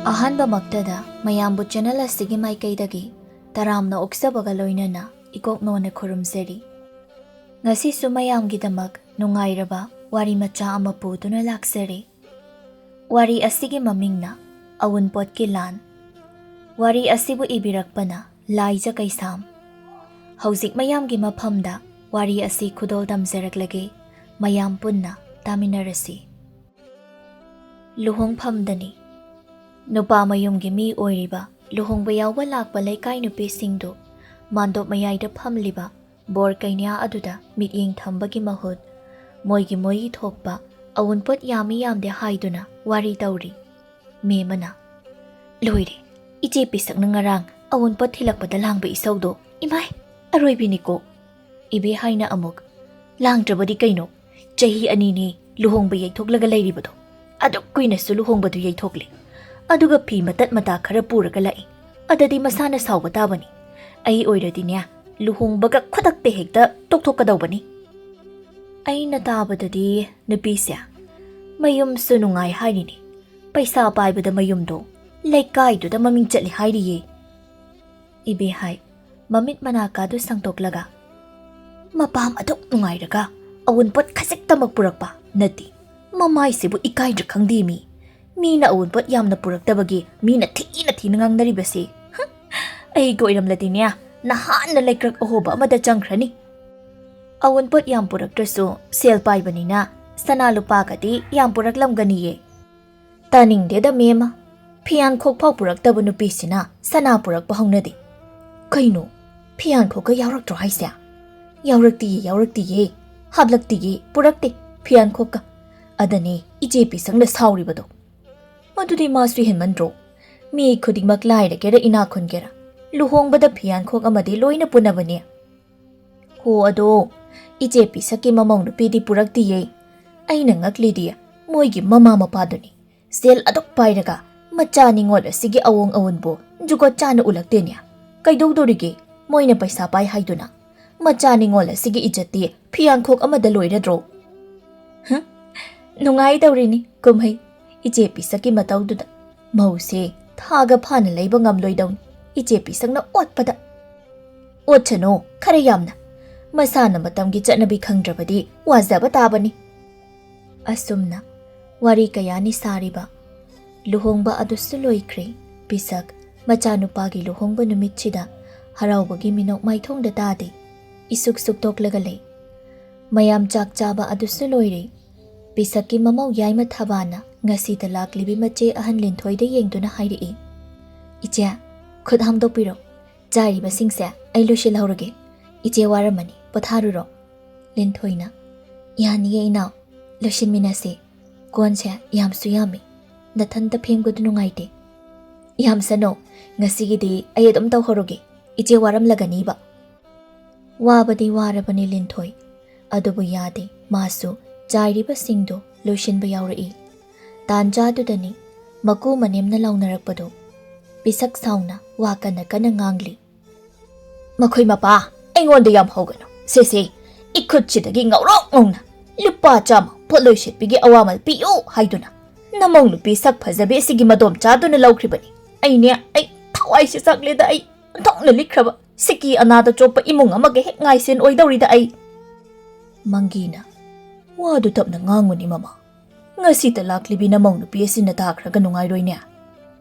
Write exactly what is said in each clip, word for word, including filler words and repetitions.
ꯑꯍꯥꯟꯕꯃꯛꯇꯗ ꯃꯌꯥꯝꯕꯨ ꯆꯦꯅꯦꯜ ꯑꯁꯤꯒꯤ ꯃꯥꯏꯀꯩꯗꯒꯤ ꯇꯔꯥꯝꯅ ꯑꯣꯛꯆꯕꯒ ꯂꯣꯏꯅꯅ ꯏꯀꯣꯛꯅꯣꯅ ꯈꯨꯔꯨꯝꯖꯔꯤ꯫ ꯉꯁꯤꯁꯨ ꯃꯌꯥꯝꯒꯤꯗꯃꯛ ꯅꯨꯡꯉꯥꯏꯔꯕ ꯋꯥꯔꯤ ꯃꯆꯥ ꯑꯃ ꯄꯨꯗꯨꯅ ꯂꯥꯛꯆꯔꯤ꯫ ꯋꯥꯔꯤ ꯑꯁꯤꯒꯤ ꯃꯃꯤꯡꯅ ꯑꯋꯨꯟꯄꯣꯠꯀꯤ ꯂꯥꯟ꯫ ꯋꯥꯔꯤ ꯑꯁꯤꯕꯨ ꯏꯕꯤꯔꯛꯄꯅ ꯂꯥꯏꯖ ꯀꯩꯁꯥꯝ꯫ ꯍꯧꯖꯤꯛ ꯃꯌꯥꯝꯒꯤ ꯃꯐꯝꯗ ꯋꯥꯔꯤ ꯑꯁꯤ ꯈꯨꯗꯣꯜ ꯇꯝꯖꯔꯛꯂꯒꯦ꯫ ꯃꯌꯥꯝ ꯄꯨꯟꯅ ꯇꯥꯃꯤꯟꯅꯔꯁꯤ꯫ ꯂꯨꯍꯣꯡꯐꯝꯗꯅꯤ꯫ ꯅꯨꯄꯥ ꯃꯌꯨꯝꯒꯤ ꯃꯤ ꯑꯣꯏꯔꯤꯕ ꯂꯨꯍꯣꯡꯕ ꯌꯥꯎꯕ ꯂꯥꯛꯄ ꯂꯩꯀꯥꯏ ꯅꯨꯄꯤꯁꯤꯡꯗꯨ ꯃꯥꯟꯗꯣꯞ ꯃꯌꯥꯏꯗ ꯐꯝꯂꯤꯕ ꯕꯣꯔ ꯀꯩꯅ꯭ꯌꯥ ꯑꯗꯨꯗ ꯃꯤꯠꯌꯦꯡ ꯊꯝꯕꯒꯤ ꯃꯍꯨꯠ, ꯃꯣꯏꯒꯤ ꯃꯣꯏꯒꯤ ꯊꯣꯛꯄ ꯑꯋꯨꯟꯄꯣꯠ ꯌꯥꯝꯃꯤ ꯌꯥꯝꯗꯦ ꯍꯥꯏꯗꯨꯅ ꯋꯥꯔꯤ ꯇꯧꯔꯤ꯫ ꯃꯦꯝꯃꯅ, "ꯂꯣꯏꯔꯦ, ꯏꯆꯦ ꯄꯤꯁꯛꯅ ꯉꯔꯥꯡ ꯑꯋꯨꯟꯄꯣꯠ ꯊꯤꯜꯂꯛꯄꯗ ꯂꯥꯡꯕ ꯏꯁꯧꯗꯣ꯫ ꯏꯃꯥꯏ, ꯑꯔꯣꯏꯕꯤꯅꯤꯀꯣ!" ꯏꯕꯦ ꯍꯥꯏꯅ ꯑꯃꯨꯛ, "ꯂꯥꯡꯗ꯭ꯔꯕꯗꯤ ꯀꯩꯅꯣ? ꯆꯍꯤ ꯑꯅꯤꯅꯦ ꯂꯨꯍꯣꯡꯕ ꯌꯩꯊꯣꯛꯂꯒ ꯂꯩꯔꯤꯕꯗꯣ꯫ ꯑꯗꯨꯛ ꯀꯨꯏꯅꯁꯨ ꯂꯨꯍꯣꯡꯕꯗꯨ ꯌꯩꯊꯣꯛꯂꯦ꯫ ꯑꯗꯨꯒ ꯐꯤ ꯃꯇꯠ ꯃꯇꯥ ꯈꯔ ꯄꯨꯔꯒ ꯂꯥꯛꯏ꯫ ꯑꯗꯗꯤ ꯃꯁꯥꯅ ꯁꯥꯎꯕ ꯇꯥꯕꯅꯤ꯫ ꯑꯩ ꯑꯣꯏꯔꯗꯤꯅꯦ, ꯂꯨꯍꯣꯡꯕꯒ ꯈꯨꯗꯛꯇ ꯍꯦꯛꯇ ꯇꯣꯛꯊꯣꯛꯀꯗꯧꯕꯅꯤ꯫" ꯑꯩꯅ ꯇꯥꯕꯗꯗꯤ ꯅꯨꯄꯤꯁꯦ ꯃꯌꯨꯝꯁꯨ ꯅꯨꯡꯉꯥꯏ ꯍꯥꯏꯔꯤꯅꯤ, ꯄꯩꯁꯥ ꯄꯥꯏꯕꯗ ꯃꯌꯨꯝꯗꯣ ꯂꯩꯀꯥꯏꯗꯨꯗ ꯃꯃꯤꯡ ꯆꯠꯂꯤ ꯍꯥꯏꯔꯤꯌꯦ꯫ ꯏꯕꯦ ꯍꯥꯏ, ꯃꯃꯤꯠ ꯃꯅꯥꯀꯥꯗꯨ ꯁꯪꯇꯣꯛꯂꯒ, "ꯃꯄꯥꯝ ꯑꯗꯨꯛ ꯅꯨꯡꯉꯥꯏꯔꯒ ꯑꯋꯨꯟꯄꯣꯠ ꯈꯖꯤꯛꯇꯃꯛ ꯄꯨꯔꯛꯄ ꯅꯠꯇꯦ꯫ ꯃꯃꯥꯏꯁꯤꯕꯨ ꯏꯀꯥꯏꯗ꯭ꯔꯥ ꯈꯪꯗꯦ ꯃꯤ꯫ ꯃꯤꯅ ꯑꯋꯨꯟꯄꯣꯠ ꯌꯥꯝꯅ ꯄꯨꯔꯛꯇꯕꯒꯤ ꯃꯤꯅ ꯊꯤꯅ ꯊꯤꯅ ꯉꯥꯡꯅꯔꯤꯕꯁꯦ꯫ ꯍꯝ, ꯑꯩꯒ ꯑꯣꯏꯔꯝꯂꯗꯤꯅꯦ, ꯅꯍꯥꯟꯅ ꯂꯩꯀ꯭ꯔꯛ ꯑꯍꯣꯕ ꯑꯃꯗ ꯆꯪꯈ꯭ꯔꯅꯤ꯫ ꯑꯋꯨꯟꯄꯣꯠ ꯌꯥꯝ ꯄꯨꯔꯛꯇ꯭ꯔꯁꯨ ꯁꯦꯜ ꯄꯥꯏꯕꯅꯤꯅ ꯁꯅꯥ ꯂꯨꯄꯥꯒꯗꯤ ꯌꯥꯝ ꯄꯨꯔꯛꯂꯝꯒꯅꯤꯌꯦ꯫" "ꯇꯥꯅꯤꯡꯗꯦꯗ ꯃꯦꯝ, ꯐꯤꯌꯥꯟꯈꯣꯛ ꯐꯥꯎ ꯄꯨꯔꯛꯇꯕ ꯅꯨꯄꯤꯁꯤꯅ ꯁꯅꯥ ꯄꯨꯔꯛꯄ ꯍꯧꯅꯗꯦ꯫ ꯀꯩꯅꯣ, ꯐꯤꯌꯥꯟꯈꯣꯛꯀ ꯌꯥꯎꯔꯛꯇ꯭ꯔꯣ ꯍꯥꯏꯁꯦ?" "ꯌꯥꯎꯔꯛꯇꯤꯌꯦ, ꯌꯥꯎꯔꯛꯇꯤꯌꯦ, ꯍꯥꯞꯂꯛꯇꯤꯌꯦ, ꯄꯨꯔꯛꯇꯦ ꯐꯤꯌꯥꯟꯈꯣꯛꯀ꯫ ꯑꯗꯅꯦ ꯏꯆꯦ ꯄꯤꯁꯛꯅ ꯁꯥꯎꯔꯤꯕꯗꯣ꯫ ꯃꯗꯨꯗꯤ ꯃꯥꯁꯨ ꯍꯦꯟꯃꯟꯗ꯭ꯔꯣ? ꯃꯤ ꯈꯨꯗꯤꯡꯃꯛ ꯂꯥꯏꯔꯒꯦꯔ ꯏꯅꯥꯛ ꯈꯨꯟꯒꯦꯔ, ꯂꯨꯍꯣꯡꯕꯗ ꯐꯤꯌꯥꯟꯈꯣꯛ ꯑꯃꯗꯤ ꯂꯣꯏꯅ ꯄꯨꯅꯕꯅꯦ꯫" "ꯍꯣ, ꯑꯗꯣ ꯏꯆꯦ ꯄꯤꯁꯛꯀꯤ ꯃꯃꯧ ꯅꯨꯄꯤꯗꯤ ꯄꯨꯔꯛꯇꯤꯌꯦ꯫ ꯑꯩꯅ ꯉꯛꯂꯤꯗꯤ ꯃꯣꯏꯒꯤ ꯃꯃꯥ ꯃꯄꯥꯗꯨꯅꯤ꯫ ꯁꯦꯜ ꯑꯗꯨꯛ ꯄꯥꯏꯔꯒ ꯃꯆꯥ ꯅꯤꯉꯣꯜ ꯑꯁꯤꯒꯤ ꯑꯑꯣꯡ ꯑꯑꯣꯟꯕꯨ ꯖꯨꯒꯣꯠ ꯆꯥꯅ ꯎꯂꯛꯇꯦꯅꯦ꯫ ꯀꯩꯗꯧꯗꯣꯔꯤꯒꯦ? ꯃꯣꯏꯅ ꯄꯩꯁꯥ ꯄꯥꯏ ꯍꯥꯏꯗꯨꯅ꯫ ꯃꯆꯥ ꯅꯤꯉꯣꯜ ꯑꯁꯤꯒꯤ ꯏꯖꯠꯇꯤ ꯐꯤꯌꯥꯟꯈꯣꯛ ꯑꯃꯗ ꯂꯣꯏꯔꯗ꯭ꯔꯣ?" ꯍꯝ? ꯅꯨꯡꯉꯥꯏꯗꯧꯔꯤꯅꯤ ꯀꯨꯝꯍꯩ, ꯏꯆꯦ ꯄꯤꯁꯛꯀꯤ ꯃꯇꯧꯗꯨꯗ꯫ "ꯃꯧꯁꯦ ꯊꯥꯒ ꯐꯥꯅ ꯂꯩꯕ ꯉꯝꯂꯣꯏꯗꯧꯅꯤ, ꯏꯆꯦ ꯄꯤꯁꯛꯅ ꯑꯣꯠꯄꯗ꯫" "ꯑꯣꯠꯁꯅꯨ, ꯈꯔ ꯌꯥꯝꯅ꯫ ꯃꯁꯥꯅ ꯃꯇꯝꯒꯤ ꯆꯠꯅꯕꯤ ꯈꯪꯗ꯭ꯔꯕꯗꯤ ꯋꯥꯖꯕ ꯇꯥꯕꯅꯤ꯫" ꯑꯁꯨꯝꯅ ꯋꯥꯔꯤ ꯀꯌꯥꯅꯤ ꯁꯥꯔꯤꯕ꯫ ꯂꯨꯍꯣꯡꯕ ꯑꯗꯨꯁꯨ ꯂꯣꯏꯈ꯭ꯔꯦ꯫ ꯄꯤꯁꯛ ꯃꯆꯥꯅꯨꯄꯥꯒꯤ ꯂꯨꯍꯣꯡꯕ ꯅꯨꯃꯤꯠꯁꯤꯗ ꯍꯔꯥꯎꯕꯒꯤ ꯃꯤꯅꯣꯛ ꯃꯥꯏꯊꯣꯡꯗ ꯇꯥꯗꯦ꯫ ꯏꯁꯨꯛ ꯁꯨꯛꯇꯣꯛꯂꯒ ꯂꯩ꯫ ꯃꯌꯥꯝ ꯆꯥꯛ ꯆꯥꯕ ꯑꯗꯨꯁꯨ ꯂꯣꯏꯔꯦ꯫ ꯄꯤꯁꯛꯀꯤ ꯃꯃꯧ ꯌꯥꯏꯃ ꯊꯕꯥꯅ ꯉꯁꯤꯇ ꯂꯥꯛꯂꯤꯕꯤ ꯃꯆꯦ ꯑꯍꯟ ꯂꯤꯟꯊꯣꯏꯗ ꯌꯦꯡꯗꯨꯅ ꯍꯥꯏꯔꯛꯏ, "ꯏꯆꯦ, ꯈꯨꯠ ꯍꯥꯝꯗꯣꯛꯄꯤꯔꯣ꯫ ꯆꯥꯔꯤꯕꯁꯤꯡꯁꯦ ꯑꯩ ꯂꯣꯏꯁꯤꯜꯍꯧꯔꯒꯦ꯫ ꯏꯆꯦ ꯋꯥꯔꯝꯃꯅꯤ, ꯄꯣꯊꯥꯔꯨꯔꯣ꯫" ꯂꯤꯟꯊꯣꯏꯅ, "ꯌꯥꯅꯤꯌꯦ ꯏꯅꯥꯎ, ꯂꯣꯏꯁꯤꯟꯃꯤꯟꯅꯁꯤ꯫ ꯀꯣꯟꯁꯦ ꯌꯥꯝꯁꯨ ꯌꯥꯝꯃꯤ, ꯅꯊꯟꯇ ꯐꯦꯡꯕꯗꯨ ꯅꯨꯡꯉꯥꯏꯇꯦ꯫" "ꯌꯥꯝꯁꯅꯨ, ꯉꯁꯤꯒꯤꯗꯤ ꯑꯩ ꯑꯗꯨꯝ ꯇꯧꯍꯧꯔꯒꯦ, ꯏꯆꯦ ꯋꯥꯔꯝꯂꯒꯅꯤꯕ꯫" ꯋꯥꯕꯗꯤ ꯋꯥꯔꯕꯅꯤ ꯂꯤꯟꯊꯣꯏ, ꯑꯗꯨꯕꯨ ꯌꯥꯗꯦ, ꯃꯥꯁꯨ ꯆꯥꯏꯔꯤꯕꯁꯤꯡꯗꯨ ꯂꯣꯏꯁꯤꯟꯕ ꯌꯥꯎꯔꯛꯏ꯫ ꯇꯥꯟꯖꯥꯗꯨꯗꯅꯤ ꯃꯀꯨ ꯃꯅꯦꯝꯅ ꯂꯥꯎꯅꯔꯛꯄꯗꯨ꯫ ꯄꯤꯁꯛ ꯁꯥꯎꯅ ꯋꯥ ꯀꯟꯅ ꯀꯟꯅ ꯉꯥꯡꯂꯤ꯫ "ꯃꯈꯣꯏ ꯃꯄꯥ, ꯑꯩꯉꯣꯟꯗ ꯌꯥꯝ ꯍꯧꯒꯅꯨ꯫ ꯁꯦ ꯁꯦ, ꯏꯈꯨꯠꯁꯤꯗꯒꯤ ꯉꯧꯔꯣꯛ ꯉꯧꯅ ꯂꯨꯄꯥ ꯆꯥꯝꯃ ꯄꯣꯠꯂꯣꯏ ꯁꯦꯠꯄꯤꯒꯤ ꯑꯋꯥꯃꯜ ꯄꯤꯌꯨ ꯍꯥꯏꯗꯨꯅ ꯅꯃꯧ ꯅꯨꯄꯤ ꯁꯛ ꯐꯖꯕꯤ ꯑꯁꯤꯒꯤ ꯃꯗꯣꯝꯆꯥꯗꯨꯅ ꯂꯧꯈ꯭ꯔꯤꯕꯅꯤ꯫ ꯑꯩꯅꯦ, ꯑꯩ ꯊꯋꯥꯏꯁꯦ ꯆꯥꯛꯂꯦꯗ꯫ ꯑꯩ ꯑꯣꯟꯊꯣꯛꯅ ꯂꯤꯛꯈ꯭ꯔꯕ ꯁꯤꯀꯤ ꯑꯅꯥꯗ ꯆꯣꯞꯄ ꯏꯃꯨꯡ ꯑꯃꯒ ꯍꯦꯛ ꯉꯥꯏꯁꯦꯟ ꯑꯣꯏꯗꯧꯔꯤꯗ ꯑꯩ꯫" ꯃꯪꯒꯤꯅ, "ꯋꯥꯗꯨ ꯇꯞꯅ ꯉꯥꯡꯉꯨꯅꯤ ꯃꯃꯥ꯫ ꯉꯁꯤꯇ ꯂꯥꯛꯂꯤꯕꯤ ꯅꯃꯧ ꯅꯨꯄꯤ ꯑꯁꯤꯅ ꯇꯥꯈ꯭ꯔꯒ ꯅꯨꯡꯉꯥꯏꯔꯣꯏꯅꯦ꯫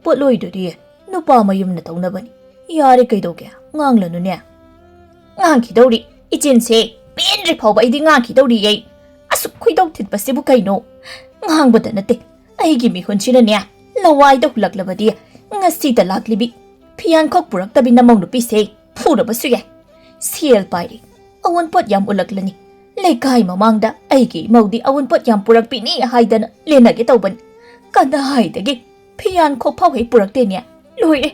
ꯄꯣꯠꯂꯣꯏꯗꯨꯗꯤ ꯅꯨꯄꯥ ꯃꯌꯨꯝꯅ ꯇꯧꯅꯕꯅꯤ꯫ ꯌꯥꯔꯦ, ꯀꯩꯗꯧꯒꯦ? ꯉꯥꯡꯂꯅꯨꯅꯦ꯫" "ꯉꯥꯡꯈꯤꯗꯧꯔꯤ꯫ ꯏꯆꯤꯟꯁꯦ ꯄꯦꯟꯗ꯭ꯔꯤ ꯐꯥꯎꯕ ꯑꯩꯗꯤ ꯉꯥꯡꯈꯤꯗꯧꯔꯤ꯫ ꯑꯩ ꯑꯁꯨꯛ ꯈꯣꯏꯗꯧ ꯊꯤꯠꯄꯁꯤꯕꯨ ꯀꯩꯅꯣ? ꯉꯥꯡꯕꯗ ꯅꯠꯇꯦ, ꯑꯩꯒꯤ ꯃꯤꯍꯨꯟꯁꯤꯅꯅꯦ ꯂꯋꯥꯏꯗ ꯍꯨꯜꯂꯛꯂꯕꯗꯤ ꯉꯁꯤꯇ ꯂꯥꯛꯂꯤꯕꯤ ꯐꯤꯌꯥꯟꯈꯣꯛ ꯄꯨꯔꯛꯇꯕꯤ ꯅꯃꯧ ꯅꯨꯄꯤꯁꯦ ꯐꯨꯔꯕꯁꯨ ꯌꯥꯏ꯫ ꯁꯦꯜ ꯄꯥꯏꯔꯤ, ꯑꯋꯨꯟꯄꯣꯠ ꯌꯥꯝ ꯎꯠꯂꯛꯂꯅꯤ꯫ ꯂꯩꯀꯥꯏ ꯃꯃꯥꯡꯗ ꯑꯩꯒꯤ ꯏꯃꯧꯗꯤ ꯑꯋꯨꯟꯄꯣꯠ ꯌꯥꯝ ꯄꯨꯔꯛꯄꯤꯅꯤ ꯍꯥꯏꯗꯅ ꯂꯦꯟꯅꯒꯦ ꯇꯧꯕꯅꯤ꯫ ꯀꯗꯥꯏꯗꯒꯤ ꯐꯤꯌꯥꯟꯈꯣꯛ ꯐꯥꯎ ꯍꯦꯛ ꯄꯨꯔꯛꯇꯦꯅꯦ꯫ ꯂꯣꯏꯔꯦ,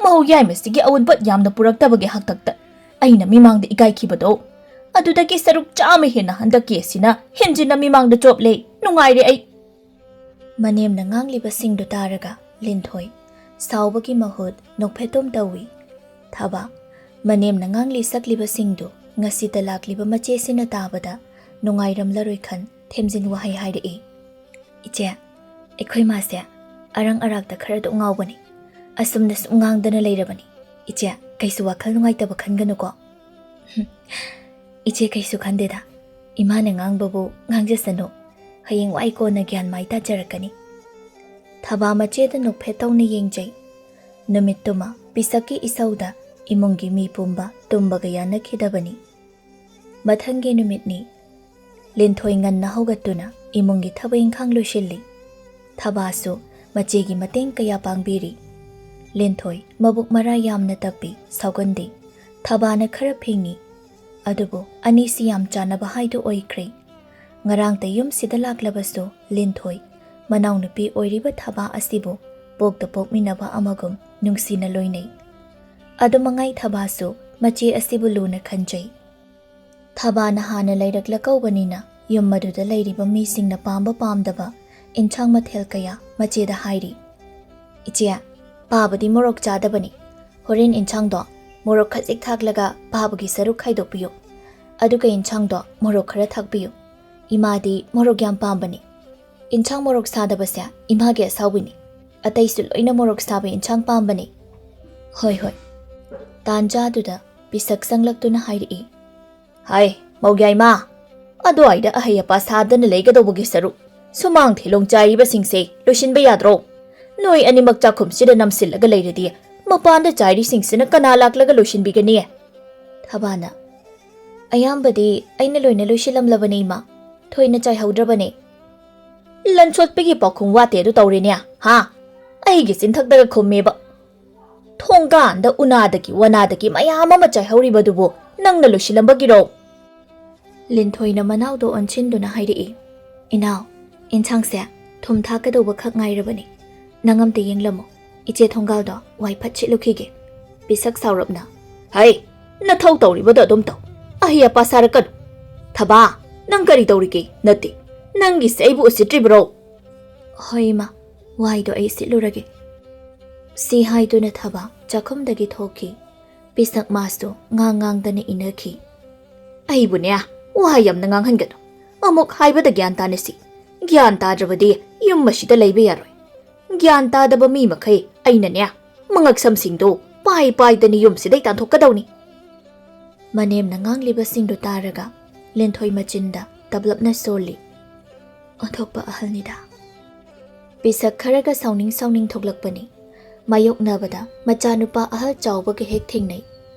ꯃꯧ ꯌꯥꯏꯃꯁꯤꯒꯤ ꯑꯋꯨꯟꯄꯣꯠ ꯌꯥꯝꯅ ꯄꯨꯔꯛꯇꯕꯒꯤ ꯍꯥꯛꯇꯛꯇ ꯑꯩꯅ ꯃꯤꯃꯥꯡꯗ ꯏꯀꯥꯏꯈꯤꯕꯗꯣ꯫ ꯑꯗꯨꯗꯒꯤ ꯁꯔꯨꯛ ꯆꯥꯝꯃ ꯍꯦꯟꯅ ꯍꯟꯗꯛꯀꯤ ꯑꯁꯤꯅ ꯍꯦꯟꯖꯤꯟꯅ ꯃꯤꯃꯥꯡꯗ ꯆꯣꯞꯂꯦ꯫ ꯅꯨꯡꯉꯥꯏꯔꯦ ꯑꯩ꯫" ꯃꯅꯦꯝꯅ ꯉꯥꯡꯂꯤꯕꯁꯤꯡꯗꯨ ꯇꯥꯔꯒ ꯂꯤꯟꯊꯣꯏ ꯁꯥꯎꯕꯒꯤ ꯃꯍꯨꯠ ꯅꯣꯛꯐꯦꯠꯇꯣꯝ ꯇꯧꯏ꯫ ꯊꯕ ꯃꯅꯦꯝꯅ ꯉꯥꯡꯂꯤ ꯁꯛꯂꯤꯕꯁꯤꯡꯗꯨ ꯉꯁꯤꯇ ꯂꯥꯛꯂꯤꯕ ꯃꯆꯦꯁꯤꯅ ꯇꯥꯕꯗ ꯅꯨꯡꯉꯥꯏꯔꯝꯂꯔꯣꯏ ꯈꯟ ꯊꯦꯝꯖꯤꯟ ꯋꯥꯍꯩ ꯍꯥꯏꯔꯛꯏ꯫ "ꯏꯆꯦ, ꯑꯩꯈꯣꯏ ꯃꯥꯁꯦ ꯑꯔꯪ ꯑꯔꯥꯛꯇ ꯈꯔꯗꯨ ꯉꯥꯎꯕꯅꯤ꯫ ꯑꯁꯨꯝꯅ ꯁꯨꯝ ꯉꯥꯡꯗꯅ ꯂꯩꯔꯕꯅꯤ꯫ ꯏꯆꯦ, ꯀꯩꯁꯨ ꯋꯥꯈꯜ ꯅꯨꯡꯉꯥꯏꯇꯕ ꯈꯟꯒꯅꯨꯀꯣ꯫ ꯏꯆꯦ, ꯀꯩꯁꯨ ꯈꯟꯗꯦꯗ꯫ ꯏꯃꯥꯅ ꯉꯥꯡꯕꯕꯨ ꯉꯥꯡꯖꯁꯅꯨ꯫ ꯍꯌꯦꯡ ꯋꯥꯏ ꯀꯣꯟꯅ ꯒ꯭ꯌꯥꯟ ꯃꯥꯏ ꯇꯥꯖꯔꯛꯀꯅꯤ꯫ ꯊꯕꯥ ꯃꯆꯦꯗ ꯅꯣꯛꯐꯦꯠ ꯇꯧꯅ ꯌꯦꯡꯖꯩ꯫ ꯅꯨꯃꯤꯠꯇꯨꯃ ꯄꯤꯁꯛꯀꯤ ꯏꯁꯧꯗ ꯏꯃꯨꯡꯒꯤ ꯃꯤ ꯄꯨꯝꯕ ꯇꯨꯝꯕꯒ ꯌꯥꯅꯈꯤꯗꯕꯅꯤ꯫ ꯃꯊꯪꯒꯤ ꯅꯨꯃꯤꯠꯅꯤ꯫ ꯂꯤꯟꯊꯣꯏ ꯉꯟꯅ ꯍꯧꯒꯠꯇꯨꯅ ꯏꯃꯨꯡꯒꯤ ꯊꯕꯛ ꯏꯪꯈꯥꯡ ꯂꯣꯏꯁꯤꯜꯂꯤ꯫ ꯊꯕꯥꯁꯨ ꯃꯆꯦꯒꯤ ꯃꯇꯦꯡ ꯀꯌꯥ ꯄꯥꯡꯕꯤꯔꯤ꯫ ꯂꯤꯟꯊꯣꯏ ꯃꯕꯨꯛ ꯃꯔꯥ ꯌꯥꯝꯅ ꯇꯞꯄꯤ, ꯁꯥꯎꯒꯟꯗꯦ꯫ ꯊꯕꯥꯅ ꯈꯔ ꯐꯤꯡꯉꯤ꯫ ꯑꯗꯨꯕꯨ ꯑꯅꯤꯁꯤ ꯌꯥꯝ ꯆꯥꯟꯅꯕ ꯍꯥꯏꯗꯨ ꯑꯣꯏꯈ꯭ꯔꯦ꯫ ꯉꯔꯥꯡꯇ ꯌꯨꯝꯁꯤꯗ ꯂꯥꯛꯂꯕꯁꯨ ꯂꯤꯟꯊꯣꯏ ꯃꯅꯥꯎꯅꯨꯄꯤ ꯑꯣꯏꯔꯤꯕ ꯊꯕꯥ ꯑꯁꯤꯕꯨ ꯄꯣꯛꯇ ꯄꯣꯛꯃꯤꯟꯅꯕ ꯑꯃꯒꯨꯝ ꯅꯨꯡꯁꯤꯅ ꯂꯣꯏꯅꯩ꯫ ꯑꯗꯨ ꯃꯉꯥꯏ ꯊꯕꯥꯁꯨ ꯃꯆꯦ ꯑꯁꯤꯕꯨ ꯂꯨꯅ ꯈꯟꯖꯩ꯫ ꯊꯕꯥꯅ ꯍꯥꯟꯅ ꯂꯩꯔꯛꯂ ꯀꯧꯕꯅꯤꯅ ꯌꯨꯝ ꯑꯗꯨꯗ ꯂꯩꯔꯤꯕ ꯃꯤꯁꯤꯡꯅ ꯄꯥꯝꯕ ꯄꯥꯝꯗꯕ ꯏꯟꯁꯥꯡ ꯃꯊꯦꯜ ꯀꯌꯥ ꯃꯆꯦꯗ ꯍꯥꯏꯔꯤ꯫ "ꯏꯆꯦ, ꯄꯥꯕꯗꯤ ꯃꯣꯔꯣꯛ ꯆꯥꯗꯕꯅꯤ꯫ ꯍꯣꯔꯦꯟ ꯏꯟꯁꯥꯡꯗꯣ ꯃꯣꯔꯣꯛ ꯈꯖꯤꯛ ꯊꯥꯛꯂꯒ ꯄꯥꯕꯒꯤ ꯁꯔꯨꯛ ꯈꯥꯏꯗꯣꯛꯄꯤꯌꯨ꯫ ꯑꯗꯨꯒ ꯏꯟꯁꯥꯡꯗꯣ ꯃꯣꯔꯣꯛ ꯈꯔ ꯊꯥꯛꯄꯤꯌꯨ꯫ ꯏꯃꯥꯗꯤ ꯃꯣꯔꯣꯛ ꯌꯥꯝ ꯄꯥꯝꯕꯅꯤ꯫ ꯏꯟꯁꯥꯡ ꯃꯣꯔꯣꯛ ꯁꯥꯗꯕꯁꯦ ꯏꯃꯥꯒꯤ ꯑꯁꯥꯎꯕꯤꯅꯤ꯫ ꯑꯇꯩꯁꯨ ꯂꯣꯏꯅ ꯃꯣꯔꯣꯛ ꯁꯥꯕ ꯏꯟꯁꯥꯡ ꯄꯥꯝꯕꯅꯤ꯫" "ꯍꯣꯏ, ꯍꯣꯏ꯫" ꯇꯥꯟꯖꯥꯗꯨꯗ ꯄꯤꯁꯛ ꯆꯪꯂꯛꯇꯨꯅ ꯍꯥꯏꯔꯛꯏ꯫ "ꯍꯥꯏ, ꯃꯧꯒ꯭ꯌꯥꯏꯃ, ꯑꯗꯨꯋꯥꯏꯗ ꯑꯍꯩ ꯑꯄꯥ ꯁꯥꯗꯅ ꯂꯩꯒꯗꯧꯕꯒꯤ ꯁꯔꯨꯛ ꯁꯨꯃꯥꯡ ꯊꯤꯂꯣꯡ ꯆꯥꯏꯔꯤꯕꯁꯤꯡꯁꯦ ꯂꯣꯏꯁꯤꯟꯕ ꯌꯥꯗ꯭ꯔꯣ? ꯅꯣꯏ ꯑꯅꯤꯃꯛ ꯆꯥꯛꯈꯨꯝꯁꯤꯗ ꯅꯝꯁꯤꯜꯂꯒ ꯂꯩꯔꯗꯤ ꯃꯄꯥꯟꯗ ꯆꯥꯏꯔꯤꯁꯤꯡꯁꯤꯅ ꯀꯅꯥ ꯂꯥꯛꯂꯒ ꯂꯣꯏꯁꯤꯟꯕꯤꯒꯅꯤ?" ꯊꯕꯥꯅ, "ꯑꯌꯥꯝꯕꯗꯤ ꯑꯩꯅ ꯂꯣꯏꯅ ꯂꯣꯏꯁꯤꯜꯂꯝꯂꯕꯅꯦ, ꯏꯃꯥ꯫ ꯊꯣꯏꯅ ꯆꯥꯏꯍꯧꯗ꯭ꯔꯕꯅꯦ꯫" "ꯂꯟꯆꯣꯠꯄꯒꯤ ꯄꯥꯎꯈꯨꯝ ꯋꯥꯇꯦ ꯑꯗꯨ ꯇꯧꯔꯦꯅꯦ, ꯍꯥ? ꯑꯩꯒꯤ ꯆꯤꯟꯊꯛꯇꯒ ꯈꯨꯝꯃꯦꯕ꯫ ꯊꯣꯡꯒꯥꯟꯗ ꯎꯅꯥꯗꯒꯤ ꯋꯥꯅꯥꯗꯒꯤ ꯃꯌꯥꯝ ꯑꯃ ꯆꯥꯏꯍꯧꯔꯤꯕꯗꯨꯕꯨ ꯅꯪꯅ ꯂꯣꯏꯁꯤꯜꯂꯝꯕꯒꯤꯔꯣ?" ꯂꯤꯟꯊꯣꯏꯅ ꯃꯅꯥꯎꯗꯣ ꯑꯣꯟꯁꯤꯟꯗꯨꯅ ꯍꯥꯏꯔꯛꯏ, "ꯏꯅꯥꯎ, ꯏꯟꯁꯥꯡꯁꯦ ꯊꯨꯝ ꯊꯥꯛꯀꯗꯧꯕ ꯈꯛ ꯉꯥꯏꯔꯕꯅꯤ꯫ ꯅꯪ ꯑꯝꯇ ꯌꯦꯡꯂꯝꯃꯨ꯫ ꯏꯆꯦ ꯊꯣꯡꯒꯥꯜꯗꯣ ꯋꯥꯏ ꯐꯠ ꯁꯤꯠꯂꯨꯈꯤꯒꯦ꯫" ꯄꯤꯁꯛ ꯁꯥꯎꯔꯞꯅ, "ꯍꯩ, ꯅꯊꯧ ꯇꯧꯔꯤꯕꯗꯣ ꯑꯗꯨꯝ ꯇꯧ꯫ ꯑꯍꯩ ꯑꯄꯥ ꯁꯥꯔꯛꯀꯅꯨ꯫ ꯊꯕꯥ, ꯅꯪ ꯀꯔꯤ ꯇꯧꯔꯤꯒꯦ? ꯅꯠꯇꯦ, ꯅꯪꯒꯤꯁꯦ ꯑꯩꯕꯨ ꯎꯁꯤꯠꯇ꯭ꯔꯤꯕ꯭ꯔꯣ?" "ꯍꯣꯏ, ꯏꯃꯥ, ꯋꯥꯏꯗꯣ ꯑꯩ ꯁꯤꯠꯂꯨꯔꯒꯦ꯫" ꯁꯤ ꯍꯥꯏꯗꯨꯅ ꯊꯕꯥ ꯆꯥꯛꯈꯨꯝꯗꯒꯤ ꯊꯣꯛꯈꯤ꯫ ꯄꯤꯁꯛ ꯃꯥꯁꯨ ꯉꯥꯡ ꯉꯥꯡꯗꯅ ꯏꯟꯅꯈꯤ꯫ "ꯑꯩꯕꯨꯅꯦ, ꯋꯥ ꯌꯥꯝꯅ ꯉꯥꯡꯍꯟꯒꯅꯨ꯫ ꯑꯃꯨꯛ ꯍꯥꯏꯕꯗ ꯒ꯭ꯌꯥꯟ ꯇꯥꯅꯁꯤ꯫ ꯒ꯭ꯌꯥꯟ ꯇꯥꯗ꯭ꯔꯕꯗꯤ ꯌꯨꯝ ꯑꯁꯤꯗ ꯂꯩꯕ ꯌꯥꯔꯣꯏ꯫ ꯒ꯭ꯌꯥꯟ ꯇꯥꯗꯕ ꯃꯤ ꯃꯈꯩ ꯑꯩꯅꯅꯦ, ꯃꯉꯛꯁꯝꯁꯤꯡꯗꯣ ꯄꯥꯏ ꯄꯥꯏꯗꯅ ꯌꯨꯝꯁꯤꯗꯩ ꯇꯥꯟꯊꯣꯛꯀꯗꯧꯅꯤ꯫ ꯃꯅꯦꯝꯅ ꯉꯥꯡꯂꯤꯕꯁꯤꯡꯗꯨ ꯇꯥꯔꯒ ꯂꯦꯟꯊꯣꯏ ꯃꯆꯤꯟꯗ ꯇꯞꯂꯞꯅ ꯁꯣꯜꯂꯤ꯫ ꯑꯣꯟꯊꯣꯛꯄ ꯑꯍꯜꯅꯤꯗ꯫ ꯄꯤꯁꯛ ꯈꯔꯒ ꯁꯥꯎꯅꯤꯡ ꯁꯥꯎꯅꯤꯡ ꯊꯣꯛꯂꯛꯄꯅꯤ꯫ ꯃꯥꯌꯣꯛꯅꯕꯗ ꯃꯆꯥꯅꯨꯄꯥ ꯑꯍꯜ ꯆꯥꯎꯕꯒ ꯍꯦꯛ ꯊꯦꯡꯅꯩ꯫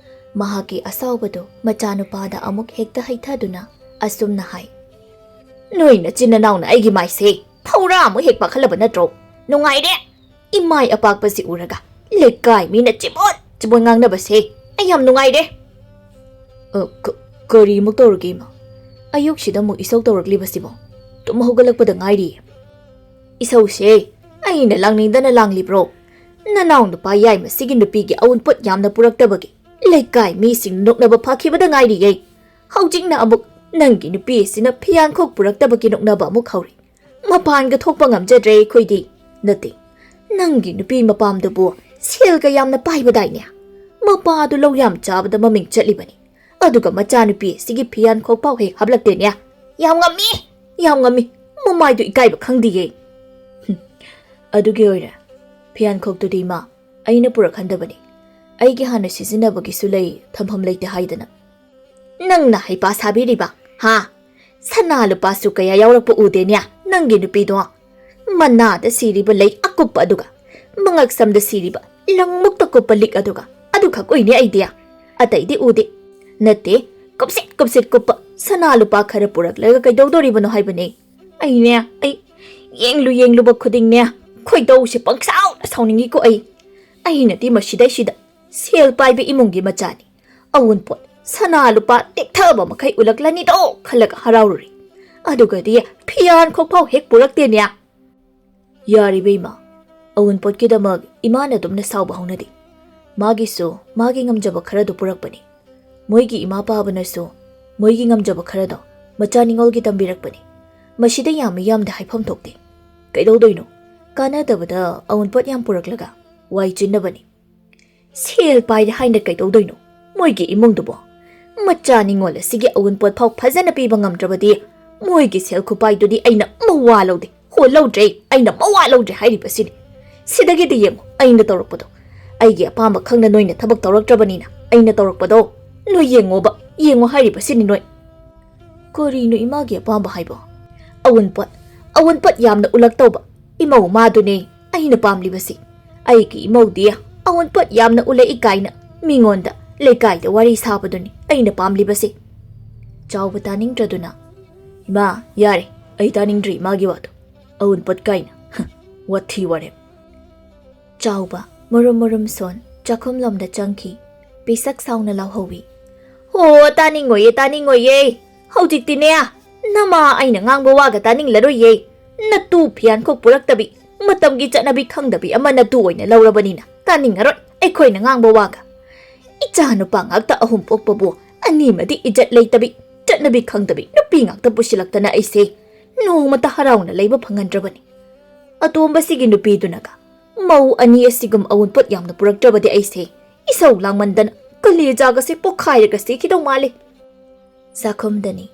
ꯃꯍꯥꯛꯀꯤ ꯑꯁꯥꯎꯕꯗꯨ ꯃꯆꯥꯅꯨꯄꯥꯗ ꯑꯃꯨꯛ ꯍꯦꯛꯇ ꯍꯩꯊꯗꯨꯅ ꯑꯁꯨꯝꯅ ꯍꯥꯏ, "ꯅꯣꯏ ꯅꯆꯤꯟ ꯅꯅꯥꯎꯅ ꯑꯩꯒꯤ ꯃꯥꯏꯁꯦ ꯐꯧꯔꯥ ꯑꯃꯨꯛ ꯍꯦꯛ ꯄꯥꯈꯠꯂꯕ ꯅꯠꯇ꯭ꯔꯣ? ꯅꯨꯡꯉꯥꯏꯔꯦ꯫ ꯏꯃꯥꯏ ꯑꯄꯥꯛꯄꯁꯤ ꯎꯔꯒ ꯂꯩꯀꯥꯏ ꯃꯤꯅ ꯆꯤꯕꯣꯠ ꯆꯤꯕꯣꯠ ꯉꯥꯡꯅꯕꯁꯦ ꯑꯩ ꯌꯥꯝ ꯅꯨꯡꯉꯥꯏꯔꯦ꯫" "ꯑ, ꯀ-, ꯀꯔꯤꯃꯨꯛ ꯇꯧꯔꯒꯦ, ꯏꯃꯥ? ꯑꯌꯨꯛꯁꯤꯗ ꯑꯃꯨꯛ ꯏꯁꯧ ꯇꯧꯔꯛꯂꯤꯕꯁꯤꯕꯣ? ꯇꯨꯝ ꯍꯧꯒꯠꯂꯛꯄꯗ ꯉꯥꯏꯔꯤ꯫" "ꯏꯁꯧꯁꯦ ꯑꯩꯅ ꯂꯥꯡꯅꯤꯡꯗꯅ ꯂꯥꯡꯂꯤꯕ꯭ꯔꯣ? ꯅꯅꯥꯎ ꯅꯨꯄꯥ ꯌꯥꯏꯃꯁꯤꯒꯤ ꯅꯨꯄꯤꯒꯤ ꯑꯎꯟꯄꯣꯠ ꯌꯥꯝꯅ ꯄꯨꯔꯛꯇꯕꯒꯤ ꯂꯩꯀꯥꯏ ꯃꯤꯁꯤꯡ ꯅꯣꯛꯅꯕ ꯐꯈꯤꯕꯗ ꯉꯥꯏꯔꯤꯌꯦ꯫ ꯍꯧꯖꯤꯛꯅ ꯑꯃꯨꯛ ꯅꯪꯒꯤ ꯅꯨꯄꯤ ꯑꯁꯤꯅ ꯐꯤꯌꯥꯟꯈꯣꯛ ꯄꯨꯔꯛꯇꯕꯒꯤ ꯅꯣꯛꯅꯕ ꯑꯃꯨꯛ ꯍꯧꯔꯤ꯫ ꯃꯄꯥꯟꯒ ꯊꯣꯛꯄ ꯉꯝꯖꯗ꯭ꯔꯦ ꯑꯩꯈꯣꯏꯗꯤ꯫" "ꯅꯠꯇꯦ, ꯅꯪꯒꯤ ꯅꯨꯄꯤ ꯃꯄꯥꯝꯗꯨꯕꯨ ꯁꯦꯜꯒ ꯌꯥꯝꯅ ꯄꯥꯏꯕꯗꯥꯏꯅꯦ? ꯃꯄꯥꯗꯨ ꯂꯧ ꯌꯥꯝ ꯆꯥꯕꯗ ꯃꯃꯤꯡ ꯆꯠꯂꯤꯕꯅꯤ, ꯑꯗꯨꯒ ꯃꯆꯥꯅꯨꯄꯤ ꯑꯁꯤꯒꯤ ꯐꯤꯌꯥꯟꯈꯣꯛ ꯐꯥꯎ ꯍꯦꯛ ꯍꯥꯞꯂꯛꯇꯦꯅꯦ꯫ ꯌꯥꯝ ꯉꯝꯃꯤ, ꯌꯥꯝ ꯉꯝꯃꯤ꯫ ꯃꯃꯥꯏꯗꯨ ꯏꯀꯥꯏꯕ ꯈꯪꯗꯤꯌꯦ꯫" "ꯍꯨꯝ, ꯑꯗꯨꯒꯤ ꯑꯣꯏꯔꯦ꯫ ꯐꯤꯌꯥꯟꯈꯣꯛꯇꯨꯗꯤ, ꯏꯃꯥ, ꯑꯩꯅ ꯄꯨꯔꯛꯍꯟꯗꯕꯅꯤ꯫ ꯑꯩꯒꯤ ꯍꯥꯟꯅ ꯁꯤꯖꯤꯟꯅꯕꯒꯤꯁꯨ ꯂꯩ, ꯊꯝꯐꯝ ꯂꯩꯇꯦ ꯍꯥꯏꯗꯅ꯫" "ꯅꯪꯅ ꯍꯩꯄꯥ ꯁꯥꯕꯤꯔꯤꯕ, ꯍꯥ? ꯁꯅꯥ ꯂꯨꯄꯥꯁꯨ ꯀꯌꯥ ꯌꯥꯎꯔꯛꯄ ꯎꯗꯦꯅꯦ ꯅꯪꯒꯤ ꯅꯨꯄꯤꯗꯣ꯫ ꯃꯅꯥꯗ ꯁꯤꯔꯤꯕ ꯂꯩ ꯑꯀꯨꯞꯄ ꯑꯗꯨꯒ, ꯃꯉꯛꯁꯝꯗ ꯁꯤꯔꯤꯕ ꯂꯪꯃꯨꯛꯇ ꯀꯨꯞꯄ ꯂꯤꯛ ꯑꯗꯨꯒ, ꯑꯗꯨꯈꯛ ꯎꯏꯅꯦ ꯑꯩꯗꯤ꯫ ꯑꯇꯩꯗꯤ ꯎꯗꯦ꯫ ꯅꯠꯇꯦ, ꯀꯨꯞꯁꯤꯠ ꯀꯨꯞꯁꯤꯠ ꯀꯨꯞꯄ ꯁꯅꯥ ꯂꯨꯄꯥ ꯈꯔ ꯄꯨꯔꯛꯂꯒ ꯀꯩꯗꯧꯗꯣꯔꯤꯕꯅꯣ ꯍꯥꯏꯕꯅꯦ꯫ ꯑꯩꯅꯦ, ꯑꯩ ꯌꯦꯡꯂꯨ ꯌꯦꯡꯂꯨꯕ ꯈꯨꯗꯤꯡꯅꯦ, ꯈꯣꯏꯗꯧꯁꯦ ꯄꯪꯁꯥꯎꯗ ꯁꯥꯎꯅꯤꯡꯉꯤꯀꯣ ꯑꯩ꯫ ꯑꯩꯅꯗꯤ ꯃꯁꯤꯗꯩꯁꯤꯗ ꯁꯦꯜ ꯄꯥꯏꯕ ꯏꯃꯨꯡꯒꯤ ꯃꯆꯥꯅꯤ꯫ ꯑꯋꯨꯟꯄꯣꯠ ꯁꯅꯥ ꯂꯨꯄꯥ ꯇꯦꯛꯊꯕ ꯃꯈꯩ ꯎꯂꯛꯂꯅꯤꯗꯣ ꯈꯜꯂꯒ ꯍꯔꯥꯎꯔꯨꯔꯦ꯫ ꯑꯗꯨꯒꯗꯤ ꯐꯤꯌꯥꯟ ꯈꯣꯛꯐꯥꯎ ꯍꯦꯛ ꯄꯨꯔꯛꯇꯦꯅꯦ꯫" "ꯌꯥꯔꯤꯕ ꯏꯃꯥ, ꯑꯋꯨꯟꯄꯣꯠꯀꯤꯗꯃꯛ ꯏꯃꯥꯅ ꯑꯗꯨꯝꯅ ꯁꯥꯎꯕ ꯍꯧꯅꯗꯦ꯫ ꯃꯥꯒꯤꯁꯨ ꯃꯥꯒꯤ ꯉꯝꯖꯕ ꯈꯔꯗꯨ ꯄꯨꯔꯛꯄꯅꯤ꯫ ꯃꯣꯏꯒꯤ ꯏꯃꯥ ꯄꯥꯕꯅꯁꯨ ꯃꯣꯏꯒꯤ ꯉꯝꯖꯕ ꯈꯔꯗꯣ ꯃꯆꯥ ꯅꯤꯉꯣꯜꯒꯤ ꯇꯝꯕꯤꯔꯛꯄꯅꯤ꯫ ꯃꯁꯤꯗ ꯌꯥꯝꯃꯤ ꯌꯥꯝꯗꯦ ꯍꯥꯏꯐꯝ ꯊꯣꯛꯇꯦ꯫ ꯀꯩꯗꯧꯗꯣꯏꯅꯣ? ꯀꯥꯟꯅꯗꯕꯗ ꯑꯋꯨꯟꯄꯣꯠ ꯌꯥꯝ ꯄꯨꯔꯛꯂꯒ ꯋꯥꯏ ꯆꯤꯟꯅꯕꯅꯤ꯫ ꯁꯦꯜ ꯄꯥꯏꯔꯦ ꯍꯥꯏꯅ ꯀꯩꯗꯧꯗꯣꯏꯅꯣ ꯃꯣꯏꯒꯤ ꯏꯃꯨꯡꯗꯨꯕꯣ? ꯃꯆꯥ ꯅꯤꯉꯣꯜ ꯑꯁꯤꯒꯤ ꯑꯋꯨꯟꯄꯣꯠ ꯐꯥꯎ ꯐꯖꯅ ꯄꯤꯕ ꯉꯝꯗ꯭ꯔꯕꯗꯤ ꯃꯣꯏꯒꯤ ꯁꯦꯜ ꯈꯨꯄꯥꯏꯗꯨꯗꯤ ꯑꯩꯅ ꯃꯋꯥ ꯂꯧꯗꯦ, ꯍꯣ ꯂꯧꯗ꯭ꯔꯦ, ꯑꯩꯅ ꯃꯋꯥ ꯂꯧꯗ꯭ꯔꯦ ꯍꯥꯏꯔꯤꯕꯁꯤꯅꯤ꯫ ꯁꯤꯗꯒꯤꯗꯤ ꯌꯦꯡꯉꯨ, ꯑꯩꯅ ꯇꯧꯔꯛꯄꯗꯣ꯫ ꯑꯩꯒꯤ ꯑꯄꯥꯝꯕ ꯈꯪꯅ ꯅꯣꯏꯅ ꯊꯕꯛ ꯇꯧꯔꯛꯇ꯭ꯔꯕꯅꯤꯅ ꯑꯩꯅ ꯇꯧꯔꯛꯄꯗꯣ ꯅꯣꯏ ꯌꯦꯡꯉꯣꯕ, ꯌꯦꯡꯉꯣ ꯍꯥꯏꯔꯤꯕꯁꯤꯅꯤ ꯅꯣꯏ꯫ ꯀꯔꯤꯅꯣ ꯏꯃꯥꯒꯤ ꯑꯄꯥꯝꯕ ꯍꯥꯏꯕꯣ? ꯑꯋꯨꯟꯄꯣꯠ, ꯑꯋꯨꯟꯄꯣꯠ ꯌꯥꯝꯅ ꯎꯂꯛꯇꯧꯕ ꯏꯃꯧ ꯃꯥꯗꯨꯅꯦ ꯑꯩꯅ ꯄꯥꯝꯂꯤꯕꯁꯤ꯫ ꯑꯩꯒꯤ ꯏꯃꯧꯗꯤ ꯑꯋꯨꯟꯄꯣꯠ ꯌꯥꯝꯅ ꯎꯂꯛꯏ ꯀꯥꯏꯅ ꯃꯤꯉꯣꯟꯗ ꯂꯩꯀꯥꯏꯗ ꯋꯥꯔꯤ ꯁꯥꯕꯗꯨꯅꯤ ꯑꯩꯅ ꯄꯥꯝꯂꯤꯕꯁꯤ꯫ ꯆꯥꯎꯕ ꯇꯥꯅꯤꯡꯗ꯭ꯔꯗꯨꯅ, "ꯏꯃꯥ, ꯌꯥꯔꯦ, ꯑꯩ ꯇꯥꯅꯤꯡꯗ꯭ꯔꯤ ꯏꯃꯥꯒꯤ ꯋꯥꯗꯣ꯫ ꯑꯋꯨꯟꯄꯣꯠ ꯀꯥꯏꯅ, ꯍ, ꯋꯥꯊꯤ ꯋꯥꯔꯦꯝ"꯫ ꯆꯥꯎꯕ ꯃꯔꯨꯝ ꯃꯔꯨꯝ ꯁꯣꯟ ꯆꯥꯛꯈꯨꯝꯂꯣꯝꯗ ꯆꯪꯈꯤ꯫ ꯄꯤꯁꯛ ꯁꯥꯎꯅ ꯂꯥꯎꯍꯧꯋꯤ, "ꯍꯣ, ꯇꯥꯅꯤꯡꯉꯣꯏꯌꯦ, ꯇꯥꯅꯤꯡꯉꯣꯏꯌꯦ꯫ ꯍꯧꯖꯤꯛꯇꯤꯅꯦ, ꯅꯃꯥ ꯑꯩꯅ ꯉꯥꯡꯕ ꯋꯥꯒ ꯇꯥꯅꯤꯡꯂꯔꯣꯏꯌꯦ꯫ ꯅꯇꯨ ꯐꯤꯌꯥꯟꯈꯣꯛ ꯄꯨꯔꯛꯇꯕꯤ, ꯃꯇꯝꯒꯤ ꯆꯠꯅꯕꯤ ꯈꯪꯗꯕꯤ ꯑꯃ ꯅꯇꯨ ꯑꯣꯏꯅ ꯂꯧꯔꯕꯅꯤꯅ ꯇꯥꯅꯤꯡꯉꯔꯣꯏ ꯑꯩꯈꯣꯏꯅ ꯉꯥꯡꯕ ꯋꯥꯒ꯫ ꯏꯆꯥ ꯅꯨꯄꯥ ꯉꯥꯛꯇ ꯑꯍꯨꯝ ꯄꯣꯛꯄꯕꯨ ꯑꯅꯤꯃꯗꯤ ꯏꯖꯠ ꯂꯩꯇꯕꯤ, ꯆꯠꯅꯕꯤ ꯈꯪꯗꯕꯤ ꯅꯨꯄꯤ ꯉꯥꯛꯇ ꯄꯨꯁꯤꯜꯂꯛꯇꯅ ꯑꯩꯁꯦ ꯅꯣꯡꯃꯇ ꯍꯔꯥꯎꯅ ꯂꯩꯕ ꯐꯪꯍꯟꯗ꯭ꯔꯕꯅꯤ꯫ ꯑꯇꯣꯝꯕꯁꯤꯒꯤ ꯅꯨꯄꯤꯗꯨꯅꯒ ꯃꯧ ꯑꯅꯤ ꯑꯁꯤꯒꯨꯝ ꯑꯋꯨꯟꯄꯣꯠ ꯌꯥꯝꯅ ꯄꯨꯔꯛꯇ꯭ꯔꯕꯗꯤ ꯑꯩꯁꯦ ꯏꯁꯧ ꯂꯥꯡꯃꯟꯗꯅ ꯀꯂꯦꯖꯥꯒꯁꯦ ꯄꯣꯛꯈꯥꯏꯔꯒ ꯁꯤꯈꯤꯗꯧ ꯃꯥꯜꯂꯤ"꯫ ꯆꯥꯛꯈꯨꯝꯗꯅꯤ꯫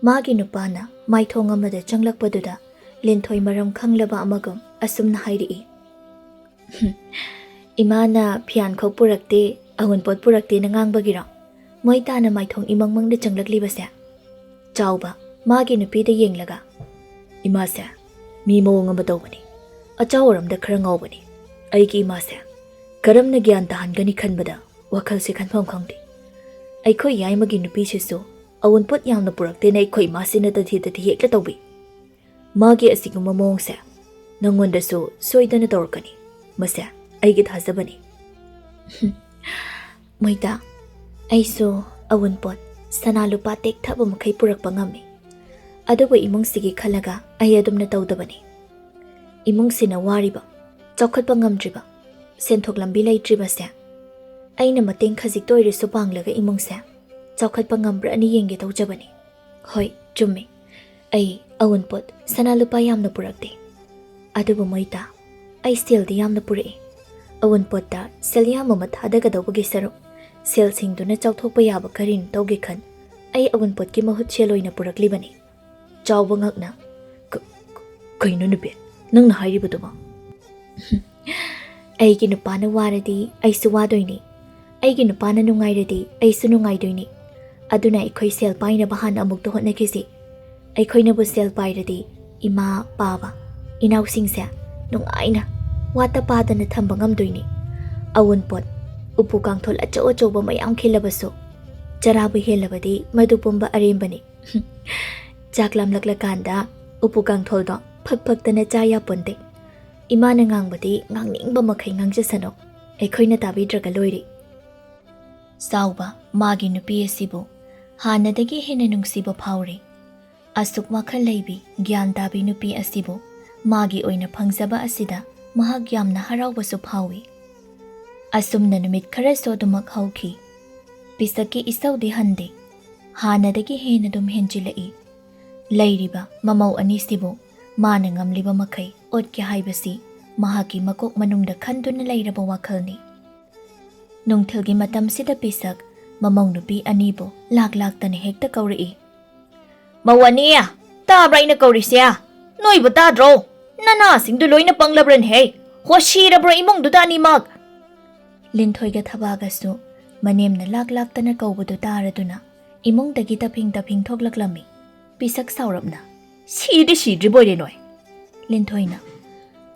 ꯃꯥꯒꯤ ꯅꯨꯄꯥꯅ ꯃꯥꯏꯊꯣꯡ ꯑꯃꯗ ꯆꯪꯂꯛꯄꯗꯨꯗ ꯂꯤꯟꯊꯣꯏ ꯃꯔꯝ ꯈꯪꯂꯕ ꯑꯃꯒꯨꯝ ꯑꯁꯨꯝꯅ ꯍꯥꯏꯔꯛꯏ, "ꯏꯃꯥꯅ ꯐꯤꯌꯥꯟꯈꯣꯛ ꯄꯨꯔꯛꯇꯦ, ꯑꯋꯨꯟꯄꯣꯠ ꯄꯨꯔꯛꯇꯦꯅ ꯉꯥꯡꯕꯒꯤꯔꯣ ꯃꯣꯏ ꯇꯥꯅ ꯃꯥꯏꯊꯣꯡ ꯏꯃꯪ ꯃꯪꯗ ꯆꯪꯂꯛꯂꯤꯕꯁꯦ?" ꯆꯥꯎꯕ ꯃꯥꯒꯤ ꯅꯨꯄꯤꯗ ꯌꯦꯡꯂꯒ, "ꯏꯃꯥꯁꯦ ꯃꯤ ꯃꯑꯣꯡ ꯑꯃ ꯇꯧꯕꯅꯤ, ꯑꯆꯥꯎ ꯑꯔꯝꯗ ꯈꯔ ꯉꯥꯎꯕꯅꯤ꯫ ꯑꯩꯒꯤ ꯏꯃꯥꯁꯦ ꯀꯔꯝꯅ ꯒ꯭ꯌꯥꯟ ꯇꯥꯍꯟꯒꯅꯤ ꯈꯟꯕꯗ ꯋꯥꯈꯜꯁꯦ ꯈꯟꯐꯝ ꯈꯪꯗꯦ꯫ ꯑꯩꯈꯣꯏ ꯌꯥꯏꯃꯒꯤ ꯅꯨꯄꯤꯁꯤꯁꯨ ꯑꯋꯨꯟꯄꯣꯠ ꯌꯥꯝꯅ ꯄꯨꯔꯛꯇꯦꯅ ꯑꯩꯈꯣꯏ ꯏꯃꯥꯁꯤꯅ ꯇꯊꯤ ꯇꯊꯤ ꯍꯦꯛꯇ ꯇꯧꯕꯤ꯫ ꯃꯥꯒꯤ ꯑꯁꯤꯒꯨꯝꯕ ꯃꯑꯣꯡꯁꯦ ꯅꯪꯉꯣꯟꯗꯁꯨ ꯁꯣꯏꯗꯅ ꯇꯧꯔꯛꯀꯅꯤ꯫ ꯃꯁꯦ ꯑꯩꯒꯤ ꯊꯥꯖꯕꯅꯤ"꯫ "ꯃꯣꯏꯇꯥ, ꯑꯩꯁꯨ ꯑꯋꯨꯟꯄꯣꯠ ꯁꯅꯥ ꯂꯨꯄꯥ ꯇꯦꯛꯊꯕ ꯃꯈꯩ ꯄꯨꯔꯛꯄ ꯉꯝꯃꯤ꯫ ꯑꯗꯨꯕꯨ ꯏꯃꯨꯡꯁꯤꯒꯤ ꯈꯜꯂꯒ ꯑꯩ ꯑꯗꯨꯝꯅ ꯇꯧꯗꯕꯅꯤ꯫ ꯏꯃꯨꯡꯁꯤꯅ ꯋꯥꯔꯤꯕ, ꯆꯥꯎꯈꯠꯄ ꯉꯝꯗ꯭ꯔꯤꯕ, ꯁꯦꯟꯊꯣꯛ ꯂꯝꯕꯤ ꯂꯩꯇ꯭ꯔꯤꯕꯁꯦ ꯑꯩꯅ ꯃꯇꯦꯡ ꯈꯖꯤꯛꯇ ꯑꯣꯏꯔꯁꯨ ꯄꯥꯡꯂꯒ ꯏꯃꯨꯡꯁꯦ ꯆꯥꯎꯈꯠꯄ ꯉꯝꯕ꯭ꯔꯥꯅ ꯌꯦꯡꯒꯦ ꯇꯧꯖꯕꯅꯤ꯫ ꯍꯣꯏ, ꯆꯨꯝꯃꯤ, ꯑꯩ ꯑꯋꯨꯟꯄꯣꯠ ꯁꯅꯥ ꯂꯨꯄꯥ ꯌꯥꯝꯅ ꯄꯨꯔꯛꯇꯦ꯫ ꯑꯗꯨꯕꯨ ꯃꯣꯏꯇꯥ, ꯑꯩ ꯁꯦꯜꯗꯤ ꯌꯥꯝꯅ ꯄꯨꯔꯛꯏ꯫ ꯑꯋꯨꯟꯄꯣꯠꯇ ꯁꯦꯜ ꯌꯥꯝꯕ ꯑꯃ ꯊꯥꯗꯒꯗꯧꯕꯒꯤ ꯁꯔꯨꯛ, ꯁꯦꯜꯁꯤꯡꯗꯨꯅ ꯆꯥꯎꯊꯣꯛꯄ ꯌꯥꯕ ꯀꯔꯤꯅꯣ ꯇꯧꯒꯦ ꯈꯟ ꯑꯩ ꯑꯋꯨꯟꯄꯣꯠꯀꯤ ꯃꯍꯨꯠ ꯁꯦꯜ ꯑꯣꯏꯅ ꯄꯨꯔꯛꯂꯤꯕꯅꯤ"꯫ ꯆꯥꯎꯕ ꯉꯛꯅ, "ꯀ-, ꯀ-, ꯀꯩꯅꯣ ꯅꯨꯄꯤ, ꯅꯪꯅ ꯍꯥꯏꯔꯤꯕꯗꯨꯕꯣ?" "ꯑꯩꯒꯤ ꯅꯨꯄꯥꯅ ꯋꯥꯔꯗꯤ ꯑꯩꯁꯨ ꯋꯥꯗꯣꯏꯅꯤ, ꯑꯩꯒꯤ ꯅꯨꯄꯥꯅ ꯅꯨꯡꯉꯥꯏꯔꯗꯤ ꯑꯩꯁꯨ ꯅꯨꯡꯉꯥꯏꯗꯣꯏꯅꯤ꯫ ꯑꯗꯨꯅ ꯑꯩꯈꯣꯏ ꯁꯦꯜ ꯄꯥꯏꯅꯕ ꯍꯥꯟꯅ ꯑꯃꯨꯛꯇ ꯍꯣꯠꯅꯈꯤꯁꯤ꯫ ꯑꯩꯈꯣꯏꯅꯕꯨ ꯁꯦꯜ ꯄꯥꯏꯔꯗꯤ ꯏꯃꯥ, ꯄꯥꯕ, ꯏꯅꯥꯎꯁꯤꯡꯁꯦ ꯅꯨꯡꯉꯥꯏꯅ ꯋꯥꯠꯇ ꯄꯥꯗꯅ ꯊꯝꯕ ꯉꯝꯗꯣꯏꯅꯤ꯫ ꯑꯋꯨꯟꯄꯣꯠ, ꯎꯄꯨ ꯀꯥꯡꯊꯣꯜ ꯑꯆꯧ ꯑꯆꯧꯕ ꯃꯌꯥꯝ ꯈꯤꯜꯂꯕꯁꯨ, ꯆꯔꯥꯕꯨ ꯍꯦꯜꯂꯕꯗꯤ ꯃꯗꯨ ꯄꯨꯝꯕ ꯑꯔꯦꯝꯕꯅꯤ꯫ ꯆꯥꯛ ꯂꯥꯝꯂꯛꯂꯀꯥꯟꯗ ꯎꯄꯨ ꯀꯥꯡꯊꯣꯜꯗꯣ ꯐꯛ ꯐꯛꯇꯅ ꯆꯥ ꯌꯥꯄꯣꯟꯇꯦ꯫ ꯏꯃꯥꯅ ꯉꯥꯡꯕꯗꯤ ꯉꯥꯡꯅꯤꯡꯕ ꯃꯈꯩ ꯉꯥꯡꯖꯁꯅꯨ, ꯑꯩꯈꯣꯏꯅ ꯇꯥꯕꯤꯗ꯭ꯔꯒ ꯂꯣꯏꯔꯦ"꯫ ꯆꯥꯎꯕ ꯃꯥꯒꯤ ꯅꯨꯄꯤ ꯑꯁꯤꯕꯨ ꯍꯥꯟꯅꯗꯒꯤ ꯍꯦꯟꯅ ꯅꯨꯡꯁꯤꯕ ꯐꯥꯎꯔꯦ꯫ ꯑꯁꯨꯛ ꯋꯥꯈꯜ ꯂꯩꯕꯤ, ꯒ꯭ꯌꯥꯟ ꯇꯥꯕꯤ ꯅꯨꯄꯤ ꯑꯁꯤꯕꯨ ꯃꯥꯒꯤ ꯑꯣꯏꯅ ꯐꯪꯖꯕ ꯑꯁꯤꯗ ꯃꯍꯥꯛ ꯌꯥꯝꯅ ꯍꯔꯥꯎꯕꯁꯨ ꯐꯥꯎꯏ꯫ ꯑꯁꯨꯝꯅ ꯅꯨꯃꯤꯠ ꯈꯔꯁꯨ ꯑꯗꯨꯃꯛ ꯍꯧꯈꯤ꯫ ꯄꯤꯁꯛꯀꯤ ꯏꯁꯧꯗꯤ ꯍꯟꯗꯦ, ꯍꯥꯟꯅꯗꯒꯤ ꯍꯦꯟꯅ ꯑꯗꯨꯝ ꯍꯦꯟꯖꯤꯜꯂꯛꯏ꯫ ꯂꯩꯔꯤꯕ ꯃꯃꯧ ꯑꯅꯤꯁꯤꯕꯨ ꯃꯥꯅ ꯉꯝꯂꯤꯕ ꯃꯈꯩ ꯑꯣꯠꯀꯦ ꯍꯥꯏꯕꯁꯤ ꯃꯍꯥꯛꯀꯤ ꯃꯀꯣꯛ ꯃꯅꯨꯡꯗ ꯈꯟꯗꯨꯅ ꯂꯩꯔꯕ ꯋꯥꯈꯜꯅꯤ꯫ ꯅꯨꯡꯊꯤꯜꯒꯤ ꯃꯇꯝꯁꯤꯗ ꯄꯤꯁꯛ ꯃꯃꯧ ꯅꯨꯄꯤ ꯑꯅꯤꯕꯨ ꯂꯥꯛ ꯂꯥꯛꯇꯅ ꯍꯦꯛꯇ ꯀꯧꯔꯛꯏ꯫ "ꯃꯧ ꯑꯅꯤ, ꯇꯥꯕ꯭ꯔꯥ ꯑꯩꯅ ꯀꯧꯔꯤꯁꯦ? ꯅꯣꯏꯕꯨ ꯇꯥꯗ꯭ꯔꯣ? ꯅꯅꯥꯁꯤꯡꯗꯨ ꯂꯣꯏꯅ ꯄꯪꯂꯕ꯭ꯔꯅꯦꯍꯦ? ꯍꯣ, ꯁꯤꯔꯕ꯭ꯔꯣ ꯏꯃꯨꯡꯗꯨꯗ ꯑꯅꯤꯃꯛ?" ꯂꯤꯟꯊꯣꯏꯒ ꯊꯕꯥꯒꯁꯨ ꯃꯅꯦꯝꯅ ꯂꯥꯛ ꯂꯥꯛꯇꯅ ꯀꯧꯕꯗꯨ ꯇꯥꯔꯗꯨꯅ ꯏꯃꯨꯡꯗꯒꯤ ꯇꯞꯐꯤꯡ ꯇꯞꯐꯤꯡ ꯊꯣꯛꯂꯛꯂꯝꯃꯤ꯫ ꯄꯤꯁꯛ ꯁꯥꯎꯔꯞꯅ, "ꯁꯤꯗꯤ ꯁꯤꯗ꯭ꯔꯤꯕꯣꯏꯔꯦ ꯅꯣꯏ?" ꯂꯤꯟꯊꯣꯏꯅ,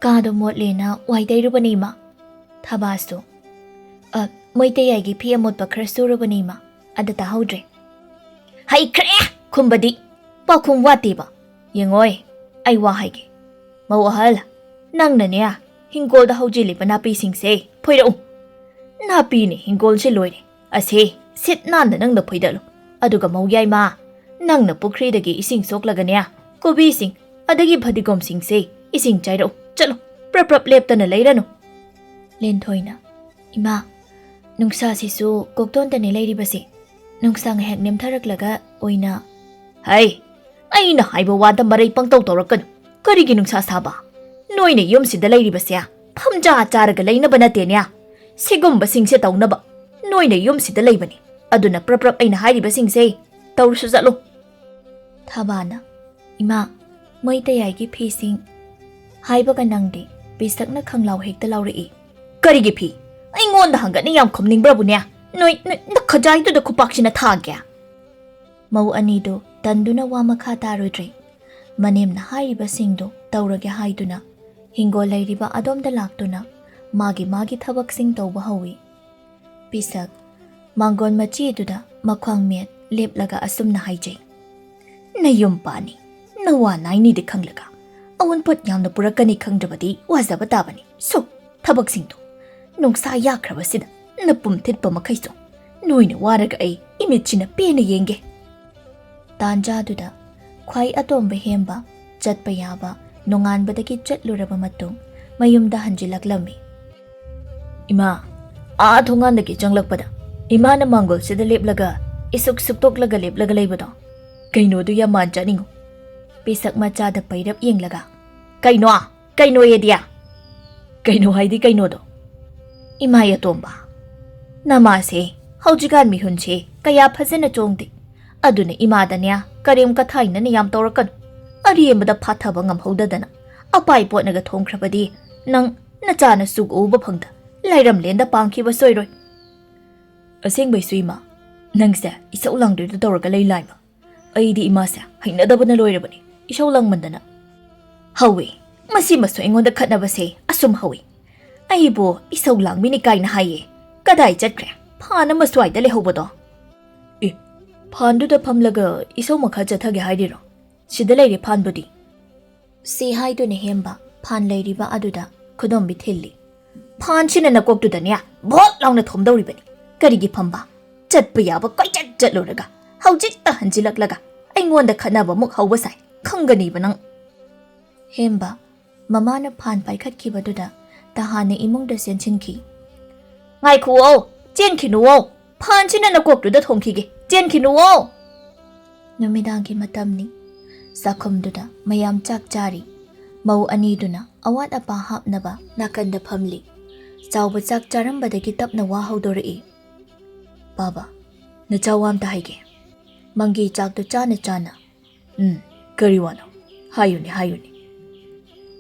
"ꯀꯥꯗꯣ ꯃꯣꯠꯂꯦꯅ ꯋꯥꯏ ꯇꯩꯔꯨꯕꯅꯤ, ꯏꯃꯥ"꯫ ꯊꯕꯥꯁꯨ, "ꯑ, ꯃꯣꯏ ꯇꯌꯥꯏꯒꯤ ꯐꯤ ꯑꯃꯣꯠꯄ ꯈꯔ ꯁꯨꯔꯨꯕꯅꯤ, ꯏꯃꯥ, ꯑꯗ ꯇꯥꯍꯧꯗ꯭ꯔꯦ"꯫ "ꯍꯩꯈ꯭ꯔꯦ ꯈꯨꯝꯕꯗꯤ! ꯄꯥꯎꯈꯨꯝ ꯋꯥꯠꯇꯦꯕ꯫ ꯌꯦꯡꯉꯣꯏ, ꯑꯩ ꯋꯥ ꯍꯥꯏꯒꯦ꯫ ꯃꯧ ꯑꯍꯜ, ꯅꯪꯅꯅꯦ, ꯍꯤꯡꯒꯣꯜꯗ ꯍꯧꯖꯤꯜꯂꯤꯕ ꯅꯥꯄꯤꯁꯤꯡꯁꯦ ꯐꯣꯏꯔꯛꯎ꯫ ꯅꯥꯄꯤꯅ ꯍꯤꯡꯒꯣꯜꯁꯦ ꯂꯣꯏꯔꯦ꯫ ꯑꯁꯦ, ꯁꯤꯠ ꯅꯥꯟꯅ ꯅꯪꯅ ꯐꯣꯏꯗꯠꯂꯨ꯫ ꯑꯗꯨꯒ ꯃꯧ ꯌꯥꯏꯃ, ꯅꯪꯅ ꯄꯨꯈ꯭ꯔꯤꯗꯒꯤ ꯏꯁꯤꯡ ꯁꯣꯛꯂꯒꯅꯦ, ꯀꯣꯕꯤꯁꯤꯡ ꯑꯗꯒꯤ ꯐꯗꯤꯒꯣꯝꯁꯤꯡꯁꯦ ꯏꯁꯤꯡ ꯆꯥꯏꯔꯛꯎ꯫ ꯆꯠꯂꯨ, ꯄ꯭ꯔꯞ ꯄ꯭ꯔꯞ ꯂꯦꯞꯇꯅ ꯂꯩꯔꯅꯨ"꯫ ꯂꯤꯟꯊꯣꯏꯅ, "ꯏꯃꯥ, ꯅꯨꯡꯁꯥꯁꯤꯁꯨ ꯀꯣꯛꯇꯣꯟꯗꯅꯦ ꯂꯩꯔꯤꯕꯁꯦ꯫ ꯅꯨꯡꯁꯥ ꯉꯥꯏꯍꯥꯛ ꯅꯦꯝꯊꯔꯛꯂꯒ ꯑꯣꯏꯅ"꯫ "ꯍꯩ, ꯑꯩꯅ ꯍꯥꯏꯕ ꯋꯥꯗ ꯃꯔꯩ ꯄꯪꯇꯧ ꯇꯧꯔꯛꯀꯅꯨ꯫ ꯀꯔꯤꯒꯤ ꯅꯨꯡꯁꯥ ꯁꯥꯕ? ꯅꯣꯏꯅ ꯌꯨꯝꯁꯤꯗ ꯂꯩꯔꯤꯕꯁꯦ ꯐꯝꯖꯥ ꯆꯥꯔꯒ ꯂꯩꯅꯕ ꯅꯠꯇꯦꯅꯦ꯫ ꯁꯤꯒꯨꯝꯕꯁꯤꯡꯁꯦ ꯇꯧꯅꯕ ꯅꯣꯏꯅ ꯌꯨꯝꯁꯤꯗ ꯂꯩꯕꯅꯤ꯫ ꯑꯗꯨꯅ ꯄ꯭ꯔꯞ ꯄ꯭ꯔꯞ ꯑꯩꯅ ꯍꯥꯏꯔꯤꯕꯁꯤꯡꯁꯦ ꯇꯧꯔꯨꯁꯨ ꯆꯠꯂꯨ"꯫ ꯊꯕꯥꯅ, "ꯏꯃꯥ, ꯃꯣꯏ ꯇꯌꯥꯏꯒꯤ ꯐꯤꯁꯤꯡ"꯫ ꯍꯥꯏꯕꯒ ꯅꯪꯗꯦ꯫ ꯄꯤꯁꯛꯅ ꯈꯪꯂꯥꯎ ꯍꯦꯛꯇ ꯂꯥꯎꯔꯛꯏ꯫ "ꯀꯔꯤꯒꯤ ꯐꯤ? ꯑꯩꯉꯣꯟꯗ ꯍꯪꯒꯠꯅ ꯌꯥꯝ ꯈꯨꯝꯅꯤꯡꯕ꯭ꯔꯕꯨꯅꯦ? ꯅꯣꯏ, ꯅꯣꯏ ꯅꯈꯖꯥꯏꯗꯨꯗ ꯈꯨꯄꯥꯛꯁꯤꯅ ꯊꯥꯒꯦ!" ꯃꯧ ꯑꯅꯤꯗꯨ ꯇꯟꯗꯨꯅ ꯋꯥ ꯃꯈꯥ ꯇꯥꯔꯨꯗ꯭ꯔꯦ꯫ ꯃꯅꯦꯝꯅ ꯍꯥꯏꯔꯤꯕꯁꯤꯡꯗꯨ ꯇꯧꯔꯒꯦ ꯍꯥꯏꯗꯨꯅ ꯍꯤꯡꯒꯣꯜ ꯂꯩꯔꯤꯕ ꯑꯗꯣꯝꯗ ꯂꯥꯛꯇꯨꯅ ꯃꯥꯒꯤ ꯃꯥꯒꯤ ꯊꯕꯛꯁꯤꯡ ꯇꯧꯕ ꯍꯧꯏ꯫ ꯄꯤꯁꯛ ꯃꯥꯡꯒꯣꯟ ꯃꯆꯤꯗꯨꯗ ꯃꯈ꯭ꯋꯥꯡ ꯃꯦꯠ ꯂꯦꯞꯂꯒ ꯑꯁꯨꯝꯅ ꯍꯥꯏꯖꯩ꯫ "ꯅꯌꯨꯝ ꯄꯥꯅꯤ, ꯅꯋꯥ ꯅꯥꯏꯅꯤꯗꯤ ꯈꯪꯂꯒ ꯑꯋꯨꯟꯄꯣꯠ ꯌꯥꯝꯅ ꯄꯨꯔꯛꯀꯅꯤ ꯈꯪꯗ꯭ꯔꯕꯗꯤ ꯋꯥꯖꯕ ꯇꯥꯕꯅꯤ꯫ ꯁꯨ, ꯊꯕꯛꯁꯤꯡꯗꯣ꯫ ꯅꯨꯡꯁꯥ ꯌꯥꯈ꯭ꯔꯕꯁꯤꯗ ꯅꯄꯨꯝ ꯊꯤꯠꯄ ꯃꯈꯩꯁꯨ ꯅꯣꯏꯅ ꯋꯥꯔꯒ ꯑꯩ ꯏꯃꯤꯠꯁꯤꯅ ꯄꯦꯟꯅ ꯌꯦꯡꯒꯦ꯫" ꯇꯥꯟꯖꯥꯗꯨꯗ ꯈ꯭ꯋꯥꯏ ꯑꯇꯣꯝꯕ ꯍꯦꯝꯕ ꯆꯠꯄ ꯌꯥꯕ ꯅꯣꯡꯉꯥꯟꯕꯗꯒꯤ ꯆꯠꯂꯨꯔꯕ ꯃꯇꯨꯡ ꯃꯌꯨꯝꯗ ꯍꯟꯖꯤꯜꯂꯛꯂꯝꯃꯤ꯫ "ꯏꯃꯥ, ꯑꯥ ꯊꯣꯡꯒꯥꯟꯗꯒꯤ ꯆꯪꯂꯛꯄꯗ ꯏꯃꯥꯅ ꯃꯥꯡꯒꯣꯜꯁꯤꯗ ꯂꯦꯞꯂꯒ ꯏꯁꯨꯛ ꯁꯨꯛꯇꯣꯛꯂꯒ ꯂꯦꯞꯂꯒ ꯂꯩꯕꯗꯣ, ꯀꯩꯅꯣꯗꯨ ꯌꯥꯝ ꯃꯥꯟ ꯆꯥꯅꯤꯡꯉꯨ꯫" ꯄꯤꯁꯛ ꯃꯆꯥꯗ ꯄꯩꯔꯞ ꯌꯦꯡꯂꯒ, "ꯀꯩꯅꯣ? ꯀꯩꯅꯣ ꯑꯦꯗꯤꯌꯥ?" "ꯀꯩꯅꯣ ꯍꯥꯏꯗꯤ ꯀꯩꯅꯣꯗꯣ?" "ꯏꯃꯥ ꯑꯇꯣꯝꯕ, ꯅꯃꯥꯁꯦ ꯍꯧꯖꯤꯛꯀꯥꯟ ꯃꯤꯍꯨꯟꯁꯦ ꯀꯌꯥ ꯐꯖꯅ ꯆꯣꯡꯗꯦ꯫ ꯑꯗꯨꯅ ꯏꯃꯥꯗꯅꯦ ꯀꯔꯦꯝ ꯀꯊꯥꯏꯅꯅ ꯌꯥꯝ ꯇꯧꯔꯛꯀꯅꯨ꯫ ꯑꯔꯦꯝꯕꯗ ꯐꯥꯊꯕ ꯉꯝꯍꯧꯗꯗꯅ ꯑꯄꯥꯏ ꯄꯣꯠꯅꯒ ꯊꯣꯡꯈ꯭ꯔꯕꯗꯤ ꯅꯪ ꯅꯆꯥꯅ ꯁꯨꯒ ꯎꯕ ꯐꯪꯗ ꯂꯥꯏꯔꯝꯂꯦꯟꯗ ꯄꯥꯡꯈꯤꯕ ꯁꯣꯏꯔꯣꯏ꯫" "ꯑꯁꯦꯡꯕꯩꯁꯨ ꯏꯃꯥ, ꯅꯪꯁꯦ ꯏꯁꯧ ꯂꯥꯡꯗꯣꯏꯗ ꯇꯧꯔꯒ ꯂꯩ ꯂꯥꯏꯃ꯫ ꯑꯩꯗꯤ ꯏꯃꯥꯁꯦ ꯍꯩꯅꯗꯕꯅ ꯂꯣꯏꯔꯕꯅꯤ, ꯏꯁꯧ ꯂꯥꯡꯃꯟꯗꯅ꯫ ꯍꯧꯋꯦ, ꯃꯁꯤꯃꯁꯨ ꯑꯩꯉꯣꯟꯗ ꯈꯠꯅꯕꯁꯦ ꯑꯁꯨꯝ ꯍꯧꯋꯤ꯫ ꯑꯩꯕꯨ ꯏꯁꯧ ꯂꯥꯡꯕꯤꯅꯤ ꯀꯥꯏꯅ ꯍꯥꯏꯌꯦ꯫ ꯀꯗꯥꯏ ꯆꯠꯈ꯭ꯔꯦ ꯐꯥꯟ ꯑꯃ ꯁ꯭ꯋꯥꯏꯗ ꯂꯩꯍꯧꯕꯗꯣ?" "ꯑꯦ, ꯐꯥꯟꯗꯨꯗ ꯐꯝꯂꯒ ꯏꯁꯧ ꯃꯈꯥ ꯆꯠꯊꯒꯦ ꯍꯥꯏꯔꯤꯔꯣ? ꯁꯤꯗ ꯂꯩꯔꯦ ꯐꯥꯟꯕꯨꯗꯤ꯫" ꯁꯤ ꯍꯥꯏꯗꯨꯅ ꯍꯦꯝꯕ ꯐꯥꯟ ꯂꯩꯔꯤꯕ ꯑꯗꯨꯗ ꯈꯨꯗꯣꯝꯕꯤ ꯊꯤꯜꯂꯤ꯫ "ꯐꯥꯟꯁꯤꯅ ꯅꯀꯣꯛꯇꯨꯗꯅꯦ ꯚꯣꯠ ꯂꯥꯎꯅ ꯊꯣꯝꯗꯧꯔꯤꯕꯅꯤ꯫ ꯀꯔꯤꯒꯤ ꯐꯝꯕ? ꯆꯠꯄ ꯌꯥꯕ ꯀꯣꯏꯆꯠ ꯆꯠꯂꯨꯔꯒ ꯍꯧꯖꯤꯛꯇ ꯍꯟꯖꯤꯜꯂꯛꯂꯒ ꯑꯩꯉꯣꯟꯗ ꯈꯠꯅꯕ ꯑꯃꯨꯛ ꯍꯧꯕ ꯁꯥꯏ꯫ ꯈꯪꯒꯅꯤꯕ ꯅꯪ꯫" ꯍꯦꯝꯕ ꯃꯃꯥꯅ ꯐꯥꯟ ꯄꯥꯏꯈꯠꯈꯤꯕꯗꯨꯗ ꯇꯍꯥꯟꯅ ꯏꯃꯨꯡꯗ ꯆꯦꯟꯁꯤꯟꯈꯤ꯫ "ꯉꯥꯏꯈꯨꯑꯣ, ꯆꯦꯟꯈꯤꯅꯨꯑꯣ, ꯐꯥꯟꯁꯤꯅ ꯅꯀꯣꯛꯇꯨꯗ ꯊꯣꯝꯈꯤꯒꯦ, ꯆꯦꯟꯈꯤꯅꯨꯑꯣ!" ꯅꯨꯃꯤꯗꯥꯡꯒꯤ ꯃꯇꯝꯅꯤ꯫ ꯆꯥꯛꯈꯨꯝꯗꯨꯗ ꯃꯌꯥꯝ ꯆꯥꯛ ꯆꯥꯔꯤ꯫ ꯃꯧ ꯑꯅꯤꯗꯨꯅ ꯑꯋꯥꯠ ꯑꯄꯥ ꯍꯥꯞꯅꯕ ꯅꯥꯀꯟꯗ ꯐꯝꯂꯤ꯫ ꯆꯥꯎꯕ ꯆꯥꯛ ꯆꯥꯔꯝꯕꯗꯒꯤ ꯇꯞꯅ ꯋꯥ ꯍꯧꯗꯣꯔꯛꯏ꯫ "ꯕꯥꯕꯥ, ꯅꯆꯥ ꯋꯥ ꯑꯝꯇ ꯍꯥꯏꯒꯦ꯫" ꯃꯪꯒꯤ ꯆꯥꯛꯇꯨ ꯆꯥꯅ ꯆꯥꯅ, "ꯎꯝ, ꯀꯔꯤ ꯋꯥꯅꯣ? ꯍꯥꯏꯌꯨꯅꯦ, ꯍꯥꯏꯌꯨꯅꯦ꯫"